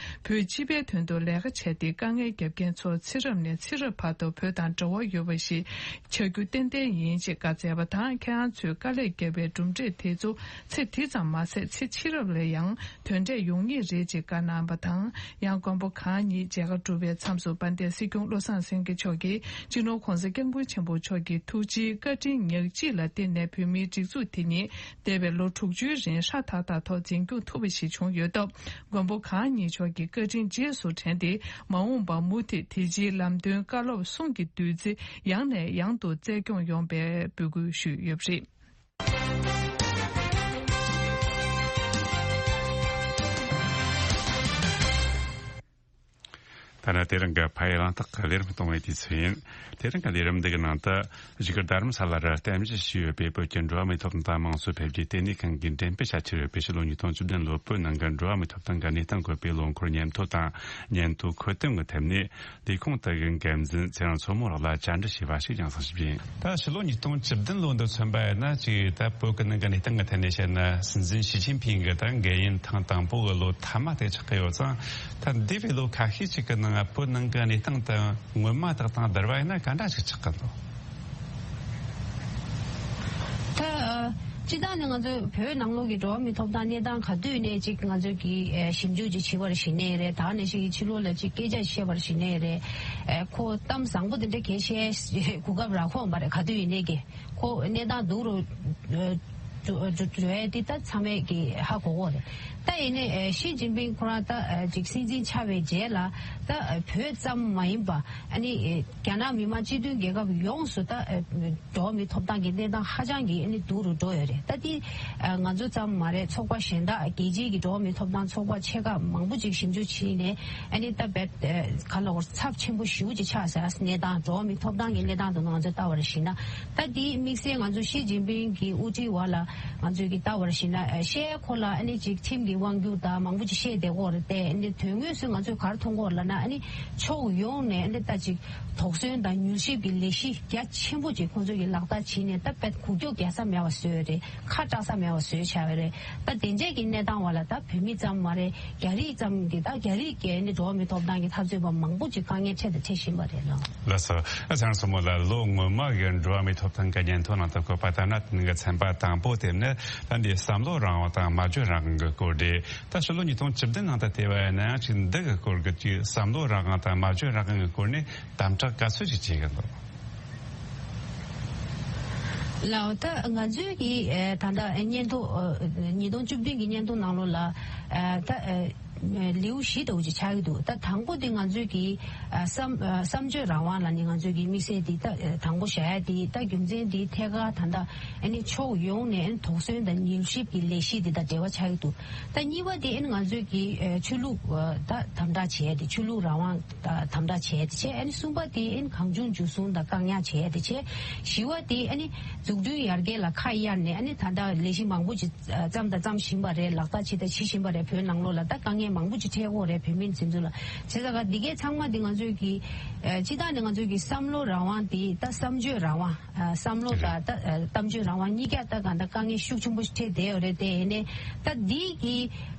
བོད་སྤྱི་པའི་དོན་དུ་ལས་ཀ་བྱས་ཏེ་དཀའ་ངལ་བརྒྱབ་མཁན་ཚོ་ཚེ་རབས་ནས་ཚེ་རབས་བར་དུ་བོད་དང་འབྲེལ་བ་ཡོད་པ་ཞིག་ཆགས་རྒྱུ་ཏན་ཏན་ཡིན་ཅེས་བཀའ་སྩལ་བ་དང་། ཁྱེད་རང་ཚོས་དཀའ་ལས་བརྒྱབ་པའི་གྲུབ་འབྲས་དེ་ཚོ་ཚེ་འདི་ཙམ་མ་ཟད་ཚེ་ཕྱི་རབས་ལ་ཡང་དོན་འབྲས་ཡོང་ངེས་རེད་ཅེས་བཀའ་གནང་བ་དང་། ཡང་མགོན་པོ་གང་ཉིད་མཇལ་ཁ་གྲུབ་པའི་མཚམས་སུ། དཔལ་ལྡན་སྲིད་སྐྱོང་བློ་བཟང་སེང་གེ་མཆོག་གིས་སྤྱི་ནོར་༸གོང་ས་༸སྐྱབས་མགོན་ཆེན་པོ་མཆོག་གི་ཐུགས་རྗེའི་བཀའ་དྲིན་ཉག་གཅིག་ལ་བརྟེན་ནས་བོད་མིའི་སྒྲིག་འཛུགས་དེ་ཉིད་འདས་པའི་ལོ་དྲུག་ཅུའི་རིང་ཧྲ་ཐག་ཐག་ཐོག་འཛིན་སྐྱོང་ཐུབ་པ་ཞིག་བྱུང་ཡོད་སྟབས། མགོན་པོ་གང་ཉིད་མཆོག་གི་བཀའ་དྲིན་རྗེས་སུ་དྲན་ཏེ། མ་འོངས་པར་མུ་མཐུད་དེ་ཕྱིའི་ལམ་སྟོན་བཀའ་སློབ་གསུང་གི་བདུད་རྩི་ཡང་ནས་ཡང་དུ་བསྩལ་སྐྱོང་ཡོང་བའི་འབོད་སྐུལ་ཞུས་ཡོད་པ་རེད། ད་ནི་དེ་རིང་གི་ཕ་ཡུལ་གླེང་སྟེགས་ཀྱི་ལས་རིམ་གཏོང་བའི་དུས་ཚོད་ཡིན། དེ་རིང་གི་ལས་རིམ་འདི་གི་ནང་དུ། བཞུགས་སྒར་རྡ་རམ་ས་ལ་རུ་རྟེན་གཞི་བྱས་ཡོད་པའི་བོད་ཀྱི་འགྲོ་བ་མིའི་ཐོབ་ཐང་དང་དམངས་གཙོ་འཕེལ་རྒྱས་ལྟེ་གནས་ཁང་གིས་འགྲེམས་སྤེལ་བྱ་འཆར་ཡོད་པའི་ཕྱི་ལོ་ཉིས་སྟོང་བཅུ་བདུན་ལོའི་བོད་ནང་གི་འགྲོ་བ་མིའི་ཐོབ་ཐང་གི་གནས་སྟངས་འཁོད་པའི་ལོ་འཁོར་ཉིན་ཐོ་དང་། ཉིན་ཐོའི་འཁོད་སྟོན་གྱི་ཐད་ནས། ལས་ཁུངས་དག་གི་འགན་འཛིན་ཚེ་རིང་མཚོ་མོ་ལགས་ལ་བཅར་འདྲི་བྱས་པ་ཞིག་རྒྱང་སྲིང་ཞུས་པ་ཡིན། ད་ཕྱི་ལོ་ཉིས་སྟོང་བཅུ་བདུན་ལོ་འདི་མཚོན་པ་ཡིན་ན། ཅིག་ད་བོད་ཀྱི་ནང་གི་གནས་སྟངས་ཀྱི་ཐད་ནས་བཤད་ན། སྲིད་འཛིན་ཞི་ཅིན་ཕིང་གི་ད་འགན་ཡུན་ཐེངས་དང་པོ་གི་ལོ་མཐའ་མ་དེ་ཆགས་ཀྱི་ཡོད་ཙང་། ད་འདས་པའི་ལོ་ཁ་ཤས་ཤིག་གི་ནང་བོད་ནང་གི་གནས་སྟངས་དང་སྔོན་མ་དག་དང་བསྡུར་བ་ཡིན་ན་ག་འདྲ་ཞིག་ཆགས་ཀྱི་འདུག་ད་ཨ། སྤྱིར་བཏང་ནས་ང་ཚོའི་བོད་ནང་ལོགས་ཀྱི་འགྲོ་བ་མིའི་ཐོབ་ཐང་གནས་སྟངས་ག་དུས་ནས་ཅིག་ང་ཚོས་ཀྱི་ཨ་ཞིབ་འཇུག་ཅིག་བྱེད་པར་གཞི་ནས་རེད། ད་ནས་ཅིག་ཕྱི་ལོགས་ལ་ཅིག་སྐད་ཆ་བཤད་པར་གཞི་ནས་རེད། ཨ་ཁོ་གཏམ་བཟང་པོ་དེ་འདྲ་གས་བཤད་གོ་སྐབས་རག་ཁོམ་པ་རེད། ག་དུས་ཡིན་ནས་ཀྱི་ཁོ་གནས་སྟངས་སྡུག་རུ་འགྲོ་འགྲོ་ཡས་དེ་ད་ཚང་མས་ཀྱི་ཧ་གོ་གོ་རེད། ད་ཡིན་ནས་ཨ་ཞི་ཅིན་ཕིང་ཁོ་རང་ད་ཨ་ཅིག་སྲིད་འཛིན་ཆགས་པའི་རྗེས་ལ་ད་ཨ་བོད་ཙམ་མ་ཡིན་པ་ཨ་ནི་ཨ་རྒྱ་ནག་མི་དམངས་སྤྱི་མཐུན་རྒྱལ་ཁབ་ཡོངས་སུ་ད་ཨ་འགྲོ་བ་མིའི་ཐོབ་ཐང་གི་གནས་སྟངས་ཧ་ཅང་གི་ཨ་ནི་སྡུག་རུ་འགྲོ་ཡོད་རེད། ད་དེ་ཨ་ང་ཚོ་ཙམ་མ་རེད། ཚོགས་པ་གཞན་དག་རྒྱལ་སྤྱིའི་གི་འགྲོ་བ་མིའི་ཐོབ་ཐང་ཚོགས་པ་ཆེ་ཁག་མང་པོ་ཅིག་ཞིབ་འཇུག་བྱས་ནས་ཨ་ནི་ད་བེད་ཨ་ག་ལ་བར་ཚབས་ཆེན་པོ་ཞེ་པོ་ཅིག་ཆགས་ས་གནས་སྟངས། འགྲོ་བ་མིའི་ཐོབ་ཐང་གི་གནས་སྟངས་དེ་ང་ཚོས་ལྟ་བར་གཞིགས་ན། ད་དེ་དམིགས་བསལ་ང་ཚོ་ཞི་ཅིན་ཕིང་གི་དབུ་ཁྲིད་འོག་ལ་ང་ཚོས་ཀྱི་ལྟ་བར་གཞིགས་ན། ཨ་ཤེས་ཁོ་ལ་ཨ་ནི་ཅིག་ཁྲིམས་ཀྱི་དབང་སྒྱུར་དང་མང་པོ་ཅིག་བཤད་བསྡད་ཀྱི་ཡོད་རེད་དེ། ཨ་ནི་དོན་དངོས་སུ་ང་ཚོས་ག་རེ་མཐོང་གི་ཡོད་ལབ་ན། ཨ་ནི་ཕྱོགས་ཡོངས་ནས་ཨ་ནི་ད་ཅིག་དོགས་ཟོན་དང་མྱུལ་ཞིབ་ཀྱི་ལས་གཞི་རྒྱ་ཆེན་པོ་ཅིག་ཁོང་ཚོས་ཀྱི་ལག་བསྟར་བྱས་ནས། ད་དཔེ་འགུལ་སྐྱོད་རྒྱག་ས་མེད་པ་བཟོས་ཡོད་རེད། ཁ་གྲག་ས་མེད་པ་བཟོས་བཞག་ཡོད་རེད། ད་དེ་འདྲས་ཀྱི་གནས་སྟངས་འོག་ལ་ད་བོད་མི་ཙམ་མ་རེད། རྒྱ་རིགས་ཙམ་གྱི་ད་རྒྱ་རིགས་ཀྱི་ཨ་ནི་འགྲོ་བ་མིའི་ཐོབ་ཐང་གི་འཐབ་རྩོད་པ་མང་པོ་ཅིག་དཀའ་ངལ་འཕྲད་དང་འཕྲད་བཞིན་པ་རེད་ལགས། ལགས་སོ། ཨ་ཚང་སོ་མོ་ལགས། ལོ་སྔོན་མ་གི་འགྲོ་བ་མིའི་ཐོབ་ཐང་གི་སྙན་ཐོ་ནང་དུ་བཀོད་པ་ལྟར་ན། དེ་ནི་ཚན་པ་དང་པོ་དེ་ནི་ད་འདི་བསམ་བློ་རང་དབང་དང་སྨྲ་བརྗོད་རང་དབང་གི་སྐོར་རེད། ད་ཕྱི་ལོ་ཉིས་སྟོང་བཅུ་བདུན་ནང་དུ་བལྟས་པ་ཡིན་ན་ཡང་ཅིག་འདི་གི་སྐོར་གྱི་ཅིག་བསམ་བློ་རང་དབང་དང་སྨྲ་བརྗོད་རང་དབང་གི་སྐོར་ནས་དམ་དྲག་ག་ཚོད་ཅིག་བྱེད་ཀྱི་འདུག་ལགས། ད་ང་ཚོའི་གི་ཨ་ད་ལྟ་སྙན་ཐོ་ཨ་ཉིས་སྟོང་བཅུ་བདུན་གྱི་སྙན་ཐོ་ནང་ལོགས་ལ་ཨ་ད་ཨ་ལེའུ་བཞི་འདྲ་བོ་ཅིག་ཆགས་ཀྱི་འདུག་ད་དང་པོ་དེ་ང་ཚོའི་གི་ཨ་བསམ་ཨ་བསམ་བརྗོད་རང་དབང་ལ་ནི་ང་ཚོའི་གི་དམིགས་བསལ་དེ་ད་ཨ་དང་པོ་བཞག་ཡ་དེ། ད་རྒྱུ་མཚན་དེ་ཐད་ཀར་ད་ལྟ་ཨ་ནི་ཕྱོགས་ཡོངས་ནས་ཨ་ནི་དོགས་ཟོན་དང་མྱུལ་ཞིབ་ཀྱི་ལས་གཞི་དེ་དང་འབྲེལ་བ་ཆགས་ཀྱི་འདུག་ད་གཉིས་པ་དེ་ཨ་ནི་ང་ཚོའི་གི་ཨ་ཆོས་ལུགས་ཨ་ད་དམ་དྲག་བྱས་ཏེ། ཆོས་ལུགས་རང་དབང་ད་དམ་དྲག་བྱས་ཏེ་བྱས། ཨ་ནི་གསུམ་པ་དེ་ཨ་ནི་གང་བྱུང་འཇུ་བཟུང་དང་བཀག་ཉར་བྱས་ཏེ་བྱས། བཞི་པ་དེ་ཨ་ནི་འཛུགས་སྐྲུན་ཡར་རྒྱས་ལ་ཁ་གཡར་ནས། ཨ་ནི་ད་ལྟ་ལས་གཞི་མང་པོ་ཅིག་ཨ་བརྩམས་དང་བརྩམ་བཞིན་པ་རེད། ལག་བསྟར་བྱེད་དང་བྱེད་བཞིན་པ་རེད། བོད་ནང་ལོགས་ལ་ད་དཀའ་ངལ་མང་པོ་ཅིག་འཕྲད་ཀྱི་ཡོད་རེད། བོད་མི་འཛིན་ཚུལ་ལ་བྱས་ཙང་ག་འདི་གའི་ཚང་མ་འདི་ང་ཚོའི་གི་ཨ་སྤྱིར་བཏང་ནས་ང་ཚོའི་གི་བསམ་བློ་རང་དབང་དེ་ད་བསམ་བརྗོད་རང་དབང་། ཨ་བསམ་བློ་དང་ད་ཨ་གཏམ་བརྗོད་རང་དབང་གཉིས་ཀ་ད་གང་ལྟར་དཀའ་ངལ་ཤུགས་ཆེན་པོ་ཞིག་འཕྲད་བསྡད་ཡོད་རེད་དེ། ཡིན་ནའི་ད་འདི་གི་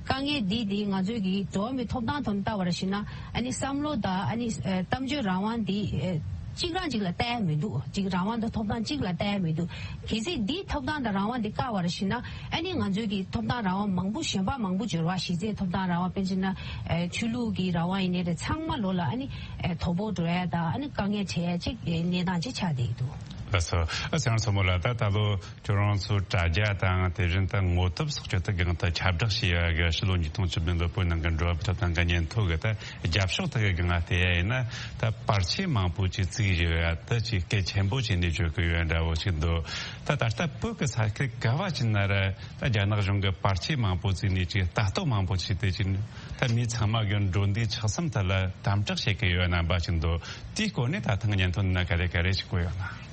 དཀའ་ངལ་འདི་འདི་ང་ཚོའི་གི་འགྲོ་བ་མིའི་ཐོབ་ཐང་དང་ལྟ་བར་གཞིགས་ན། ཨ་ནི་བསམ་བློ་དང་ཨ་ནི་ཨ་གཏམ་བརྗོད་རང་དབང་འདི་ཨ་གཅིག་རང་གཅིག་ལ་ལྟ་ཡ་མི་འདུག་ཅིག་རང་དབང་དང་ཐོབ་ཐང་གཅིག་ལ་ལྟ་ཡ་མི་འདུག་གལ་སྲིད་འདི་ཐོབ་ཐང་དང་རང་དབང་འདི་བཀག་པར་གཞིགས་ན། ཨ་ནི་ང་ཚོའི་གི་ཐོབ་ཐང་རང་དབང་མང་པོ་གཞན་པ་མང་པོ་འབྱོར་བ། གཞི་རྩའི་ཐོབ་ཐང་རང་དབང་དཔེར་བྱས་ན་ཨ་ཆོས་ལུགས་ཀྱི་རང་དབང་ཡིན་ནའི་རེད། ཚང་མ་ལོགས་ལ་ཨ་ནི་ཨ་དོ་ཕོག་འགྲོ་ཡ་དང་ཨ་ནི་དཀའ་ངལ་འཕྲད་ཡ་ཅིག་གནས་སྟངས་ཅིག་ཆགས་བསྡད་ཀྱི་འདུག་ལགས་སོ། ཨ་ཚེ་རིང་མཚོ་མོ་ལགས། ད་ད་ལོ་ཁྱོད་རང་ཚོ་དྲ་རྒྱ་དང་དེ་བཞིན་དུ་ངོ་དེབ་སོགས་ཀྱི་སྟེང་དུ་ཁྱབ་བསྒྲགས་བྱས་ཡ་གི་ཕྱི་ལོ་ཉིས་སྟོང་བཅུ་བདུན་ལོ་བོད་ནང་གི་འགྲོ་བ་མིའི་ཐོབ་ཐང་གི་སྙན་ཐོ་གི་ད་རྒྱབ་ཕྱོགས་དེ་གི་སྒང་ལ་བལྟས་ཡ་ཡིན་ན། ད་པར་ཆས་མང་པོ་ཅིག་བརྩིགས་བཞག་ཡ་ད་ཅིག་གལ་ཆེན་པོ་ཅིག་ནས་བརྗོད་ཀྱི་ཡོད་འདྲ་བོ་ཞིག་འདུག་ད་ད་ལྟ་བོད་ཀྱི་ས་ཁུལ་ག་བ་ཅིག་ན་ར་ད་རྒྱ་ནག་གཞུང་གི་པར་ཆས་མང་པོ་བརྩིགས་ནས་ཅིག་ལྟ་རྟོག་མང་པོ་བྱས་ཏེ་ཅིག་ད་མི་ཚང་མ་གི་འགྲོ་འདུག་ཆགས་སེམས་དེ་ལ་དམ་དྲག་བྱེད་ཀྱི་ཡོད་རྣམ་པ་ཞིག་འདུག་དེའི་སྐོར་ནས་ད་ཐེངས་སྙན་ཐོ་འདི་ན་ག་རེ་ག་རེ་ཞིག་བཀོད་ཡོད་ན།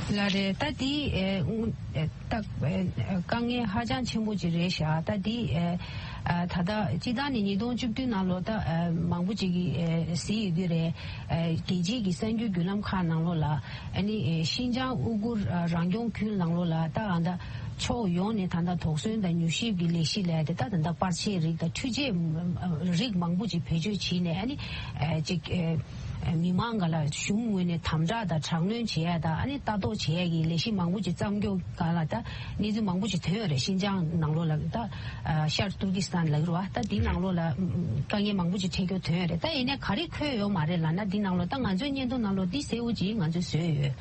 ལ་རེད། ད་དེ་ཨེ་ཨུ་ཨེ་ད་ཨེ་དཀའ་ངལ་ཧ་ཅང་ཆེན་པོ་ཅིག་རེད་ཤག་ད་དེ་ཨེ་ཨ་ད་ལྟ་སྤྱི་བཏང་ནས་ཉིས་སྟོང་བཅུ་བདུན་ནང་ལོགས་ད་ཨེ་མང་པོ་ཅིག་གིས་ཨེ་གཟིགས་ཡོད་ཀྱི་རེད། ཨེ་རྒྱལ་སྤྱིའི་གི་གསར་འགྱུར་བརྒྱུད་ལམ་ཁག་ནང་ལོགས་ལ་ཨ་ནི་ཨེ་ཤིན་ཅང་ཨུ་གུར་ཨ་རང་སྐྱོང་ཁུལ་ནང་ལོགས་ལ་ད་ཨ་ད་ཕྱོགས་ཡོངས་ནས་ད་ལྟ་དོགས་ཟོན་དང་མྱུལ་ཞིབ་ཀྱི་ལས་གཞི་ལས་དེ་ད་ད་ལྟ་པར་ཆས་རིགས་དང་འཕྲུལ་ཆས་རིགས་མང་པོ་ཅིག་བེད་སྤྱོད་བྱས་ནས་ཨ་ནི་ཨེ་ཅིག་ཨེ། མི་མང་ག་ལ་གཞུང་ངོས་ནས་དམ་དྲག་དང་དྲག་གནོན་བྱེད་ཡ་དང་ཨ་ནི་ལྟ་རྟོག་བྱེད་ཡ་གི་ལས་གཞི་མང་པོ་ཅིག་བརྩམས་རྒྱུ་ག་ལ་ད་གནས་ཚུལ་མང་པོ་ཅིག་ཐོན་ཡོད་རེད། ཤིན་ཅང་ནང་ལོགས་ལ་ད་ཤར་ཏུར་ཀི་སི་ཐན་ལབ་ཀྱི་རེད་བ། ད་དེའི་ནང་ལོགས་ལ་དཀའ་ངལ་མང་པོ་ཅིག་འཕྲད་རྒྱུ་ཐོན་ཡོད་རེད། ད་ཡིན་ནའི་ག་རེ་འཁོད་ཡོད་མ་རེད་ལབ་ན་འདི་ནང་ལོགས་ད་ང་ཚོའི་བརྙན་ཐུང་ནང་ལོགས་འདི་གསལ་བོ་ཅིག་ང་ཚོས་བཟོས་ཡོད།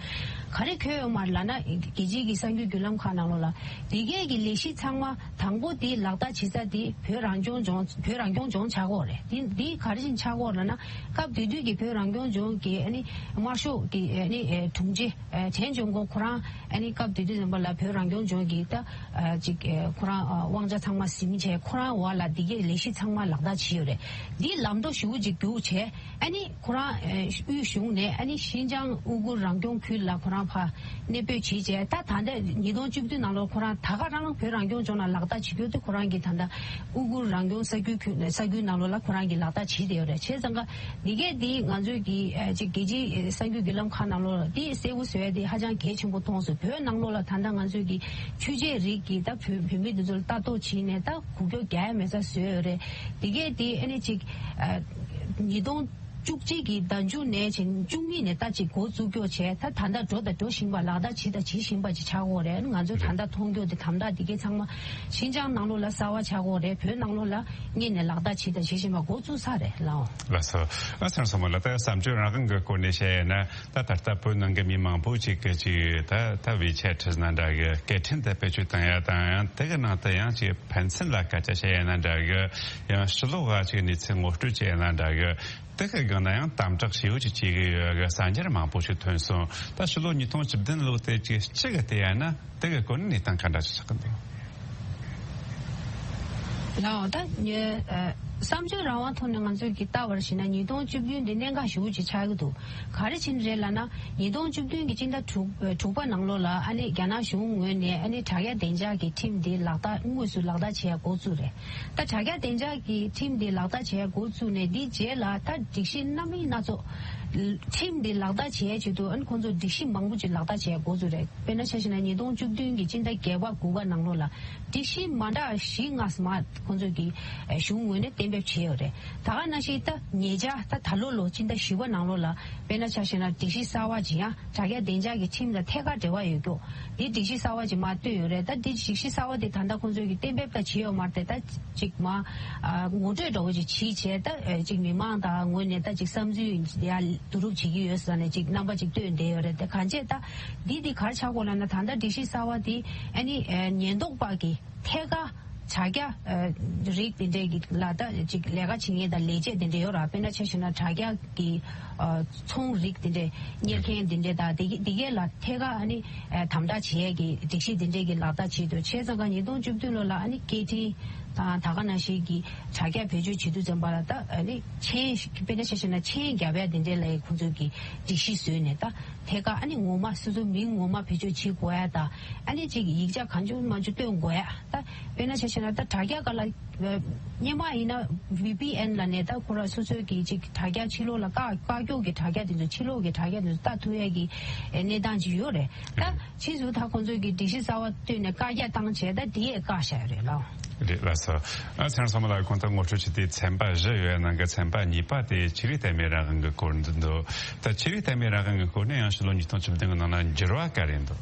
ག་རེ་འཁོད་ཡོད་མ་རེད་ལབ་ན་རྒྱལ་སྤྱིའི་གི་གསར་འགྱུར་བརྒྱུད་ལམ་ཁག་ནང་ལོགས་ལ་འདི་གས་ཀྱི་ལས་གཞི་ཚང་མ། དང་པོ་དེ་ལག་བསྟར་བྱེད་ས་དེ་བོད་རང་སྐྱོང་ལྗོངས་བོད་རང་སྐྱོང་ལྗོངས་ཆགས་ཀྱི་ཡོད་རེད། དེ་འདི་ག་རེ་བཞིན་ཆགས་ཀྱི་ཡོད་རེད་ལབ་ན་སྐབས་དེ་དུས་ཀྱི་བོད་རང་སྐྱོང་ལྗོངས་ཀྱི་ཨ་ནི་དམར་ཤོག་གི་ཨ་ནི་དྲུང་ཆེ་ཆན་ཅུང་ཀོ་ཁོ་རང་ཨ་ནི་སྐབས་དེ་དུས་ཙམ་པ་ལ་བོད་རང་སྐྱོང་ལྗོངས་ཀྱི་ད་ཅིག་ཁོ་རང་དབང་ཆ་ཚང་མ་ཟིན་བྱས་ཁོ་རང་འོག་ལ་འདི་གའི་ལས་གཞི་ཚང་མ་ལག་བསྟར་བྱས་ཡོད་རེད། འདི་ལམ་ཐོ་ཞེ་པོ་ཅིག་རྒྱུགས་བྱས། ཨ་ནི་ཁོ་རང་ཨེ་དབུས་གཞུང་ནས་ཨ་ནི་ཤིན་ཅང་ཨུ་གུར་རང་སྐྱོང་ཁུལ་ལ་ཁོ་རང་ཕར་གནས་སྤོས་བྱས་རྗེས་ད་ད་ལྟ་ཉིས་སྟོང་བཅུ་བདུན་ནང་ལོགས་ཁོ་རང་ད་ག་རང་རང་བོད་རང་སྐྱོང་ལྗོངས་ནང་ལག་བསྟར་བྱེད་རྒྱུ་དེ་ཁོ་རང་གིས་ད་ལྟ་ཨུ་གུར་རང་སྐྱོང་ས་ཁུལ་ཁུལ་ས་ཁུལ་ནང་ལོགས་ལ་ཁོ་རང་གིས་ལག་བསྟར་བྱེད་བསྡད་ཡོད་རེད། བྱས་ཙང་ཀ་འདི་གས་འདི་ང་ཚོའི་གི་ཨེ་ཅིག་རྒྱལ་སྤྱིའི་གསར་འགྱུར་བརྒྱུད་ལམ་ཁག་ནང་ལོགས་ལ་འདི་གསལ་པོ་བཟོ་ཡ་དེ་ཧ་ཅང་གལ་ཆེན་པོ་མཐོང་སོང་། བོད་ནང་ལོགས་ལ་ད་ལྟ་ང་ཚོའི་གི་ཆོས་བྱེད་རིགས་ཀྱི་ད་བོད་བོད་མི་འདི་ཚོ་ལ་ལྟ་རྟོག་བྱས་ནས་ད་གུག་ཀྱོག་རྒྱག་ཡ་མེད་ས་བཟོས་ཡོད་རེད། འདི་གས་འདི་ཨ་ནི་ཅིག་ཨ། ཉིས་སྟོང་བཅུ་གཅིག་གི་ཟླ་མཇུག་ནས་བྱས་བཅུ་གཉིས་ནས་ད་ཅིག་འགོ་བཙུགས་ཀྱོག་བྱས་ད་ད་ལྟ་འགྲོ་དང་འགྲོ་བཞིན་པ་ལག་བསྟར་བྱེད་དང་བྱེད་བཞིན་པ་ཅིག་ཆགས་ཀྱི་ཡོད་རེད། ང་ཚོ་ད་ལྟ་མཐོང་རྒྱུ་དེ་དམ་དྲག་འདི་གའི་ཚང་མ་ཤིན་ཅང་ནང་ལོགས་ལ་གསར་པ་ཆགས་ཀྱི་ཡོད་རེད། བོད་ནང་ལོགས་ལ་སྔོན་ནས་ལག་བསྟར་བྱེད་དང་བྱེད་བཞིན་པ་འགོ་བཙུགས་ཚར་རེད་ལགས། ལགས་སོ། ཨ་ཚང་སོང་མ་ལ་ད་བསམ་སྤྱོད་རང་དབང་གི་སྐོར་ནས་བཤད་ཡ་ན་ད་ད་ལྟ་བོད་ནང་གི་མི་མང་པོ་ཅིག་གི་ཅིག་ད་ད་ཝི་ཆེ་ཊི་ནང་འདྲ་གི་སྐད་འཕྲིན་དེ་བེད་སྤྱོད་བཏང་ཡ་དང་ཡང་དེ་གི་ནང་དུ་ཡང་ཅིག་ཕན་ཚུན་ལ་སྐད་ཆ་བཤད་ཡ་ན་འདྲ་གི་ཡང་ཕྱི་ལོགས་ག་ཅིག་གནས་ཚུལ་ངོ་སྤྲོད་བྱེད་ཡ་ན་འདྲ་གི་དེ་གི་སྒང་ན་ཡང་དམ་དྲག་ཞེ་པོ་ཅིག་བྱེད་ཀྱི་ཡོད་གི་གསར་འགྱུར་མང་པོ་ཞིག་ཐོན་སོང་། ད་ཕྱི་ལོ་ཉིས་སྟོང་བཅུ་བདུན་ལོ་དེ་ཅིག་གཅིག་གི་དེ་ཡང་ན་དེ་གི་སྐོར་ནས་གནས་སྟངས་ག་འདྲ་ཞིག་ཆགས་ཀྱི་འདུག་ལའོ། ད་ཉེ་ཨ་བསམ་སྤྱོད་རང་དབང་ཐོག་ནས་ང་ཚོས་ཀྱི་ལྟ་བར་ཞིག་ན་ཉིས་སྟོང་བཅུ་བདུན་འདི་གནད་འགག་ཞེ་པོ་ཅིག་ཆགས་ཀྱི་འདུག་ག་རེ་ཕྱིན་རེད་ལབ་ན་ཉིས་སྟོང་བཅུ་བདུན་གྱི་སྤྱི་ཟླ་དྲུག་དྲུག་པ་ནང་ལོགས་ལ་ཨ་ནི་རྒྱ་ནག་གཞུང་ངོས་ནས་ཨ་ནི་དྲ་རྒྱ་བདེ་འཇགས་ཀྱི་ཁྲིམས་འདི་ལག་བསྟར་དངོས་སུ་ལག་བསྟར་བྱེད་ཡ་འགོ་བཙུགས་རེད། ད་དྲ་རྒྱ་བདེ་འཇགས་ཀྱི་ཁྲིམས་དེ་ལག་བསྟར་བྱས་འགོ་བཙུགས་ནས་འདི་རྗེས་ལ་ད་སྒྲིག་གཞི་སྣ་མིན་སྣ་ཚོགས། ཁྲིམས་དེ་ལག་བསྟར་བྱས་ཆེད་དུ་ཨ་ནི་ཁོང་ཚོ་སྒྲིག་གཞི་མང་པོ་ཅིག་ལག་བསྟར་བྱས་འགོ་བཙུགས་རེད། དཔེར་ན་ཆ་བཞག་ན་ཉིས་སྟོང་བཅུ་བདུན་གྱི་སྤྱི་ཟླ་བརྒྱད་པ་དགུ་པ་ནང་ལོགས་ལ་སྒྲིག་གཞི་མ་འདྲ་བཞི་ལྔ་མ་ཁོང་ཚོ་གི་གཞུང་ངོས་ནས་གཏན་འབེབས་བྱས་ཡོད་རེད། ད་ག་ནང་བཞིན་ད་ཉེ་ཆར་ད་ད་ལོ་ལོ་སྤྱི་ཟླ་བཞི་པ་ནང་ལོགས་ལ་དཔེར་ན་ཆ་བཞག་ན་སྒྲིག་གཞི་གསར་བ་ཅིག་ཡང་དྲ་རྒྱ་བདེ་འཇགས་ཀྱི་ཁྲིམས་དང་ཐད་ཀར་འབྲེལ་བ་ཡོད་རྒྱུ། འདི་སྒྲིག་གཞི་གསར་བ་ཅིག་མར་བཏོན་ཡོད་རེད། ད་འདི་སྒྲིག་གཞི་གསར་བ་དེ་ད་ལྟ་ཁོང་ཚོས་ཀྱི་གཏན་འབེབས་ད་བྱས་ཡོད་མ་རེད་དེ། ད་ཅིག་མ་ཨ་ངོ་སྤྲོད་འདྲ་བོ་ཅིག་བྱས་བྱས་ད་ཨ་ཅིག་མི་མང་དང་ངོས་ནས་ད་ཅིག་བསམ་ཚུལ་ཡ་བསྡུ་རུབ་བྱེད་ཀྱི་ཡོད་ཟེར་ནས་ཅིག་རྣམ་པ་ཅིག་བཏོན་བསྡད་ཡོད་རེད་དེ། གང་བྱས་ད་འདི་འདི་ག་རེ་ཆགས་ཀྱི་ཡོད་ལབ་ན་ད་ལྟ་སྒྲིག་གཞི་གསར་བ་དེ་ཨ་ནི་ཨ་ཉེན་རྟོག་པ་གི་ཐད་ཀར་དྲ་རྒྱ་ཨ་རིགས་དེ་འདྲས་ཀྱི་ལ་ད་ཅིག་ལས་ཀ་བྱེད་མཁན་དང་ལས་བྱེད་དེ་འདྲས་ཡོད་ར། དཔེར་ན་ཆ་བཞག་ན་དྲ་རྒྱ་གི་ཨ་ཚོང་རིགས་དེ་འདྲས་གཉེར་མཁན་དེ་འདྲས་དང་དེ་གི་དེ་གས་ལ་ཐད་ཀར་ཨ་ནི་ཨ་དམ་དྲག་བྱེད་ཡས་ཀྱི་སྒྲིག་གཞི་དེ་འདྲས་ཀྱི་ལག་བསྟར་བྱེད་དུས་བྱས་ཙང་ཀ་ཉིས་སྟོང་བཅུ་བདུན་ལོ་ལ་ཨ་ནི་སྐད་འཕྲིན་དང་ད་ག་ནང་བཞིན་གྱི་དྲ་རྒྱ་བེད་སྤྱོད་བྱེད་དུས་ཙམ་པ་ལ་ད་ཨ་ནི་ཆེན་དཔེར་ན་ཆ་བཞག་ན་ཆེན་རྒྱབ་ཡ་དེ་འདྲས་ལ་ཡི་ཁོང་ཚོས་ཀྱི་སྒྲིག་གཞི་བཟོས་ནས་ད་ཐད་ཀར་ཨ་ནི་ངོ་མ་སོ་སོའི་མིང་ངོ་མ་བེད་སྤྱོད་བྱེད་དགོས་ཡ་ད་ཨ་ནི་ཅིག་ཡིག་ཆ་གང་བྱུང་མང་བྱུང་སྟོན་དགོས་ཡ་ད། དཔེར་ན་ཆ་བཞག་ན་ད་དྲ་རྒྱ་སྒང་ལ་སྔོན་མ་ཡིན་ན་ཝི་པི་ཨེན་ལབ་ནས་ད་ཁོ་རང་སོ་སོའི་གི་ཅིག་དྲ་རྒྱ་ཕྱི་ལོགས་ལ་བཀག་བཀག་ཀྱོག་གི་དྲ་རྒྱ་དེ་ཚོ་ཕྱི་ལོགས་གི་དྲ་རྒྱ་དེ་ཚོ་ལྟ་ཐུབ་ཡས་ཀྱི་གནས་སྟངས་ཅིག་ཡོད་རེད། ད་ཕྱིས་སུ་ད་ཁོང་ཚོའི་གི་སྒྲིག་གཞི་གསར་བ་བཏོན་ནས་བཀག་རྒྱ་བཏང་བྱས་ད་དེ་ཡས་བཀག་བཞག་ཡོད་རེད་ལགས། རེད་ལགས་སོ། ཨ་ཚེ་རིང་བསོད་ནམས་ལགས་གོང་དུ་ངོ་སྤྲོད་བྱས་དེ་ཚན་པ་བཞི་ཡོད་ནང་གི་ཚན་པ་གཉིས་པ་དེ་ཆོས་རིག་དད་མོས་རང་དབང་གི་སྐོར་འདི་འདུག་ད་ཆོས་རིག་དད་མོས་རང་དབང་གི་སྐོར་ནས་ཡང་ཕྱི་ལོ་ཉིས་སྟོང་བཅུ་བདུན་གི་ནང་ན་འགྱུར་བ་ག་རེ་འདུག་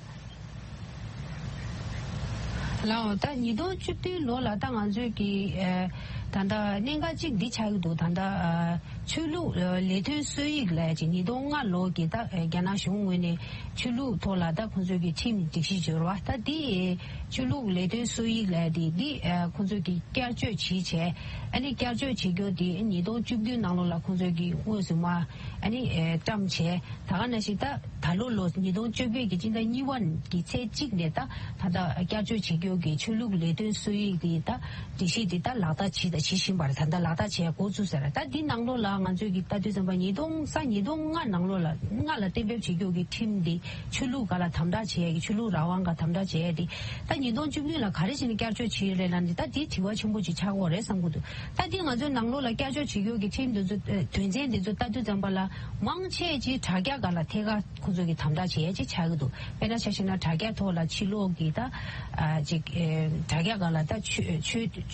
ལའོ། ད་ཉིས་སྟོང་བཅུ་བདུན་ལོ་ལ་ད་ང་ཚོས་ཀྱི་ཨ་ད་ལྟ་གནད་འགག་ཅིག་འདི་ཆགས་ཀྱི་འདུག་ད་ལྟ་ཨ་ཆོས་ལུགས་ཨ་ལས་དོན་སྲོལ་ཡིག་ལབ་ཅིག་ཉིས་སྟོང་ལྔ་ལོ་གི་ད་ཨ་རྒྱ་ནག་གཞུང་ངོས་ནས་ཆོས་ལུགས་ཐོག་ལ་ད་ཁོང་ཚོས་ཀྱི་ཁྲིམས་སྒྲིག་གཞི་འབྱོར་བ་ད་འདི་ཨ་ཆོས་ལུགས་ལས་དོན་སྲོལ་ཡིག་ལབ་འདི་འདི་ཨ་ཁོང་ཚོས་ཀྱི་བསྐྱར་བཅོས་བྱས་བྱས་ཨ་ནི་བསྐྱར་བཅོས་བྱེད་རྒྱུ་འདི་ཉིས་སྟོང་བཅུ་བདུན་ནང་ལོགས་ལ་ཁོང་ཚོས་ཀྱི་དངོས་སུ་མ་ཨ་ནི་ཨ་བཀྲམ་བྱས། ད་ག་ནང་བཞིན་ད་ད་ལོ་ལོ་ཉིས་སྟོང་བཅོ་བརྒྱད་ཀྱི་སྤྱི་ཟླ་གཉིས་པ་གི་ཚེས་གཅིག་ནས་ད་ད་ལྟ་བསྐྱར་བཅོས་བྱེད་རྒྱུ་གི་ཆོས་ལུགས་ལས་དོན་སྲོལ་ཡིག་དེ་ད་ སྒྲིག་གཞི་འདི་ད་ལག་བསྟར་བྱས་དང་བྱེད་བཞིན་པ་རེད། ད་ལྟ་ལག་བསྟར་བྱས་འགོ་བཙུགས་ཟེར། ད་འདི་ནང་ལོགས་ལ་ང་ཚོས་ཀྱི་ལྟ་དུས་ཙམ་པ་ཉིས་སྟོང་ས་ཉིས་སྟོང་ལྔ་ནང་ལོགས་ལ་ལྔ་ལ་གཏན་འབེབས་བྱེད་རྒྱུ་གི་ཁྲིམས་འདི་ཆོས་ལུགས་སྒང་ལ་དམ་དྲག་བྱེད་ཡས་ཀྱི་ཆོས་ལུགས་རང་དབང་སྒང་དམ་དྲག་བྱེད་ཡས་འདི་ད་ཉིས་སྟོང་བཅུ་བདུན་ལ་ག་རེ་བྱས་ནས་བསྐྱར་བཅོས་བྱས་རེད་ལབ་ནས་ད་འདི་དྲི་བ་ཆེན་པོ་ཅིག་ཆགས་ཀྱི་ཡོད་རེད་བསམ་གྱི་འདུག་ད་འདི་ང་ཚོའི་ནང་ལོགས་ལ་བསྐྱར་བཅོས་བྱེད་རྒྱུ་གི་ཁྲིམས་འདི་ཚོ་ཨ་དོན་ཚན་འདི་ཚོ་ལྟ་དུས་ཙམ་པ་ལ་མང་ཆེ་ཅིག་དྲ་རྒྱ་སྒང་ལ་ཐད་ཀར་ཁོ་ཚོ་གི་དམ་དྲག་བྱེད་ཡས་ཅིག་ཆགས་ཀྱི་འདུག་དཔེར་ན་ཆ་བཞག་ན་དྲ་རྒྱ་ཐོག་ལ་ཕྱི་ལོགས་ཀྱི་ད་ཨ་ཅིག་ཨེ་དྲ་རྒྱ་སྒང་ལ་ད་ཆོས་ཆོས་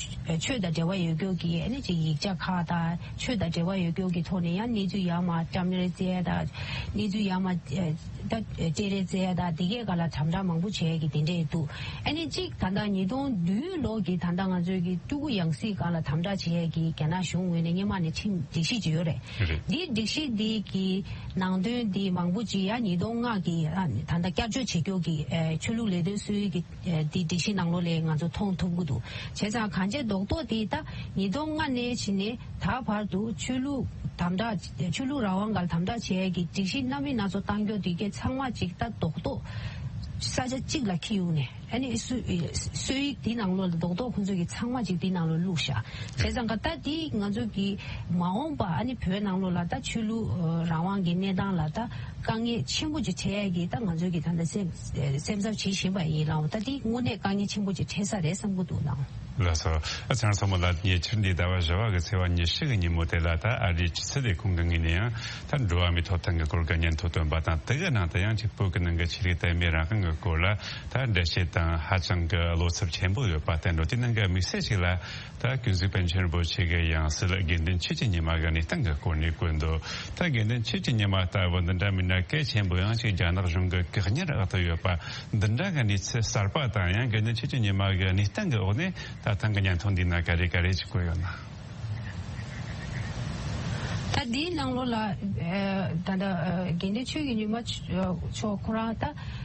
ཆོས་དང་འབྲེལ་བ་ཡོད་རྒྱུ་གི་ཨ་ནི་ཅིག་ཡིག་ཆ་ཁག་དང་ཆོས་དང་འབྲེལ་བ་ཡོད་རྒྱུ་གི་ཐོག་ནས་ཡང་གནས་ཚུལ་ཡར་མར་བཀྲམ་རེས་བྱེད་ཡས་དང་གནས་ཚུལ་ཡར་མར་ཨེ་ད་སྤྲད་རེས་བྱེད་ཡས་དང་འདི་གའི་སྒང་ལ་དམ་དྲག་མང་པོ་བྱེད་ཡས་ཀྱི་དེ་འདྲས་འདུག་ཨ་ནི་གཅིག་ད་ལྟ་ཉིས་སྟོང་བདུན་ལོ་གི་ད་ལྟ་ང་ཚོའི་གི་སྤྲུལ་སྐུ་ཡང་སྲིད་སྒང་ལ་དམ་དྲག་བྱེད་ཡས་ཀྱི་རྒྱ་ནག་གཞུང་ངོས་ནས་སྔོན་མ་ནས་ཁྲིམས་སྒྲིག་གཞི་ཅིག་ཡོད་རེད། རེད། འདི་སྒྲིག་གཞི་འདི་གི་ནང་དོན་འདི་མང་པོ་ཅིག་ཡང་ཉིས་སྟོང་ལྔ་གི་ཨ་ད་ལྟ་བསྐྱར་བཅོས་བྱེད་རྒྱུ་གི་ཨེ་ཆོས་ལུགས་ལས་དོན་སྲོལ་ཡིག་གི་ཨེ་འདི་སྒྲིག་གཞི་ནང་ལོགས་ལ་ང་ཚོ་མཐོང་ཐུབ་ཀྱི་འདུག་བྱས་ཙང་གང་ཅི་རྡོག་རྡོག་འདི་ད་ཉིས་སྟོང་ལྔ་ནས་བྱས་ནས་ད་བར་དུ་ཆོས་ལུགས་དམ་དྲག་ཆོས་ལུགས་རང་དབང་སྒང་དམ་དྲག་བྱེད་ཡས་ཀྱི་སྒྲིག་གཞི་སྣ་མིན་སྣ་ཚོགས་བཏང་རྒྱུ་དེ་གའི་ཚང་མ་ཅིག་ད་རྡོག་རྡོག་ས་ཆ་གཅིག་ལ་འཁྱེར་ཡོང་ནས་ཨ་ནི་སྲོལ་སྲོལ་ཡིག་འདི་ནང་ལོགས་ལ་རྡོག་རྡོག་ཁོང་ཚོ་གི་ཚང་མ་ཅིག་འདི་ནང་ལོགས་བླུགས་ཤག་བྱས་ཙང་ག་ད་འདི་ང་ཚོ་གི་མ་འོངས་པ་ཨ་ནི་བོད་ནང་ལོགས་ལ་ད་ཆོས་ལུགས་རང་དབང་གི་གནས་སྟངས་ལ་ད་དཀའ་ངལ་ཆེན་པོ་ཅིག་འཕྲད་ཡས་ཀྱི་ད་ང་ཚོ་གི་ད་ལྟ་སེམས་སེམས་འཚབ་བྱེད་བཞིན་པ་ཡིན་ལགས། ད་འདི་དངོས་གནས་དཀའ་ངལ་ཆེན་པོ་ཅིག་འཕྲད་ས་རེད་བསམ་གྱི་འདུག་ལགས། ལགས་སོ། ཨ་ཚང་སོ་མོ་ལགས། ཉེ་ཆར་འདི་ཟླ་བ་བཞི་པ་གི་ཚེས་པ་ཉི་ཤུ་གི་ཉིན་མོ་དེ་ལ་ད་ཨ་རིའི་ཕྱི་སྲིད་ལས་ཁུངས་ཀྱི་ངོས་ནས་ཡང་ད་འགྲོ་བ་མིའི་ཐོབ་ཐང་གི་སྐོར་གྱི་སྙན་ཐོ་བཏོན་པ་དང་། དེ་གི་ནང་དུ་ཡང་གཅིག་བོད་ཀྱི་ནང་གི་ཆོས་ལུགས་དད་མོས་རང་དབང་གི་སྐོར་ལ་ད་འགྲེལ་བཤད་དང་ཧ་ཅང་གི་བློ་འཚབ་ཆེན་པོ་ཡོད་པ་བསྟན་འགྲོ། དེ་ནང་གི་དམིགས་བསལ་ཞིག་ལ་ད་ཀུན་གཟིགས་པཎ་ཆེན་རིན་པོ་ཆེ་གི་ཡང་སྲིད་དགེ་འདུན་ཆོས་ཀྱི་ཉི་མ་གི་གནས་སྟངས་ཀྱི་སྐོར་ནས་བཀོད་འདུག་ད་དགེ་འདུན་ཆོས་ཀྱི་ཉི་མ་ལྟ་བུ་འདི་འདྲ་མིན་ན་གལ་ཆེན་པོ་ཡང་ཅིག་རྒྱ་ནག་གཞུང་གི་བཀག་ཉར་འོག་ཏུ་ཡོད་པ་འདི་འདྲ་གི་གནས་ཚུལ་གསར་པ་དང་། ཡང་དགེ་འདུན་ཆོས་ཀྱི་ཉི་མ་གི་གནས་སྟངས་ཀྱི་འོག་ནས་ད་ཐེངས་ཀྱི་སྙན་ཐོ་འདི་ན་ག་རེ་ག་རེ་ཅིག་བཀོད་ཡོད་ན། ད་འདིའི་ནང་ལོགས་ལ་ཨ་ད་ལྟ་ཨ་དགེ་འདུན་ཆོས་ཀྱི་ཉི་མ་མཆོག་ཁོ་རང་ད་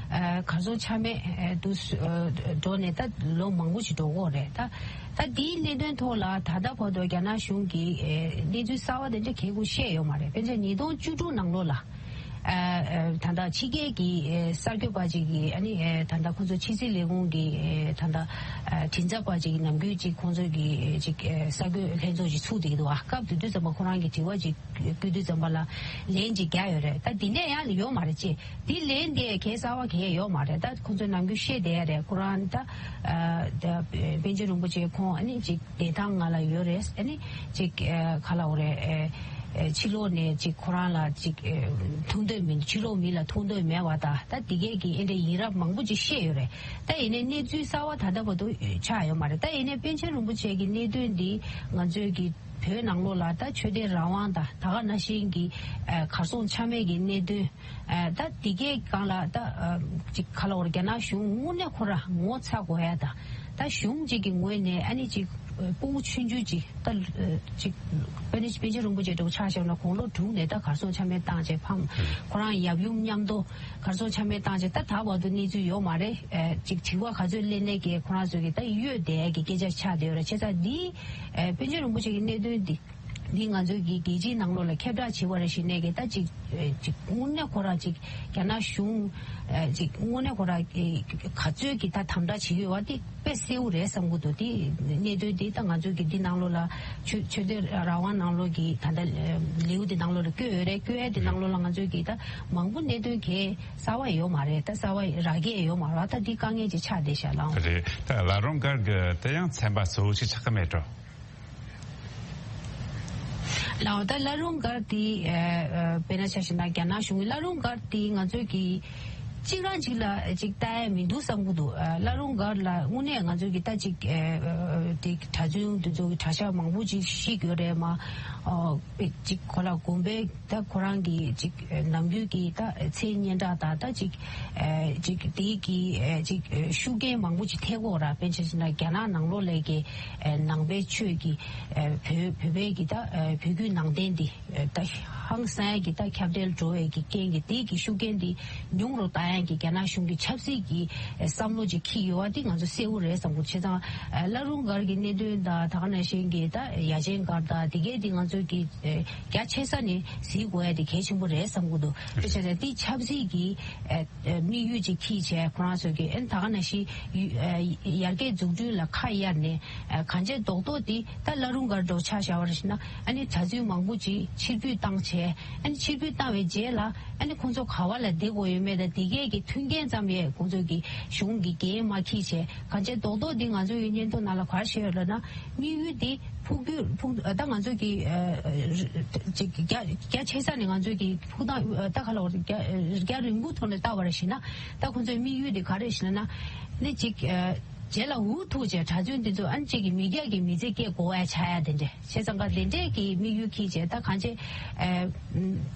ཨ་གར་སོང་ཆ་མེད་ཨ་དུ་ཨ་འགྲོ་ནས་ད་ལོ་མང་པོ་ཞིག་འགྲོ་གི་ཡོད་རེད། ད་ད་འདིའི་གནད་དོན་ཐོག་ལ་ད་ལྟ་བར་དུ་རྒྱ་ནག་གཞུང་གིས་ཨ་གནས་ཚུལ་གསར་བ་དེ་འདྲ་གང་ཡང་བཤད་ཡོད་མ་རེད། དཔེར་ན་ཉིས་སྟོང་བཅུ་དྲུག་ནང་ལོགས་ལ། ཨ་ཨ་ད་ལྟ་ཕྱི་རྒྱལ་གྱི་ཨ་གསར་འགོད་པ་ཅིག་གིས་ཨ་ནི་ཨ་ད་ལྟ་ཁོང་ཚོ་ཕྱི་སྲིད་ལས་ཁུངས་ཀྱི་ཨ་ད་ལྟ་ཨ་མགྲིན་ཚབ་པ་ཅིག་གིས་ནམ་རྒྱུན་ཅིག་ཁོང་ཚོ་གི་ཨ་ཅིག་ཨ་གསར་འགོད་ལྷན་ཚོགས་ཅིག་ཚུགས་བསྡད་ཀྱི་འདུག་ཨ་སྐབས་དེ་དུས་ཙམ་པ་ཁོ་རང་གིས་དྲི་བ་ཅིག་བསྐུལ་དུས་ཙམ་པ་ལ་ལན་ཅིག་རྒྱག་ཡོད་རེད། ད་འདི་ནས་ཡང་ཡོད་མ་རེད་ཅེས། འདི་ལན་དེ་གའི་གསར་བ་གང་ཡང་ཡོད་མ་རེད། ད་ཁོང་ཚོས་ནམ་རྒྱུན་བཤད་བསྡད་ཡ་རེད། ཁོ་རང་ད་ཨ་ད་པཎ་ཆེན་རིན་པོ་ཆེ་ཁོང་ཨ་ནི་ཅིག་བདེན་ཐང་ང་ལ་ཡོད་རེད། ཨ་ནི་ཅིག་ཨ་ག་ལབ་དགོས་རེད། ཨ་ཨ་ཕྱི་ལོགས་ནས་ཅིག་ཁོ་རང་ལ་ཅིག་ཨ་ཐུག་འདོད་མིན། ཕྱི་ལོགས་མི་ལ་ཐུག་འདོད་མེད་པ་དང་། ད་འདི་གས་ཀྱི་ཨེ་འདྲ་ཡིན་རབས་མང་པོ་ཅིག་བཤད་ཡོད་རེད། ད་ཡིན་ནའི་གནས་ཚུལ་གསར་བ་ད་ལྟ་བར་དུ་ཆགས་ཡོད་མ་རེད། ད་ཡིན་ནའི་པཎ་ཆེན་རིན་པོ་ཆེ་གི་གནད་དོན་འདི་ང་ཚོའི་གི་བོད་ནང་ལོགས་ལ་ད་ཆོས་དད་རང་དབང་དང་ད་ག་ནང་བཞིན་གྱི་ཨ་གར་སོང་ཆ་མེད་ཀྱི་གནད་དོན། ཨ་ད་འདི་གའི་སྒང་ལ་ད་ཨ་ཅིག་ག་ལབ་དགོས་རེད། རྒྱ་ནག་གཞུང་དངོས་གནས་ཁོ་རང་ངོ་ཚ་དགོས་ཡ་དང་། ད་གཞུང་ཅིག་གི་ངོས་ནས་ཨ་ནི་ཅིག་ཨ་སྤུ་གུ་ཆུང་ཆུང་ཅིག་ད་ཨ་ཅིག་པཎ་ཆེན་པཎ་ཆེན་རིན་པོ་ཆེ་འདྲ་བོ་ཆ་བཞག་ན་དགུང་ལོ་དྲུག་ནས་ད་གར་སོང་ཆ་མེད་བཏང་བྱས་ཕམ། ཁོ་རང་ཡབ་ཡུམ་མཉམ་དུ་གར་སོང་ཆ་མེད་བཏང་བྱས། ད་ད་བར་དུ་གནས་ཚུལ་ཡོད་མ་རེད། ཨ་ཅིག་དྲི་བ་ག་ཚོད་སླེབས་ནའི་གི་ཁོ་རང་ཚོ་གི་ད་གཡོལ་བསྡད་ཡ་གི་སྐད་ཆ་ཆགས་བསྡད་ཡོད་རེད། བྱས་ཙང་འདི་ཨ་པཎ་ཆེན་རིན་པོ་ཆེ་གི་གནད་དོན་འདི། འདི་ང་ཚོའི་གི་རྒྱལ་སྤྱིའི་ནང་ལོགས་ལ་ཁྱབ་བསྒྲགས་བྱེད་པ་རེད་ཞུས་ནས་གི་ད་ཅིག་ཨེ་ཅིག་དངོས་གནས་ཁོ་རང་ཅིག་རྒྱ་ནག་གཞུང་ཨེ་ཅིག་དངོས་གནས་ཁོ་རང་ཨེ་ག་ཚོད་ཀྱི་ད་དམ་དྲག་བྱེད་ཀྱི་ཡོད་པ་དེ་དཔེ་གསལ་པོ་རེད་བསམ་གྱི་འདུག་དེ་གནད་དོན་དེ་ད་ང་ཚོའི་གི་འདི་ནང་ལོགས་ལ་ཆོས་ཆོས་དད་རང་དབང་ནང་ལོགས་ཀྱི་ད་ལྟ་ལེའུ་འདི་ནང་ལོགས་ལ་བཀོད་ཡོད་རེད། བཀོད་ཡ་འདི་ནང་ལོགས་ལ་ང་ཚོའི་གི་ད་མང་པོ་གནད་དོན་གལ་གསར་པ་ཡོད་མ་རེད། ད་གསར་པ་རག་གི་ཡོད་མ་རེད། ད་འདི་དཀའ་ངལ་ཅིག་ཆགས་བསྡད་ཤག་ལགས། རེད། ད་བླ་རུང་སྒར་གི་དེ་ཡང་ཚན་པ་གཙོ་བོ་ཞིག་ཆགས་ཀྱི་མེད་འགྲོ། ལགས། ད་བླ་རུང་སྒར་དེ་ཨ་ཨ་དཔེར་ན་ཆ་བཞག་ན་རྒྱ་ནག་གཞུང་གི་བླ་རུང་སྒར་དེ་ང་ཚོས་ཀྱི་གཅིག་རང་གཅིག་ལ་གཅིག་ལྟ་ཡ་མི་འདུག་བསམ་གྱི་འདུག་ཨ་བླ་རུང་སྒར་ལ་དངོས་གནས་ང་ཚོས་ཀྱི་ད་གཅིག་ཨ་ཨ་དེ་གྲྭ་བཙུན་དེ་ཚོ་གི་གྲྭ་ཤག་མང་པོ་ཅིག་བཤིག་ཡོད་རེད་མ། ཨོ་གཅིག་ཁོ་ལ་དགོན་པའི་ད་ཁོ་རང་གི་གཅིག་ནམ་རྒྱུན་གྱི་ད་མཚན་སྙན་གྲགས་དང་ད་གཅིག་ཨ་གཅིག་དེ་གི་ཨ་གཅིག་ཤུགས་རྐྱེན་མང་པོ་ཅིག་ཐེབས་ཀྱི་ཡོད་རེད། དཔེར་ན་ཆ་བཞག་ན་རྒྱ་ནག་ནང་ལོགས་ལ་གི་ཨ་ནང་པའི་ཆོས་ཀྱི་ཨ་བོད་བོད་པའི་གི་ད་ཨ་བོད་བརྒྱུད་ནང་བསྟན་འདི་ཨ་ད་ཧང་སང་ཡ་གི་ད་ཁྱབ་གདལ་འགྲོ་བའི་གི་རྐྱེན་གྱིས་དེ་གི་ཤུགས་རྐྱེན་འདི་ཉུང་རུ་བཏང་ ཡང་གི་རྒྱ་ནག་གཞུང་གི་ཆབ་སྲིད་ཀྱི་བསམ་བློ་ཅིག་འཁྱེར་ཡོད་པ་འདི་ང་ཚོ་གསལ་པོ་རེད་བསམ་གྱི་འདུག་བྱས་ཙང་བླ་རུང་སྒར་གྱི་གནད་དོན་དང་ད་ག་ནང་བཞིན་གྱི་ད་ཡ་ཆེན་སྒར་དང་དེ་གའི་འདི་ང་ཚོ་གི་རྒྱ་ཆེ་ས་ནས་གཟིགས་དགོས་ཡ་དེ་གལ་ཆེན་པོ་རེད་བསམ་གྱི་འདུག་དེ་བྱས་ཙང་འདི་ཆབ་སྲིད་ཀྱི་དམིགས་ཡུལ་ཅིག་འཁྱེར་བྱས་ཁོ་རང་ཚོ་གི་ཨ་ནི་ད་ག་ནང་བཞིན་ཡར་རྒྱས་འཛུགས་སྐྲུན་ལ་ཁ་གཡར་ནས་གང་བྱས་རྡོག་རྡོག་འདི་ད་བླ་རུང་སྒར་འདྲ་བོ་ཆ་བཞག་པ་རེད་ཟེར་ན་ཨ་ནི་གྲྭ་བཙུན་མང་པོ་ཅིག་ཕྱིར་འབུད་བཏང་བྱས་ཨ་ནི་ཕྱིར་འབུད་བཏང་བའི་རྗེས་ལ། ཨ་ནི་ཁོང་ཚོ་ག་བ་ལ་བསྡད་དགོས་ཡོད་མེད་དང་དེ་གས་ཀྱི་མཐུན་རྐྱེན་ཙམ་ཡས་ཁོང་ཚོ་གི་གཞུང་གི་འགན་མ་འཁྱེར་བྱས་གང་བྱས་རྡོག་རྡོག་འདི་ང་ཚོ་ཡི་སྙན་ཐོ་ནང་ལ་ག་རེ་བཤད་ཡོད་ལབ་ན་དམིགས་ཡུལ་འདི་ཕུགས་རྒྱུད་ཕུགས་ད་ང་ཚོ་གི་ཅིག་རྒྱ་རྒྱ་ཆེ་ས་ནས་ང་ཚོ་གི་ཕུགས་ཐང་ད་ག་ལ་བར་རྒྱ་རྒྱ་རིང་པོ་ཐོག་ནས་ལྟ་བ་རེད་ཞེ་ན་ད་ཁོང་ཚོའི་དམིགས་ཡུལ་འདི་ག་རེ་ཞེ་ན་ནི་ཅིག་རྗེས་ལ་འུ་ཐུག་བྱས་གྲྭ་བཙུན་འདི་ཚོ་ཨ་ནི་གཅིག་གི་མི་སྐྱ་གི་མི་ཚེ་སྐྱེལ་དགོས་ཡ་ཆགས་ཡ་དེ་འདྲས་བྱས་ཙང་ཀ་དེ་འདྲས་ཀྱི་དམིགས་ཡུལ་འཁྱེར་བྱས་ད་གང་བྱས་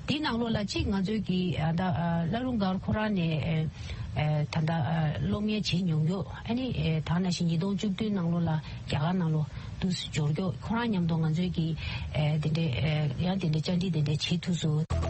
འདི་ནང་ལོགས་ལ་གཅིག་ང་ཚོའི་གི་ད་བླ་རུང་སྒར་ཁོ་རང་ནས་ད་ལྟ་སློབ་གཉེར་བྱེད་མྱོང་རྒྱུ་ཨ་ནི་ད་ནང་བཞིན་ཉིས་སྟོང་བཅུ་བདུན་ནང་ལོགས་ལ་རྒྱ་གར་ནང་ལོགས་དུ་འབྱོར་རྒྱུ་ཁོ་རང་མཉམ་དུ་ང་ཚོའི་གི་དེ་འདྲས་ཡང་དེ་འདྲས་བཅར་འདྲི་དེ་འདྲས་བྱེད་ཐུབ་སོང་།